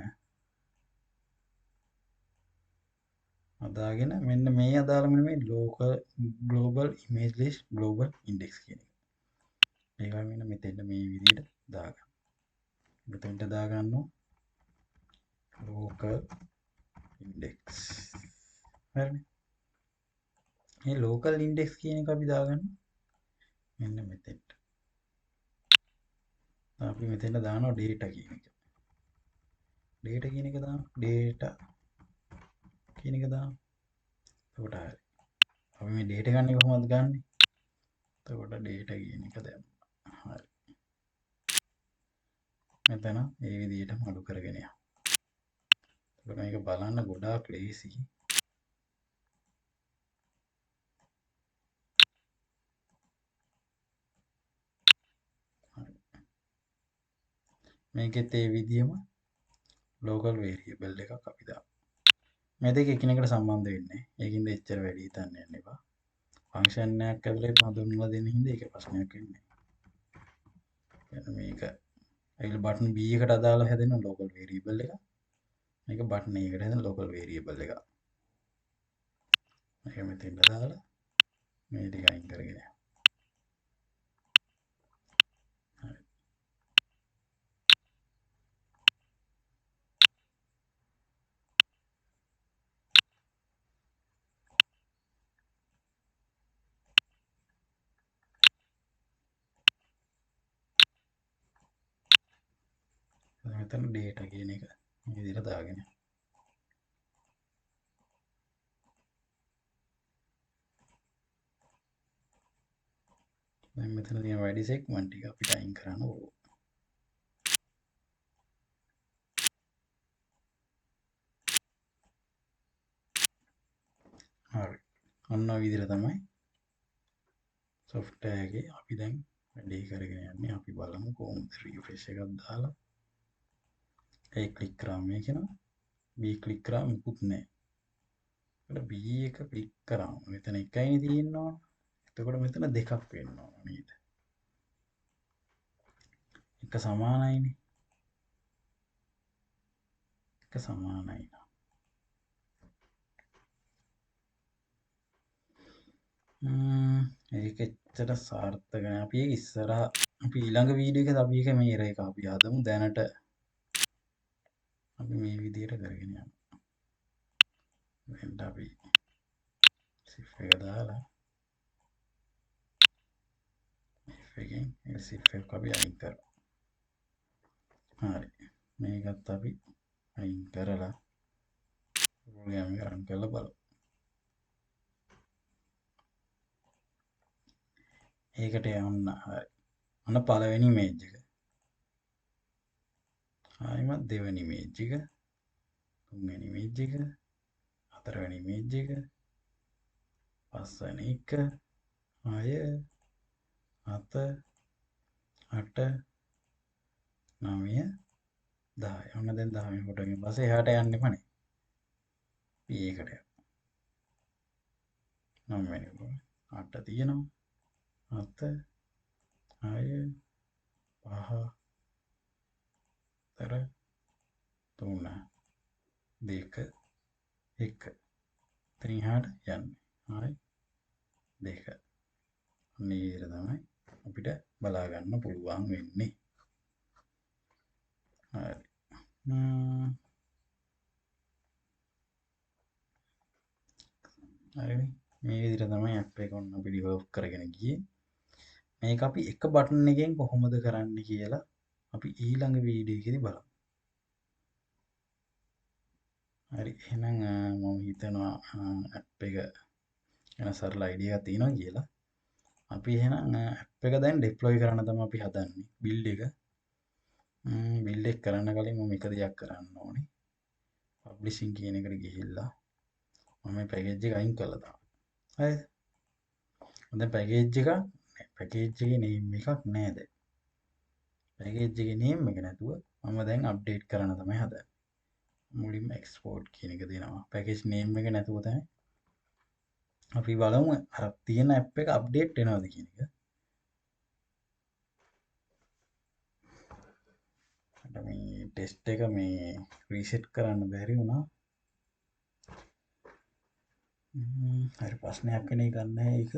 Speaker 1: මෙන්න මේ අදාළ මෙන්න මේ local global image list global index කියන එක. ඒක මෙන්න මෙතෙන්ට මේ විදිහට දාගන්න. මෙතෙන්ට දාගන්නවා local index. හරිනේ. මේ local index කියන එක අපි දාගන්න මෙන්න මෙතෙන්ට. අපි මෙතෙන්ට දානවා data කියන එක. data කියන එක දාමු. data කියන එක දාමු. එතකොට හරි. අපි මේ data ගන්න කොහොමද ගන්නෙ? එතකොට data කියන එක දැම්මා. හරි. මෙතන මේ විදිහටම අඩු කරගෙන යමු. එතකොට මේක බලන්න ගොඩාක් ලේසි. මේකෙත් ඒ විදිහම ලෝකල් වේරියබල් එකක් අපි දාමු. මේ දෙක එකිනෙකට සම්බන්ධ වෙන්නේ නැහැ. ඒකින්ද එච්චර වැඩි හිතන්න යන්න එපා. ෆන්ක්ෂන් එකක් ඇතුලේ හඳුන්වලා දෙන හින්දා ඒක ප්‍රශ්නයක් වෙන්නේ නැහැ. මේක ඇවිල්ලා බටන් B එකට අදාළව හැදෙන ලෝකල් වේරියබල් එක. මේක බටන් A එකට හැදෙන ලෝකල් වේරියබල් එක. මේක මෙතෙන්ට දාලා මේ ටික අයින් කරගෙන යමු. හරි. මෙතන ඩේටා කියන එක මේ විදිහට දාගෙන දැන් මෙතන තියෙන වැඩි සෙග්මන්ට් ටික අපිට අයින් කරන්න ඕන. හරි. ඔන්න ඔය විදිහට තමයි සොෆ්ට්වෙයාර් එකේ අපි දැන් වැඩේ කරගෙන යන්නේ. අපි බලමු කොහොමද රිෆ්‍රෙෂ් එකක් දාලා A click කරාම මේක එනවා. B click කරාම මුකුත් නෑ. එතකොට B එක ක්ලික් කරාම මෙතන එකයිනේ තියෙන්න ඕන. එතකොට මෙතන දෙකක් වෙන්න ඕන නේද? එක සමානයිනේ. එක්ක සමානයි නම් ඒක එච්චර සාර්ථක නෑ. අපි ඒක ඉස්සරහා අපි ඊළඟ වීඩියෝ එකේදී අපි ඒක මේ එරර් එක අපි හදමු. දැනට අපි මේ විදිහට කරගෙන යමු. දැන් අපි සිෆ් එක දාලා if එකෙන් ඒ සිෆ් එක අපි අයින් කරමු. හරි. මේකත් අපි අයින් කරලා ප්‍රෝග්‍රෑම් එක රන් කරලා බලමු. ඒකට යන්න. හරි. ඔන්න පළවෙනි ඉමේජ් එක. ආයිමත් දෙවෙනි ඉමේජ් එක, තුන්වෙනි ඉමේජ් එක, හතරවෙනි ඉමේජ් එක, පස්වෙනි එක, 6, 7, 8, 9, 10. ඔන්න දැන් 10 වෙනි ෆොටෝ එකෙන් පස්සේ එහාට යන්න එපා නේ. අපි ඒකට යමු. 9 වෙනි ෆොටෝ. 8 තියෙනවා. 7, 6, 5, 4, 3, 2, 1. ඉතින් එහාට යන්නේ. 6, 2. ඔන්න ඒ විදිහට තමයි අපිට බලා ගන්න පුළුවන් වෙන්නේ. හරි. හරිනේ. මේ විදිහට තමයි ඇප් එක ඔන්න අපි ඩෙවලොප් කරගෙන ගියේ. මේක අපි එක බටන් එකෙන් කොහොමද කරන්නේ කියලා අපි ඊළඟ වීඩියෝ එකේදී බලමු. හරි, එහෙනම් මම හිතනවා ඇප් එක ගැන සරල අයිඩියා එකක් තියෙනවා කියලා. අපි එහෙනම් ඇප් එක දැන් ඩිප්ලොයි කරන්න තමයි අපි හදන්නේ. බිල්ඩ් එක. බිල්ඩ් එක කරන්න කලින් මම එක දෙයක් කරන්න ඕනේ. පබ්ලිෂින් කියන එකට ගිහිල්ලා මම මේ පැකේජ් එක අයින් කරලා දානවා. හරිද? දැන් පැකේජ් එක පැකේජ් එකේ නේම් එකක් නෑ දැන්. පැකේජ් එකේ නේම් එක නැතුව මම දැන් අප්ඩේට් කරන්න තමයි හදන්නේ. මුලින්ම එක්ස්පෝර්ට් කියන එක දෙනවා. පැකේජ් නේම් එක නැතුව තමයි අපි බලමු අර තියෙන ඇප් එක අප්ඩේට් වෙනවද කියන එක. මට මේ ටෙස්ට් එක මේ රීසෙට් කරන්න බැරි වුණා. හරි, ප්‍රශ්නයක් වෙන එකක් නෑ ඒක.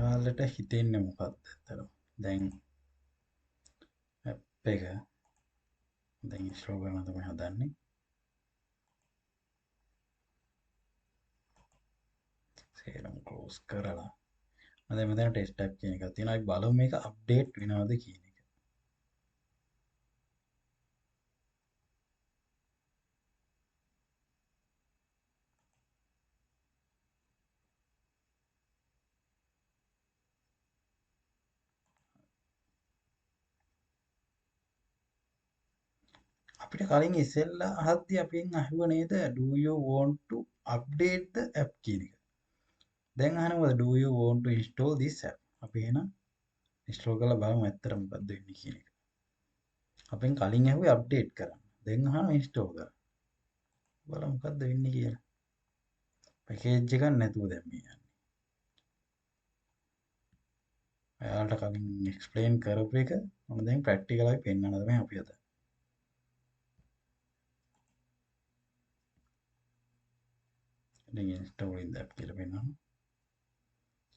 Speaker 1: ඔයාලට හිතෙන්නේ මොකක්ද ඇත්තටම? දැන් ඇප් එක දැන් ඉන්ස්ටෝල් කරන්න තමයි හදන්නේ. සේරම ක්ලෝස් කරලා මම දැන් මෙතන ටෙස්ට් ඇප් කියන එකක් තියෙනවා. අපි බලමු මේක අප්ඩේට් වෙනවද කියන එක. අපිට කලින් ඉස්සෙල්ලා අහද්දි අපෙන් අහුව නේද do you want to update the app කියන එක. දැන් අහනවා do you want to install this app. අපි එහෙනම් ඉන්ස්ටෝල් කරලා බලමු ඇත්තටම මොකද්ද වෙන්නේ කියන එක. අපෙන් කලින් ඇහුවේ අප්ඩේට් කරන්න. දැන් අහනවා ඉන්ස්ටෝල් කරන්න. බලමු මොකද්ද වෙන්නේ කියලා. පැකේජ් එකක් නැතුව දැන් මේ යන්නේ. ඔයාලට කලින් එක්ස්ප්ලেইন කරපු එක මම දැන් ප්‍රැක්ටිකල් අපි පෙන්නන්න තමයි අපි හදන්නේ. දැන් installing the app කියලා පෙන්නනවා.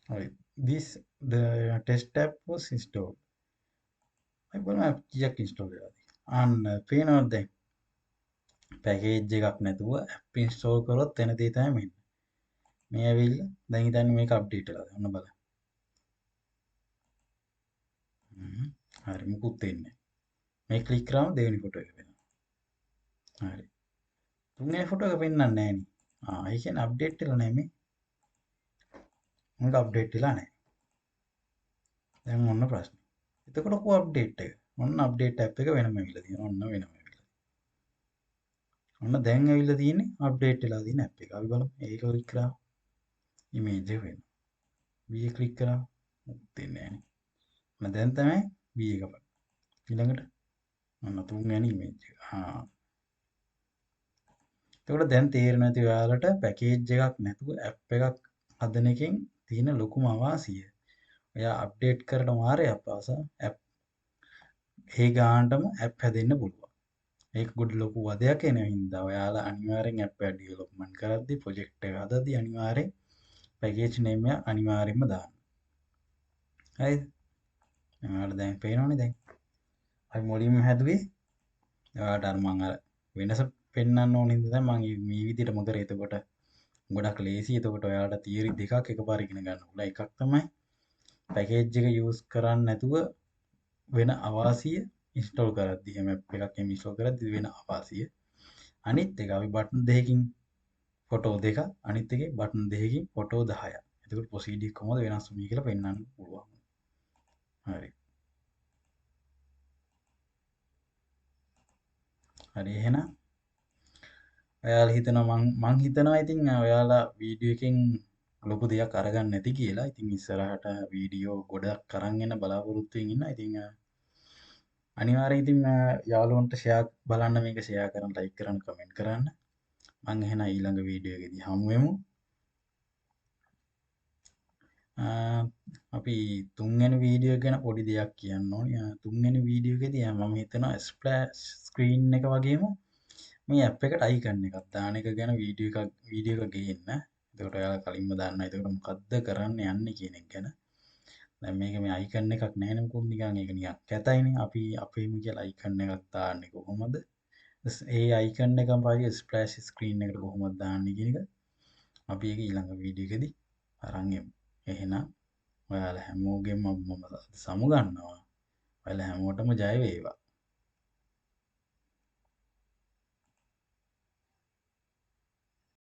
Speaker 1: හරි, this the test app was installed. අපි බලමු app කීයක් install වෙලාද. අන්න පේනවද දැන් පැකේජ් එකක් නැතුව app install කරොත් එන දේ තමයි මෙන්න. මේ ඇවිල්ලා දැන් හිතන්නේ මේක අප්ඩේට් වෙලාද. ඔන්න බලන්න. හරි, මුකුත් වෙන්නේ නැහැ. මේ ක්ලික් කරාම දෙවෙනි ෆොටෝ එක වෙනවා. හරි. තුන්වෙනි ෆොටෝ එක පෙන්වන්නේ නැහැ නේ. ඒ කියන්නේ අප්ඩේට් වෙලා නැහැ මේ. මේක අප්ඩේට් වෙලා නැහැ. දැන් ඔන්න ප්‍රශ්නේ. එතකොට කො අප්ඩේට් එක? ඔන්න අප්ඩේට් ඇප් එක වෙනම ඇවිල්ලා තියෙනවා. ඔන්න වෙනම ඇවිල්ලා. ඔන්න දැන් ඇවිල්ලා තියෙන්නේ අප්ඩේට් වෙලා තියෙන ඇප් එක. අපි බලමු. ඒක ක්ලික් කරා ඉමේජ් එක වෙනවා. B එක ක්ලික් කරා මොකුත් වෙන්නේ නැහැ නේ. ඔන්න දැන් තමයි B එක බලන්න. ඊළඟට ඔන්න තුන්වෙනි ඉමේජ් එක. එතකොට දැන් තේරෙනවා ඇති ඔයාලට පැකේජ් එකක් නැතුව ඇප් එකක් හදන එකෙන් තියෙන ලොකුම අවාසිය. ඔයා අප්ඩේට් කරන වාරයක් පාසා ඇප් ඒ ගානටම ඇප් හැදෙන්න පුළුවන්. ඒක ගොඩ ලොකු වදයක් එන හින්දා ඔයාලා අනිවාර්යෙන් ඇප් එක ඩෙවලොප්මන්ට් කරද්දි ප්‍රොජෙක්ට් එක හදද්දි අනිවාර්යෙන් පැකේජ් නේම් එක අනිවාර්යෙන්ම දාන්න. හරිද? ඔයාලට දැන් පේනවනේ දැන්. අපි මුලින්ම හැදුවේ ඔයාලට අර මං අර වෙනස පෙන්වන්න ඕන හින්දා තමයි මං මේ විදිහටම කරේ. එතකොට ගොඩක් ලේසි. එතකොට ඔයාලට තියරි දෙකක් එකපාර ඉගෙන ගන්න පුළුවන්. එකක් තමයි පැකේජ් එක යූස් කරන්නේ නැතුව වෙන අවාසිය ඉන්ස්ටෝල් කරද්දි එහෙම ඇප් එකක් එහෙම ඉන්ස්ටෝල් කරද්දි වෙන අවාසිය. අනිත් එක අපි බටන් දෙකකින් ෆොටෝ දෙක, අනිත් එකේ බටන් දෙකකින් ෆොටෝ 10ක්. එතකොට ප්‍රොසීඩර් කොහොමද වෙනස් වුනේ කියලා පෙන්වන්න පුළුවන්. හරි. හරි එහෙනම් ඔයාලා හිතනවා මං හිතනවා ඉතින් ඔයාලා වීඩියෝ එකෙන් ලොකු දෙයක් අරගන්න නැති කියලා. ඉතින් ඉස්සරහට වීඩියෝ ගොඩක් අරන් එන බලාපොරොත්තු වෙමින් ඉන්නවා. ඉතින් අනිවාර්යෙන් ඉතින් යාළුවන්ට ෂෙයා බලන්න, මේක ෂෙයා කරන්න, ලයික් කරන්න, කමෙන්ට් කරන්න. මං එහෙනම් ඊළඟ වීඩියෝ එකේදී හමු වෙමු. අපි තුන්වෙනි වීඩියෝ එක ගැන පොඩි දෙයක් කියන්න ඕනි. තුන්වෙනි වීඩියෝ එකේදී මම හිතනවා ස්ප්ලෑෂ් ස්ක්‍රීන් එක වගේම මේ ඇප් එකට අයිකන් එකක් දාන එක ගැන වීඩියෝ එක ගේන්න. එතකොට ඔයාලා කලින්ම දන්නවා එතකොට මොකද්ද කරන්න යන්නේ කියන එක ගැන. දැන් මේක මේ අයිකන් එකක් නෑනේ, මොකද නිකන් ඒක නිකන් කැතයිනේ. අපි අපේම කියලා අයිකන් එකක් දාන්නේ කොහොමද? ඒ අයිකන් එකම පාවිච්චි ස්ප්ලෑෂ් ස්ක්‍රීන් එකට කොහොමද දාන්නේ කියන එක අපි ඒක ඊළඟ වීඩියෝ එකේදී අරන් එමු. එහෙනම් ඔයාලා හැමෝගෙම මම සමුගන්නවා. ඔයාලා හැමෝටම ජය වේවා.